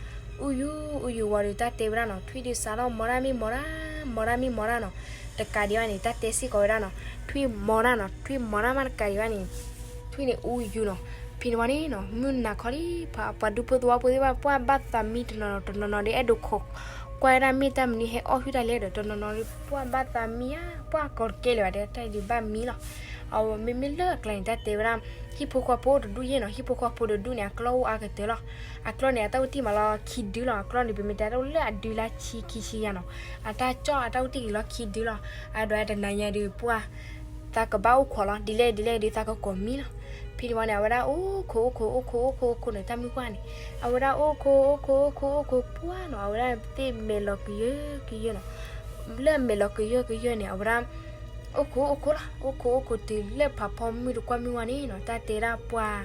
အူယူၤ အူယူၤဝံၤဒီး တၢ်တဲဝဲဒၣ်နီၤ, ထွံၣ်ဒုးစးထီၣ်မီၤတၢ် မ့ၢ်မီၤတၢ် မီၤတၢ် မ့ၢ်မီၤတၢ်နီၤ. တကးဒံးဘၣ်န့ၣ် တၢ်တဲစ့ၢ်ကီးဝဲဒၣ်နီၤ, ထွံၣ်မီၤတၢ်နီၤ, ထွံၣ်မီၤတၢ်မး တကးဒံးဘၣ်န့ၣ် ထွံၣ်န့ၣ်အူယူၤနီၤ. ဖဲန့ၣ်ဝံၤန့ၣ်နီၤ မုၢ်နၤခီလံ, ပှၤဒူဖိသဝီဖိသ့ၣ်တဖၣ် ပှၤဘၣ်သးမံတနီၤနီၤ, တနီၤနီၤဒီး အဲၣ်ဒိးခိးကွၢ်ဝဲဒၣ် မ့ၢ်တၢ်မနုၤဟဲအီၣ်ဟုၣ်တၢ်လဲၣ်ဒီး တနီၤနီၤဒီး ပှၤဘၣ်သးမံဧါ, ပှၤကိးတကဲလၢၤဘၣ်ဒီး တၢ်ဒုးဘၣ်မံလီၤ. အဝဲမ့မ့ၢ်လၢအကျါန့ၣ် တၢ်တဲဝဲဒၣ် ဟံၣ်ဖိဃီဖိအိၣ်တဒူၣ်ယဲၢ်နီၤ, ဟံၣ်ဖိဃီဖိတဒူၣ်န့ၣ် အကျီၢ်အိၣ်အါကတၢၢ်လီၤ. အကျီၢ်န့ၣ် အတၢ်အိၣ်တံၢ်မးလီၤခံဒုလီၤ. အကျီၢ်န့ၣ် ပမ့ၢ်တဲတၢ်အိၣ်လၢအဒုလၢဆံခံဆံယၤနီၤ, အတၢ်ကၠီၣ် အတၢ်အိၣ်တံၢ်က့ၤလီၤခံဒုလီၤ. အဒွးတနၤညါဒီး ပှၤ သးကဘၣ်အိၣ်ခိးလီၤ, ဒ်လဲၣ်ဒ်လဲၣ်ဒီး သးကကိးမံလီၤ. ဖဲန့ၣ်ဝံၤန့ၣ် အဝဲဒၣ်အိၣ်ခိး အိၣ်ခိး အိၣ်ခိး အိၣ်ခိး အိၣ်ခိးန့ၣ် တၢ်မုၢ်ပှၢ်န့ၣ် အဝဲဒၣ်အိၣ်ခိး အိၣ်ခိး အိၣ်ခိး အိၣ်ခိးပှၢ်နီၤ, အဝဲဒၣ်သ့ၣ်မဲာ်လီၤကယၢကယၢနီၤ. လၢအမဲာ်လီၤကယၢကယၢန့ၣ် အဝဲဒၣ် အိၣ်ခိး အိၣ်ခိးလီၤ, အိၣ်ခိး အိၣ်ခိးတုၤလၢဖးဖီမုၢ်တကွၢ်မုၢ်ဝါန့ၣ်နီၤ, တၢ်တဲဒၣ်ပှၤ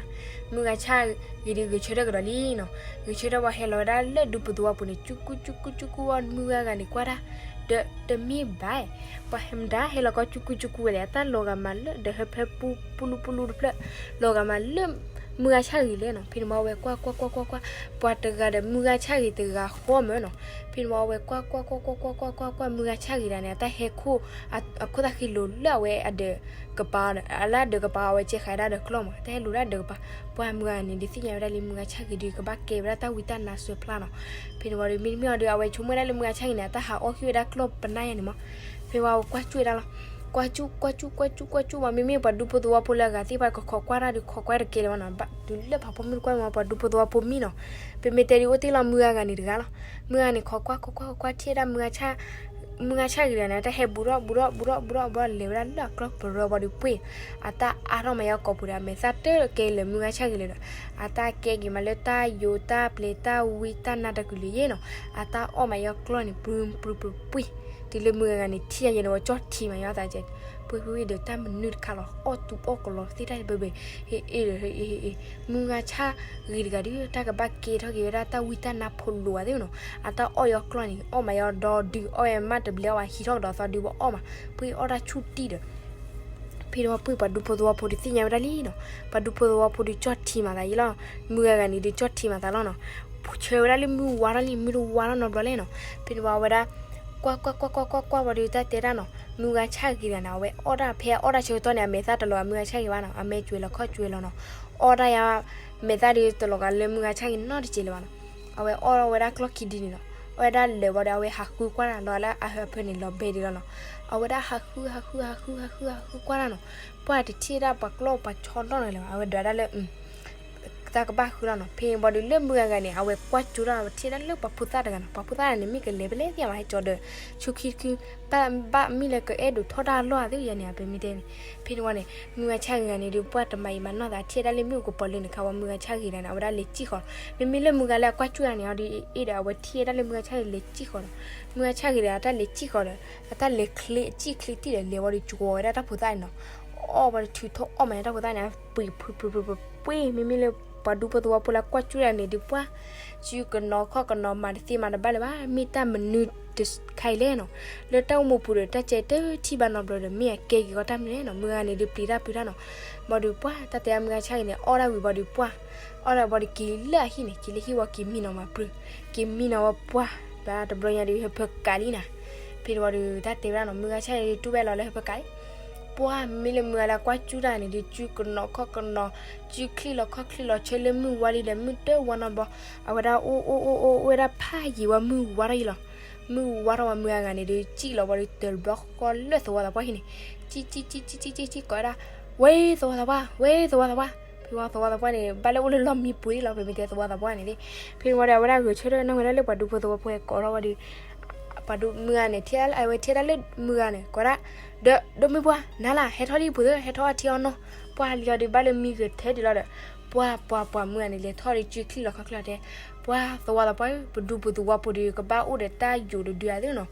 မုၢ်ဂၤဆၣ်ဂ့ၤဒီး ဂဲၤဆၢထၢၣ်ကဒီးလံနီၤ. ဂဲၤဆၢထၢၣ်ဝံၤ ဟဲလီၤဝဲဒၣ်လၢဒူဖိသဝီပူၤန့ၣ် ကၠူကူၣ်ကၠူကူၣ်ကၠူကူၣ်ဝံၤ မုၢ်ဂၤဂၤန့ၣ်ကွၢ်တၢ် ဒီးတမ့ၢ်ဘၣ်, ပှၤဟဲမတၤဟဲလီၤကီၢ်ကၠူကူၣ်ကၠူကူၣ်ဝဲလဲၣ်, အတၢ်လီၤဂာ်မးလၢဒီးဟဲဖဲပူပူလူပူလူတဖျၢၣ်, လီၤဂာ်မးလၢမုၢ်ဂၤဆၣ်ဂ့ၤလဲၣ်နီၤ. ဖဲန့ၣ်ဝံၤအဝဲကွၢ်ကွၢ်ကွၢ်ကွၢ်ကွၢ်ကွၢ်, ပှၤတဂၤဒီးမုၢ်ဂၤဆၣ်ဂ့ၤတဂၤဃီမၢ်နီၤ. ဖဲန့ၣ်ဝံၤအဝဲကွၢ်ကွၢ်ကွၢ်ကွၢ်ကွၢ်ကွၢ်ကွၢ်ကွၢ် မုၢ်ဂၤဆၣ်ဂ့ၤတဂၤန့ၣ် အတၢ်ဟဲခိၣ် အခိၣ်သၣ်ဃံလိၤလၢအဝဲအဒၢး ကပၤ, လၢအဒၢးကပၤ အဝဲကဲဃာ်ဒၣ်ဒီးကျီၢ်မး, တၢ်ဟဲလိၤဒၣ်ဒၢးကပၤ, ပှၤမုၢ်ဂၤန့ၣ် ဒုးသ့ၣ်ညါဝဲဒၣ်လံ မုၢ်ဂၤဆၣ်ဂ့ၤဒီး ကဘၣ်ကဲဝဲဒၣ်တၢ်ဝံတၢ်နါစၢဖျါနီၤ. ဖဲန့ၣ်ဝံၤဒီး မ့တမ့ၢ်အီၤဒီး အဝဲဆိကမိၣ်ဝဲဒၣ်လၢမုၢ်ဂၤဆၣ်ဂ့ၤန့ၣ် အတၢ်ဟးအီၣ်ဟုၣ်ဝဲဒၣ်ကျီၢ်ပနၢ်ယါန့ၣ်မး. ဖဲဝံၤအဝဲကွၢ်ကၠူၣ်ဝဲဒၣ်လီၤ, ကွၢ်ကၠူၣ် ကွၢ်ကၠူၣ် ကွၢ်ကၠူၣ် ကွၢ်ကၠူၣ်ဝံၤ မ့မ့ၢ်ပှၤဒူဖိသဝီဖိလၢအဂၤသ့ၣ်တဖၣ် ကခိးကွၢ်တၢ်ဒီး ခိးကွၢ်တကဲလၢၤဘၣ်နီၤ, တုၤလၢဖးဖီမုၢ်တကွၢ်မး ပှၤဒူဖိသဝီဖိမံနီၤ. ပမ့ၢ်တဲဒုးအိၣ်တ့ၢ်လီၤမုၢ်ဂၤဂၤန့ၣ်တဂၤလီၤ. မုၢ်ဂၤန့ၣ် ခိးကွၢ် ခိးကွၢ် ခိးကွၢ် ထံၣ်ဝဲဒၣ် မုၢ်ဂၤဆၣ်ဂ့ၤတဂၤန့ၣ် အတၢ်ဟဲဘူးထီၣ် ဘူးထီၣ် ဘူးထီၣ် ဘူးထီၣ် ဘူးထီၣ် လဲၤဝဲဒၣ်လၢအကျီၢ်ပရၢပှၤဒီးပှ့ၢ်, အတၢ်အါထီၣ်မးယါကိာ်ပူၤဒီး အမဲာ်သၣ်တကဲလၢာ်မုၢ်ဂၤဆၣ်ဂ့ၤလၢာ်ဒီး အတၢ်ကဲက့ၤမးလၢတၢ်ယိာ်တၢ်ပျဲၤတၢ်ဝံတၢ်နါတကလုာ်ယဲၢ်နီၤ, အတၢ်အီၣ်မးယါကျီၢ်န့ၣ် ပှ့ၤပှ့ၤပှ့ၤပှ့ၤ, တုၤလၢမုၢ်ဂၤဂၤန့ၣ် ထံၣ်ယါယဲၢ်န့ၣ် ဝဲကၠီၣ်ထံမးယါသးကဲး, ပှ့ၤပှ့ၤဒီး တၢ်မနုၤတခါလီၤ အီၣ်တူၤအီၣ်ကလီၤသ့ၣ်တၢ်ဘဲဘဲ, ဟ့ၣ်အ့ၣ်ဒီး ဟ့ၣ်အ့ၣ်ဟ့ၣ်အ့ၣ်, မုၢ်ဂၤဆၣ်ဂ့ၤတဂၤဒီး တၢ်ကဘၣ်ကဲထီၣ်က့ၤဝဲဒၣ်တၢ်ဝံတၢ်နါဖိလိၤဝဲသ့ၣ်နီၤ, အတၢ်အီၣ်ယါကျီၢ်န့ၣ် အီၣ်မးယါဒီဒုး အီၣ်ဝဲမးတဘျဲးအီၣ်ဘၣ် ဟံးထီၣ်ကဒီးသီဒုးဘၣ်အီၣ်မး, ပှ့ၤအီၣ်တၢ်ဆူၣ်တံၢ်ဒီး ဖဲန့ၣ်ဝံၤပှ့ၤပှၤဒူဖိသဝီဖိဒုးသ့ၣ်ညါဝဲဒၣ်လံနီၤ, ပှၤဒူဖိသဝီဖိဒုးကၠီၣ်ထံမးသးယဲၢ်လီၤ, မုၢ်ဂၤဂၤန့ၣ်ဒုးကၠီၣ်ထံမးသးလီၤနီၤ, ဆၢဝဲဒၣ်လၢမုၢ်ဝါထီၣ်လံ မုၢ်တဝါထီၣ်နီတဘျီလဲၣ်နီၤ, ဖဲန့ၣ်ဝံၤအဝဲဒၣ် ကွၢ်ကွၢ်ကွၢ်ကွၢ်ကွၢ်ကွၢ်ဝံၤဒီးတၢ်တဲဒၣ်နီၤ, မုၢ်ဂၤဆၣ်ဂ့ၤတဂၤန့ၣ် အဝဲအီၣ်တၢ် ဖဲအီၣ်တၢ်ဆၢကတီၢ်န့ၣ် အမဲာ်သၣ်တလီၤဂာ်မုၢ်ဂၤဆၣ်ဂ့ၤဘၣ်နီၤ, အမဲာ်ကွဲၤလီၤခီၣ်ကွဲၤလီၤနီၤ, အီၣ်တၢ်ယါ မဲာ်သၣ်ဒုးတလီၤဂာ်လၢမုၢ်ဂၤဆၣ်ဂ့ၤနီတစဲးလၢၤဘၣ်နီၤ, အဝဲအီၣ်ဝဲဒၣ်ကျီၢ်ခံဒုန့ၣ်နီၤ, အီၣ်ဝဲဒၣ်လၢာ်ဝံၤဒီး အဝဲဟးဃုကွၢ်တၢ်လီၤလၢအဟၢဖၢန့ၣ် လီၤဘဲဒံးလီၤနီၤ, အဝဲဒၣ်ဟးဃု ဟးဃု ဟးဃု ဟးဃု ဟးဃုကွၢ်တၢ်နီၤ, ပှၤတထံၣ်ဝဲဒၣ်ပှၤကျီၢ်ပှၤဆီနီတဂၤလၢၤဘၣ်, အဝဲဒွးဒၣ်လၢ တၢ်ကဘၣ်ဃုလီၤနီၤ, ဖဲန့ၣ်ဝံၤဒီးလၢမုၢ်ဂၤဂၤန့ၣ် အဝဲကွၢ်ကၠိတၢ် အဝဲထံၣ်ဝဲဒၣ်လၢပှၤဖိသၣ်တဂၤနီၤ, ပှၤဖိသၣ်တဂၤန့ၣ် မ့ၢ်ကလဲၤဖဲလဲၣ်သ့ၣ်မး ဟဲကၠီဒီး ဆူခံတခု ဘၣ်မ့ၢ်လၢကအဲၣ်ဒိးထီၣ်တၢ်အလီၢ်သ့ၣ်ယါန့ၣ် ပမ့ၢ်တဲန့ၣ်, ဖဲန့ၣ်ဝံၤန့ၣ် မုၢ်ဂၤဆၣ်ဂ့ၤဂၤန့ၣ်ဒီး ပှၤတမၤအံၤမၤနီၢ်သး ထံၣ်ဝဲဒၣ်လၢမ့ၣ်အူကပီၤလၢန့ၣ်ခါဝံၤ မုၢ်ဂၤဆၣ်ဂ့ၤဂၤန့ၣ် အဝဲဒၣ်လဲၤစံၣ်ဃီၤလီၤ, မ့မ့ၢ်လၢမုၢ်ဂၤလၢအကွၢ်ကၠိတၢ်န့ၣ် အီၤဒီးအ့ၣ်ဒီး အဝဲထံၣ်ဝဲဒၣ်လၢမုၢ်ဂၤဆၣ်ဂ့ၤလဲၤစံၣ်ဃီၤလီၤ, မုၢ်ဂၤဆၣ်ဂ့ၤဒီး အတၢ်လဲၤစံၣ်ဃီၤဒီး အတၢ်လဲၤချ့အစံၣ်ချ့တံၢ်ဒီး လဲၤဝံၤဒီး ကွီၤဝဲဒၣ်တၢ်ဖိသၣ်န့ၣ်နီၤ, အီၣ်ဝံၤဒီးထုးထီၣ်အီၣ်မးန့ၣ် တၢ်ဖိသၣ်န့ၣ် ပှ့ၤပှ့ၤပှ့ၤပှ့ၤပှ့ၤ, မ့မ့ၢ်လၢပှၤဒူဖိသဝီဖိလၢကွၢ်ကၠိတၢ်န့ၣ်ဒီး ပှၤ စုကနိးခီၣ်ကနိးမၤတသ့မၤတဘၣ်လၢၤဘၣ်, မ့ၢ်တၢ်မနုၤတခါအံၤလဲၣ်နီၤ, လၢတၢ်အိၣ်မူပူၤဒီး တၢ်ကဲတထံၣ်ဘၣ်နီတဘျီဒီး မ့ၢ်အကဲက့ၤဃီတၢ်မနုၤလဲၣ်နီၤ, မုၢ်ဂၤန့ၣ်ဒီးပျံၤတၢ်ဖုးတၢ်နီၤ, ဘၣ်ဒီးပှၤ တၢ်တဲအမုၢ်ဂၤဆၣ်ဂ့ၤန့ၣ် အီၣ်ဒၣ်ဝံၤဘၣ်ဒီးပှၤ အီၣ်ဒီးဘၣ်ဒီးက့ၤလၢအဟံၣ်န့ၣ် က့ၤလၢဟံၣ်ဝံၤက့ၤမံနီၤမးပြုၤ, က့ၤမံနီၤဝံၤပှၢ်, ဘၣ်တဘျီညါဒီးဟၢဖၢကးလံနၤ. ဖဲန့ၣ်ဝံၤဒီး တၢ်တဲဝဲဒၣ်နီၤ မုၢ်ဂၤဆၣ်အံၤတူၢ်ဘၣ်လီၤလၢဟၢဖၢကးလံ. ပှၢ်မ့ၢ်လၢမုၢ်ဂၤလၢကွၢ်ကၠူတၢ်န့ၣ်ဒီး ကၠူကနီၤခီၣ်ကနီၤ, ကၠူချံၣ်လီၤခီၣ်ချံၣ်လီၤ ဆၢလၢမုၢ်ဝါလံဒီး မုၢ်တဝါနီတဘျီ, အဝဲဒၣ်အိၣ်အိၣ်အိၣ်အိၣ် အိၣ်ဝဲဒၣ်ဖးယံာ်ဝဲမုၢ်ဝါထီၣ်အံၤလီၤ. မုၢ်ဝါထီၣ်ဝံၤမုၢ်ဂၤန့ၣ်ဒီး စံၣ်လီၤဝံၤဒီး တဘျီဃီလၢသဝီသးပှၢ်ဟံၣ်န့ၣ်, စံၣ်စံၣ်စံၣ်စံၣ်စံၣ်စံၣ်စံၣ်ကိးဝဲဒၣ်, ဝဲသဝီသးပှၢ်, ဝဲသဝီသးပှၢ်. ဖဲဝံၤသဝီသးပှၢ်န့ၣ် ဘၣ်လၢအိၣ်လၢလီၢ်မံပူၤလီၤ ပမ့ၢ်တဲသဝီသးပှၢ်န့ၣ်သ့. ဖဲန့ၣ်ဝံၤဒီး အဝဲဒၣ်ဂဲၤဆၢထၢၣ်နၢ်ဝဲဒၣ်လၢပှၤဒူဖိသဝီဖိကိးထီၣ်ဝံၤဒီး ပှၤဒူမုၢ်ဂၤန့ၣ် ထံၣ်အဝဲထံၣ်ဒၣ်လၢမုၢ်ဂၤန့ၣ် ကိးဒၣ်, ဒီး ဒိၣ်မုၢ်ပှၢ် နၤလၢ ဟဲထီၣ်လံပူၤသၢ ဟဲထီၣ်အီထံအီနိၣ်, ပှၢ်လံအီၤဒီး ဘၣ်လၢမံဂဲၤထဲဒံးလီၤဒီး ပှၢ်ပှၢ်ပှၢ်မုၢ်ဂၤန့ၣ် လဲၤထီၣ်ဒီး ကၠူချံၣ်လီၤခီၣ်ချံၣ်လီၤတဲ, ပှၢ်သဝီသးပှၢ်ဧၢ ပဒူဖိသဝီဖိဒီး ကဘၣ်အိၣ်ဒီးတၢ်ယိာ်တဒုဧါသ့နီၤ.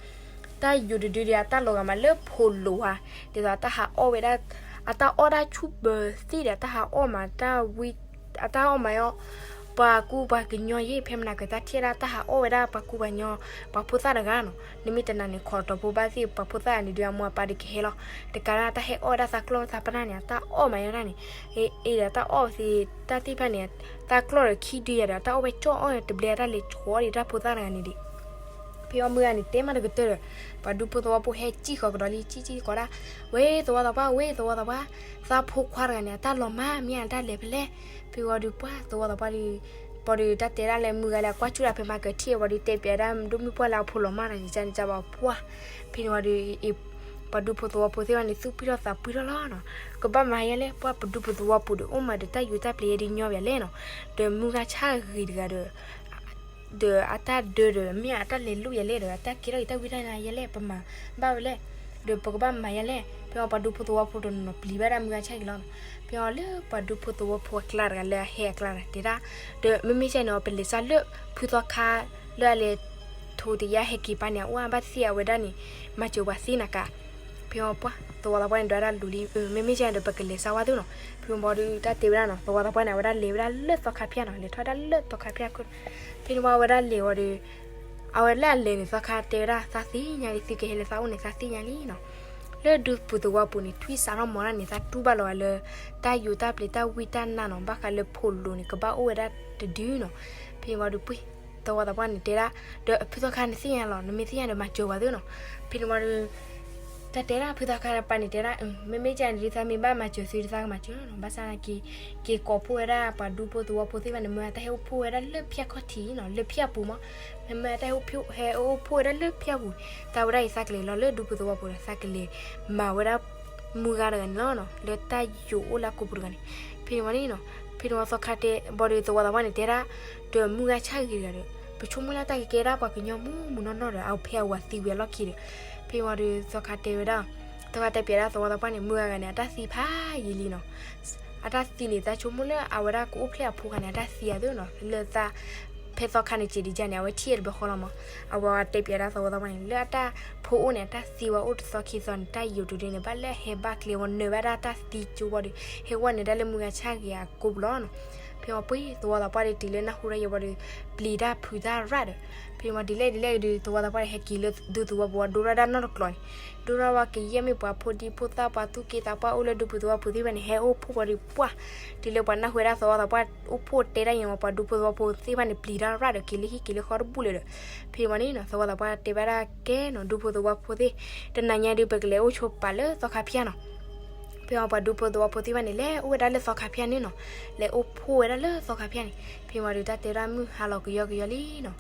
တၢ်ယိာ်တဒုဒီး အတၢ်လီၤဂာ်မးလၢဖိလိၤဧါ, ဒ်သိးအတၢ်ဟးအီၣ်ဝဲဒၣ်, အတၢ်အီၣ်တၢ်ဆူၣ်ပၢၤသ့ဒီး အတၢ်ဟးအီၣ်မးတၢ်ဝံ, အတၢ်အီၣ်မးအီၤ, ပှၤကူပှၤကညီယဲ ဖဲမနၤကတၢၢ်ထံၣ်ဝဲဒၣ်တၢ်ဟးအီၣ်ဝဲဒၣ်ပှၤကူပှၤကညီ, ပှၤဖိသၣ်တဂၤနီၤ. နမ့ၢ်တနာ်န့ၣ် ခိးတီၤဖိဘၣ်သ့ၣ် ပှၤဖိသၣ်န့ၣ်ဒီး အမိၢ်အပၢ်ဒီးကဟဲလီၤ. တကးဒၣ်တၢ်ဟဲအီၣ်ဝဲဒၣ်သးကျီၢ်သးပနၢ်န့ၣ် အတၢ်အီၣ်မးယဲဒၣ်န့ၣ်, အ့ဒီးတၢ်အီၣ်သ့ၣ်တၢ်သ့ၣ်တဖၣ်န့ၣ်, သးကျီၢ်ဒီးခံဒုယၤဒီး တၢ်အီၣ်ဝဲကၠီၣ်အီၣ်တဘျဲ တၢ်လဲၤဆိးအီၣ်ဒံးတၢ်ဖိသၣ်တဂၤန့ၣ်ဒံး. ဖဲအီၤမုၢ်ဂၤန့ၣ် တဲမးတကတၢၢ်ဒီး ပှၤဒူဖိသဝီဖိဟဲစံၣ်ဃီၤကဒီးလံ စံၣ်စံၣ်ကိးဒၣ်, ဝဲသဝီသးပှၢ် ဝဲသဝီသးပှၢ်, သးဖိခွါတဂၤန့ၣ် အတၢ်လီၤမၢ်မ့ၢ်အတၢ်လဲၤဖဲလဲၣ်. ဖဲဝံၤဒီးပှၢ်သဝီသးပှၢ်ဒီး, ဘၣ်ဒီးတၢ်တဲဒၣ်လၢမုၢ်ဂၤလၢအကွၢ်ကၠူတၢ်ဖဲမၤကထံၣ်ဝံၤဒီး တဲပျးဒၣ်ဒိၣ်မုၢ်ပှၢ်လၢအဖိလီၤမၢ်တဂၤန့ၣ် ကန့ၣ်ကဘၣ်ပှၢ်. ဖဲန့ၣ်ဝံၤဒီး ပှၤဒူဖိသဝီဖိသ့ၣ်တဖၣ်န့ၣ် သူၣ်ပှံၢ်ထီၣ်သးပှံၢ်ထီၣ်လီၤနီၤ. ကဘၣ်မၤယဲလဲၣ် ပှၢ်ပဒူဖိသဝီဖိဒီး အိၣ်မးဒီးတၢ်ယိာ်တၢ်ပျံၤယဲဒ်ညီဘၣ်လဲၣ်နီၤ. ဒီးမုၢ်ဂၤဆၣ်ဂ့ၤတဂၤဒီး ဒီးအတၢ်ဒၢဒီး မ့ၢ်အတၢ်လဲၤလိာ်ယဲလဲၣ်ဒီး အတၢ်ကဲထီၣ်အံၤတၢ်ဝံတၢ်နါယဲလဲၣ် ပမၤဘၣ်ဝဲလဲၣ်, ဒီးပကဘၣ်မၤယဲလဲၣ်. ဖဲအီၤပှၤဒူဖိသဝီဖိတနီၤနီၤပျံၤဘၣ်ဒၣ်မုၢ်ဂၤဆၣ်ဂ့ၤလီၤနီၤ. ဖဲအီၤလၢပှၤဒူဖိသဝီဖိအကျါတဂၤလၢအဟဲအကျါတဂၤတဲဒၣ်, ဒီးမ့မ့ၢ်ကန့ၣ် ပလဲၤစးလၢဖုသီခါလၢအလဲၤထိးတယါဟဲက့ၤပာ်န့ၣ် အအိၣ်ဘၣ်သ့ၣ်အဝဲဒၣ်န့ၣ် မၤစၢၤပှၤသ့နၤကါ. ဖဲအီၤပှၢ်သဝီသးပှၢ်န့ၣ်ဒွးဒၣ်လူၤလံ, မ့မ့ၢ်ကန့ၣ်ဒီး ပကလဲၤစးဝါသ့နီၤ. ဖဲအီၤဘၣ်ဒီးတၢ်တဲဝဲဒၣ်နီၤ သဝီသးပှၢ်န့ၣ် အဝဲဒၣ်လဲၤဝဲဒၣ်လၢသီခါဖၠၣ်နီၤ, လဲၤထီၣ်ဝဲဒၣ်လၢသီခါဖၠၣ်ခိၣ်, ဖဲန့ၣ်ဝံၤအဝဲဒၣ်လဲၤဝံၤဒီး အဝဲလၢအလဲၤန့ၣ် သီခါတဲဝဲဒၣ် သးသ့ၣ်ညါလံ သုကဟဲလၢသးအိၣ်န့ၣ် သးသ့ၣ်ညါလံနီၤ. လၢဒူပူၤသဝီပူၤန့ၣ် ထွံၣ်စးထီၣ်မီၤတၢ်န့ၣ် သးတူၢ်ဘၣ်လီၤဝဲလၢ တၢ်ယိာ်တၢ်ပျံၤတၢ်ဝံတၢ်နါနီၤ, ဘၣ်ဃးလၢဖိလိၤန့ၣ် ကဘၣ်အိၣ်ဝဲဒၣ်တဒုနီၤ. ဖဲန့ၣ်ဝံၤဒီးပှၢ် သဝီသးပှၢ်န့ၣ်တဲဒၣ်, ဒီးအဖုသီခါနသ့ၣ်ညါလီၤ, နမ့ၢ်သ့ၣ်ညါဒီးမၤစၢၤပှၤသ့နီၤ. ဖဲန့ၣ်ဝံၤဒီး တၢ်တဲဒၣ်ဖုသီခါတပၤန့ၣ်တဲဒၣ်, မ့မ့ၢ်ကန့ၣ်ဒ်သးမ့ၢ်ဘၣ်မၤစၢၤသုတသးကမၤစၢၤနီၤ, ဘၣ်ဆၣ်က့ၤ က့ၤကိးဖှိၣ်ဝဲဒၣ်ပှၤဒူဖိသဝီဖိသ့ၣ်တဖၣ်န့ၣ် မ့ၢ်တၢ်ဟဲအိၣ်ဖှိၣ်ဝဲဒၣ်လၢဖၠၣ်ခီၣ်ထံးနီၤ, လၢဖၠၣ်ပူၤမး, မ့မ့ၢ်တၢ်ဟဲအိၣ်ဖှိၣ်ဟဲအိၣ်ဖှိၣ်ဝဲဒၣ်လၢဖၠၣ်ပူၤ, တၢ်ဝဲဒၣ်အံၤသးကလဲၤလီၤလၢဒူပူၤသဝီပူၤဒီး သးကလဲၤမၤဝဲဒၣ် မုၢ်ဂၤတဂၤန့ၣ်လီၤနီၤ, လၢတၢ်ယိာ်အိၣ်လၢအကိာ်ပူၤတဂၤန့ၣ်. ဖဲန့ၣ်ဝံၤန့ၣ်နီၤ, ဖဲန့ၣ်ဝံၤသီခါတဲ ဘၣ်ဒီးသဝီသးပှၢ်န့ၣ်တဲဒၣ်, ဒီးမုၢ်ဂၤဆၣ်ဂ့ၤတဂၤဒီး ပဆိကမိၣ်လၢတၢ်ကကဲဒၣ်ပှၤကညီမူးမူးနီၢ်နီၢ်ဒီး အဖဲအဝၤသံဝံၤအလီၢ်ခံဒီး, ဖဲန့ၣ်ဝံၤဒီးသီခါတဲဝဲဒၣ်, သီခါတဲပျးဒၣ်သဝီသးပှၢ်န့ၣ် မုၢ်ဂၤဂၤန့ၣ် အတၢ်သံဖးယံာ်လံနီၤ. အတၢ်သံန့ၣ် သးဆိကမိၣ်လၢအဝဲဒၣ်ကအိၣ်ဖျဲၣ်အဖိခါန့ၣ် အတၢ်သံအသိးနီၤ, လၢသး ဖဲသီခါန့ၣ်စံးဒ်န့ၣ် အဝဲထံၣ်တဘျီဃီလီၤမး, အဝဲတဲပျးဒၣ်သဝီသးပှၢ်န့ၣ် လၢအတၢ်ဖိအိၣ်န့ၣ် အတၢ်သံဝဲအိၣ်တသီခံသီန့ၣ် တၢ်ယိာ်တဒုန့ၣ် ဘၣ်လၢဟဲဘၣ်ကျဲဝံၤနၢၤဘၣ်ဒၣ်တၢ်သံကၠိဝံၤဒီး ဟဲဝဲန့ၣ်ဒၣ်လၢမုၢ်ဂၤဆၣ်ဂ့ၤအကိာ်ပူၤလီၤနီၤ. ဖဲဝံၤပှၢ်သဝီသးပှၢ်ဒီးတုၤလၢနၢ်ဟူဒၣ်ယဲဝံၤဒီး ပျံၤတၢ်ဖုးတၢ်ရၣ်ဒီး, ဖဲဝံၤဒ်လဲၣ်ဒ်လဲၣ်ဒီး သဝီသးပှၢ်န့ၣ် ဟဲက့ၤလၢဒူသဝီပူၤဝံၤ ဒိရၣ်ဒၣ်နီတကျိၤန့ၣ်, ဒိရၣ်ဝံၤကယဲၢ်မ့ၢ်ပှၤဖိဒံဖိသၣ် ပှၤသူၣ်က့သးပှၢ်အိၣ်လၢဒူပူၤသဝီပူၤသ့ၣ်တဖၣ်န့ၣ် ဟဲအိၣ်ဖှိၣ်ဝံၤဒီးပှၢ်, တုၤလၢပှၤနၢ်ဟူဝဲဒၣ်သဝီသးပှၢ်အိၣ်ဖှိၣ်တဲဒၣ်ယဲဝံၤ ပှၤဒူဖိသဝီဖိသ့ၣ်တဖၣ်န့ၣ် ပျံၤတၢ်ရၣ်ဒီးက့ၤလၢဟံၣ်က့ၤလၢဃီတဘူၣ်လၢၤဒီး, ဖဲဝံၤန့ၣ်နီၤ သဝီသးပှၢ်တဲဘၣ်ဒၣ်ကဲနီၤ ဒူဖိသဝီဖိသ့ၣ်, တနၤညါဒုးပကလဲၤအိၣ်ဆိပာ်လၢသီခါဖၠၣ်နီၤ. ဖဲဝံၤပှၤဒူဖိသဝီဖိသ့ၣ်တဖၣ်န့ၣ် လဲၤအိၣ်ဝဲဒၣ်လၢသီခါဖၠၣ်န့ၣ်နီၤ, လဲၤအိၣ်ဖှိၣ်ဝဲဒၣ်လၢသီခါဖၠၣ်န့ၣ်, ဖဲဝံၤဒီးတၢ်တဲဒၣ်မုၢ်ဟါလီၤကယီကယီလံနီၤ,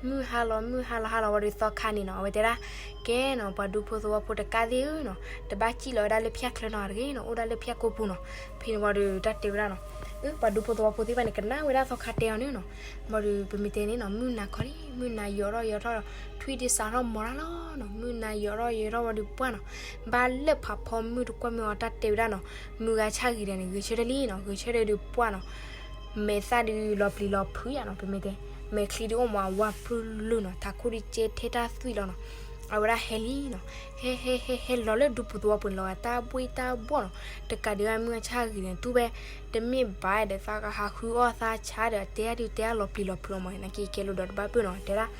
မုၢ်ဟါလီၤ မုၢ်ဟါလီၤဟါလီၤဝံၤဒီးသီခါန့ၣ်နီၤ အဝဲတဲဒၣ်, ကဲနီၤ ပှၤဒူဖိသဝီဖိတကးသ့ၣ်ဧၢနီၤ, တဘၣ်စံၣ်လီၤဝဲဒၣ်လၢဖၠၣ်ချၢနီတဂ့ၤနီၤ, အိၣ်ဒၣ်လၢဖၠၣ်ကိာ်ပူၤနီၤ. ဖဲန့ၣ်ဝံၤဒီးတၢ်တဲဝဲဒၣ်နီၤ, အၢ ပှၤဒူဖိသဝီဖိသ့ၣ်တဖၣ်န့ၣ် ကနၣ်ဝဲဒၣ်သီခါတဲအီၤန့ၣ်နီၤ, ဝံၤဒီးပမ့ၢ်တဲန့ၣ်နီၤ မုၢ်နၤခီလံ မုၢ်နၤယိာ်ထီၣ်ယိာ်ထီၣ်ဒီး ထွံၣ်ဒုးစးထီၣ်မီၤတၢ်လီၤနီၤ, မုၢ်နၤယိာ်ထီၣ်ယိာ်ထီၣ်ဝံၤဒီးပှၢ်နီၤ, ဘၣ်လၢဖးဖီမုၢ်တကွၢ်မုၢ်အီၤတၢ်တဲဝဲဒၣ်နီၤ, မုၢ်ဂၤဆၣ်ဂ့ၤတဂၤန့ၣ် ဂဲၤဆၢထၢၣ်လံနီၤ, ဂဲၤဆၢထၢၣ်ဒီးပှၢ်နီၤ, မဲာ်သၣ်ဒုးလီၤပျံၤလီၤဖုးယါနီၤ, ပမ့ၢ်တဲ မဲာ်ချံဒုးအိၣ်မးအဝါပြုလုၢ်နီၤ, ထးခိၣ်ဒုးကဲထဲတၢ်သွံၣ်လီၤနီၤ. အဝဲဒၣ်ဟဲလံနီၤ, ဟဲဟဲဟဲဟဲလီၤလၢဒူဖိသဝီဖိန့ၣ်လီၤ တၢ်ဘှံးတၢ်ဘှီၣ်နီၤ, တကးဒံးဘၣ်မုၢ်ဂၤဆၣ်ဂ့ၤန့ၣ် တူၢ်ဝဲ, တမ့ၢ်ဘၣ်ဒီး သးကဟးဃုအီၣ်သးဆါဒီး တဲဒုးတဲလီၤပျံၤလီၤဖုးလီၤမး နာ်က့ကဲလိာ်ဒီးတဘၣ်ပၢၢ်နီၤ တဲဒၣ်,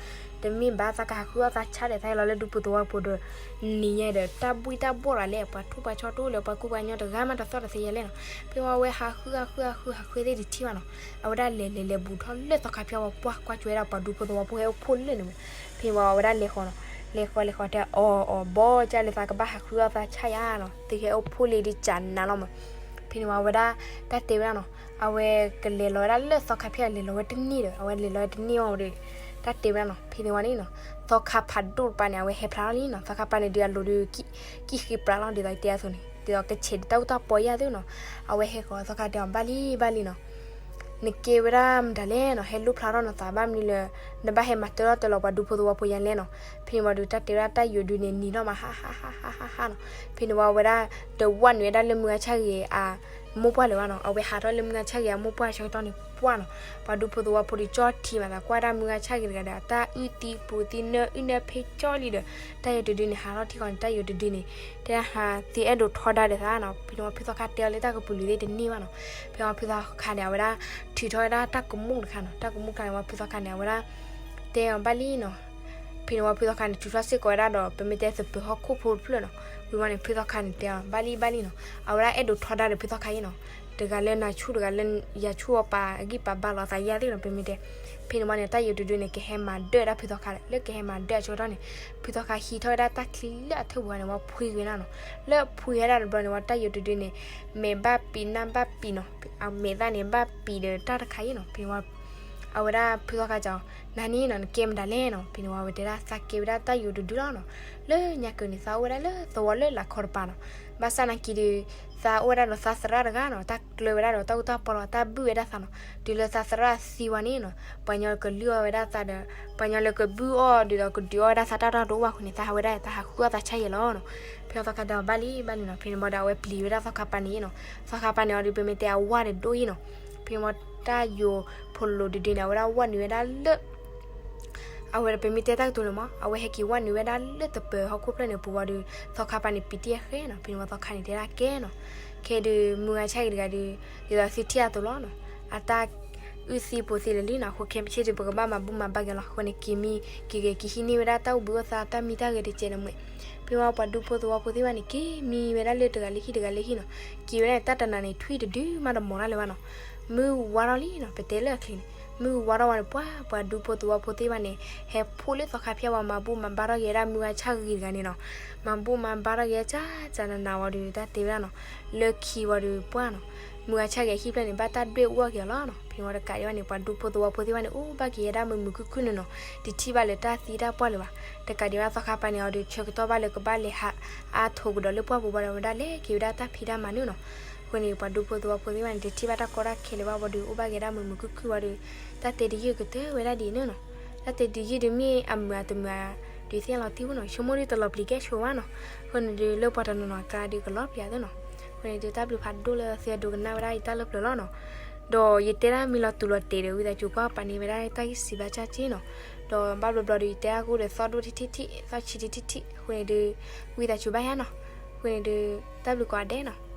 တမ့ၢ်ဘၣ်သးကဟးဃုအီၣ်သးဆါဒီး သးဟဲလီၤလၢဒူဖိသဝီဖိဒီး နံၤညါဒီး တၢ်ဘှံးတၢ်ဘှီၣ်လီၤလဲၣ် ပှၤထူၣ်ပှၤဆီတအိၣ်လၢၤ ပှၤကူပှၤကညီတဂၤမးတသီၣ်တသ့ယဲလဲၣ်နီၤ, ဖဲဝံၤအဝဲဟးဃုဟးဃုဟးဃုဟးဃုသ့ၣ်တထံၣ်ဘၣ်နီၤ, အဝဲဒၣ်လဲၤလဲၤလဲၤဘူးထီၣ်လၢသီခါဖၠါဝံၤ ပှၢ်ကွၢ်ကၠိဝဲဒၣ်ပှၤဒူဖိသဝီဖိဟဲအိၣ်ဖှိၣ်လၢာ်န့ၣ်ဝဲ, ဖဲန့ၣ်ဝံၤအဝဲဒၣ်လဲၤဃီၤနီၤ, လဲၤဃီၤလဲၤဃီၤတဲအီၤအီၤ ဘီကၢ်လၢသးကဘၣ်ဟးဃုအီၣ်သးဆါယါနီၤ သုဟဲအိၣ်ဖှိၣ်လံဒ်ကနၤလီၤမး, ဖဲန့ၣ်ဝံၤအဝဲဒၣ် တၢ်တဲဝဲဒၣ်နီၤ, အဝဲကလဲၤလီၤဝဲဒၣ်လၢသီခါဖၠါ လဲၤလီၤဝဲတန့ၢ်ဒီး အဝဲလဲၤလီၤဝဲတန့ၢ်အီၤဒီး တၢ်တဲဝဲဒၣ်နီၤ, ဖဲန့ၣ်ဝံၤန့ၣ်နီၤ, သီခါဖးဒိၣ်တပၤန့ၣ် အဝဲဟဲဖျါထီၣ်လံနီၤ, သီခါပၤန့ၣ်ဒုးအလိၤဒီး ကံၣ်ဃ့ပြးလီၤ ဒ်သိးတဲအသိးန့ၣ် ဒ်သိးကဆဲးဒီးတၢ်အူတၢ်ပီယါသုနီၤ, အဝဲဟဲဃီၤသီခါတဲအီၤ ဘၣ်လံဘၣ်လံနီၤ နကဲဝဲဒၣ်မတၤလဲၣ်နီၤ, ဟဲလိၣ်ဖျါထီၣ်နသးဘၣ်မနုၤလၢ နဘၣ်ဟဲမၤတၢထီၣ်တၢလီၤပှၤဒူဖိသဝီဖိယါလဲၣ်နီၤ, ဖဲန့ၣ်ဝံၤဒီးတၢ်တဲဝဲဒၣ်တၢ်ယိၤဒုန့ၣ် နံၤထီၣ်မး ဟါဟါဟါဟါဟါဟါနီၤ, ဖဲန့ၣ်ဝံၤအဝဲဒၣ် တဝဲနုာ်ဝဲဒၣ်လၢမုၢ်ဂၤဆၣ်ဂ့ၤအမိၢ်ပှၢ်လၢၤဘၣ်နီၤ, အဝဲဟးထီၣ်လၢမုၢ်ဂၤဆၣ်ဂ့ၤအမိၢ်ပှၢ်ဆၢကတီၢ်န့ၣ်ပှၢ်နီၤ, ပှၤဒူဖိသဝီဖိဒီးကၠီထံမး သးကွၢ်ဒၣ်မုၢ်ဂၤဆၣ်ဂ့ၤတဂၤဒီး အတၢ်အုၣ်သံပူၤသံနၢအုၣ်နၢဖဲကၠီလံဒီး တၢ်ယိၤတဒုန့ၣ် ဟးထီၣ်ထံဃီန့ၣ် တၢ်ယိၤတဒုန့ၣ် တဲဟးသ့အဲၣ်ဒိးထီဒါဒီးသးနီၤ, ဖဲန့ၣ်ဝံၤဖုသီခါတဲအီၤလၢတၢ်ကပူၤလုာ်သ့ၣ်တန့ၢ်ဘၣ်နီၤ, ဖဲန့ၣ်ဝံၤဖုသီခါန့ၣ် အဝဲဒၣ် ထုးထီၣ်ဝဲဒၣ်တၢ်ကမူၣ်တခါနီၤ, တၢ်ကမူၣ်တခါန့ၣ်ဝံၤဖုသီခါန့ၣ် အဝဲဒၣ် တဲအီၤဘၣ်လံနီၤ, ဖဲန့ၣ်ဝံၤဖုသီခါန့ၣ် ထုးထီၣ်စ့ၢ်ကီးဝဲဒၣ်ဒီး ပမ့ၢ်တဲသပၢၤဟီၣ်ခိၣ်ဖိတဖျၢၣ်နီၤ, ဝံၤဝံၤန့ၣ် ဖုသီခါန့ၣ်တဲအီၤ ဘၣ်လံဘၣ်လံနီၤ, အဝဲဒၣ်အဲၣ်ဒိးထီဒါဒီးဖုသီခါအံၤနီၤ, တဂၤလၢနၤဆူၣ်တဂၤလၢယၤဆူၣ်အီၤ ပာ်အဂံၢ်ပာ်ဘါလိာ်သးယါသ့ၣ်နီၤ ပမ့ၢ်တဲ, ဖဲန့ၣ်ဝံၤန့ၣ် တၢ်ယိၤတဒုန့ၣ် ကဟဲမၤဒၢးဒၣ်ဖုသီခါဒီး လၢကဟဲမၤဒၢးအဆၢကတီၢ်န့ၣ် ဖုသီခါဟံးထီၣ်ဝဲဒၣ်တၢ်ချံလၢအထၢၣ်ပူၤန့ၣ် ဝံၤဖှံဂ့ၤနၤနီၤ, လၢဖှံဝဲဒၣ်တဘျီန့ၣ် ဝံၤတၢ်ယိၤတဒုန့ၣ် မဲာ်ဘၣ်ပံာ်နၢ်ဘၣ်ပံာ်နီၤ, အမဲာ်သၣ်န့ၣ် ဘၣ်ပံာ်ဒီးတၢ်တခါအံၤနီၤ, ဖဲန့ၣ်ဝံၤ အဝဲဒၣ်ဖုသီခါစံးအီၤ နၤန့ၣ်နီၤ နကဲမတၤလဲၣ်နီၤ, ဖဲန့ၣ်ဝံၤအဝဲတဲဒၣ် သးကဲဝဲဒၣ်တၢ်ယိၤတဒုလီၤနီၤ, လၢညါကၢၤန့ၣ် သးအိၣ်ဝဲဒၣ်လၢသဝီလၢလာ်ခီတပၤနီၤ, ဘၣ်ဆၣ်နာ်က့ဒီး သးအိၣ်ဝဲဒၣ်ဒီးသးသရၣ်တဂၤနီၤ, တၢ်ကျၢၤဝဲဒၣ်ဒီးတၢ်အူတၢ်ပီလီၤ တၢ်ဘုၣ်ဝဲဒၣ်သးနီၤ, တုၤလၢသးသရၣ်သံဝံၤန့ၣ်နီၤ, ပှၤညီကလုၢ်အီၣ်ဝဲဒၣ်သးဒီး ပှၤညီလၢကဘုၣ်အီၣ်ဒုးဒီးကဒုးအီၣ်ဝဲဒၣ်သးတၢ်တၢ်တအိၣ်ဘၣ်အဃိန့ၣ် သးဟးဝဲဒၣ် သးဟးဃုအီၣ်သးဆါယဲလီၤနီၤ, ဖဲသီခါတဲအီၤဘၣ်လံဘၣ်လံနီၤ, ဖဲန့ၣ်ဝံၤဒီး အဝဲပျံၤဝဲဒၣ်သီခါပၤန့ၣ်နီၤ, သီခါပၤန့ၣ်အီၤဒီး ပမ့ၢ်တဲအဝၢ်ဒီးဒိၣ်အံၤနီၤ, ဖဲန့ၣ်ဝံၤတၢ်ယိၤဖိလိၤတဒုန့ၣ် အဝဲဒၣ်ဝၢ်နုာ်ဝဲဒၣ်လၢ အဝဲဒီးပမ့ၢ်တဲတၢ်ကတိၤလၢၤမး အဝဲဟဲက့ၤဝၢ်နုာ်ဝဲဒၣ်လၢသပၢၤဟီၣ်ခိၣ်ဖျၢၣ်န့ၣ်ပူၤဝံၤဒီး သီခါပၤန့ၣ်ပံာ်တ့ၢ်အဃဲနီၤ, ဖဲန့ၣ်ဝံၤသီခါန့ၣ်တဲဒၣ်ကဲနီၤ, ခဲဒုးမုၢ်ဂၤဆၣ်ဂ့ၤတဂၤဒီး ဒ်သိးသုထံၣ်အသိးလီၤနီၤ, အတၢ်အုၣ်သံပူၤသံလၢာ်လံနီၤ, အဃိခဲမုၢ်ဆ့ၣ်ဒုး ပကဘၣ်မၤဘူၣ်မၤဘါက့ၤလီၤ, အဃိန့ၣ် က့ၤမံ က့ၤဂဲၤက့ၤဟံးန့ၢ်ဝဲဒၣ်တၢ်အိၣ်ဘှံးအိၣ်သါတၢ်မံတၢ်ဂဲၤတကဲးန့ၣ်မ့ၢ်, ဖဲဝံၤပှၤဒူဖိသဝီဖိသ့ၣ်တဖၣ်န့ၣ် က့ၤမံဝဲဒၣ်လၢတဂၤလၢဟံၣ်တဂၤလၢဟံၣ်နီၤ, က့ၤဝဲဒၣ်န့ၣ် တၢ်တနၤန့ၣ် ထွံၣ်တဒုမးတမီၤတၢ်လၢၤဘၣ်နီၤ, မုၢ်ဝါထီၣ်လံနီၤ, ပတဲလၢအချ့န့ၣ် မုၢ်ဝါထီၣ်ဝံၤန့ၣ် ပှၤ ပှၤဒူဖိသဝီဖိသ့ၣ်တဖၣ်န့ၣ် ဟဲဖှိၣ်လၢသီခါဖၠါဝံၤ မၤဘူၣ်မၤဘါထီၣ်က့ၤဝဲဒၣ်မုၢ်ဂၤဆၣ်ဂ့ၤတဂၤန့ၣ်နီၤ, မၤဘူၣ်မၤဘါထီၣ်က့ၤဝဲကၠၢ်ကၠၢ်နးနးဝံၤဒီး တၢ်တဲဝဲဒၣ်နီၤ, လၢခံဝံၤဒီးပှၢ်နီၤ, မုၢ်ဂၤဆၣ်ဂ့ၤအဟံၣ်ဖျၢၣ်န့ၣ် ဘၣ်တၢ်ဒွဲၣ်အူအီၣ်က့ၤအီၤလီၤနီၤ, ဖဲန့ၣ်ဝံၤတကးဒံးဘၣ်န့ၣ် ပှၤဒူဖိသဝီဖိသ့ၣ်တဖၣ်န့ၣ် အိၣ်ဘၣ်က့ၤဝဲဒၣ်မုာ်မုာ်ခုၣ်ခုၣ်န့ၣ်နီၤ, တထံၣ်ဘၣ်လၢတၢ်သံတၢ်ပှၢ်လၢၤဘၣ်, တကးဒံးဘၣ်သီခါပၤန့ၣ်အီၤဒီး ဆၢကတီၢ်ဘၣ်လၢကဘၣ်လဲၤဟးအါထိးကဒီးလၢပှၢ်ပူၤဘၣ်ဒီး အဝဲဒၣ်လဲၤက့ၤဝဲဒၣ်တၢ်ဖံးတၢ်မၤန့ၣ်နီၤ, အဃိန့ၣ် ပှၤဒူဖိသဝီဖိသ့ၣ်တဖၣ်န့ၣ် တထံၣ်ဘၣ်တၢ်ကီတၢ်ခဲလၢၤဘၣ်ဝံၤဒီး အိၣ်ဘၣ်က့ၤဝဲဒၣ်မုာ်မုာ်ခုၣ်ခုၣ်ဝံၤဒီး တၢ်တဲတယုၢ်ကတၢၢ်ဝဲဒၣ်ဒ်န့ၣ်နီၤ, တၢ်တဲတယုၢ်ဒုးမ့ၢ်အမုာ်အတမုာ်ဧါ ဒုးသ့ၣ်ညါလီၤတံၢ်ဖိနီၤ, ဆိကမိၣ်ဒုးတလီၤပျံၤကဲဆိဝဲနီၤ, အဃိန့ၣ်ဒုး လၢပှၤတနီၤနီၤအကျါဒုးကလီၤပျံၤအသးနီၤ, အဃိန့ၣ်ဒုး တၢ်ဘျုးဖးဒိၣ်လၢသုဒိကနၣ်ဝဲဒၣ်ယတၢ်လၢပျၢၤလီၤနီၤ, ဒီးယတဲဒၣ်မ့ၢ်လီၤတူာ်လီၤတဲာ်ဒီး ဝံသးစူၤကွၢ်ပာ်န့ၢ်ဝဲဒၣ်တၢ်ဂံၢ်စံးဘါစၢ်က့နီၤ, ဒီးဘၣ်ဘျီဘျီဒီး ယတဲဒၣ်ကအိၣ်ဒီးသီၣ်ဒိၣ်ထံထံထံ သီၣ်ဆံးထံထံထံ အဃိန့ၣ်ဒုး ဝံသးစူၤဘၣ်ယါနီၤ, အဃိန့ၣ်ဒုး တၢ်ဘျုးကိးဂၤဒဲးနီၤ.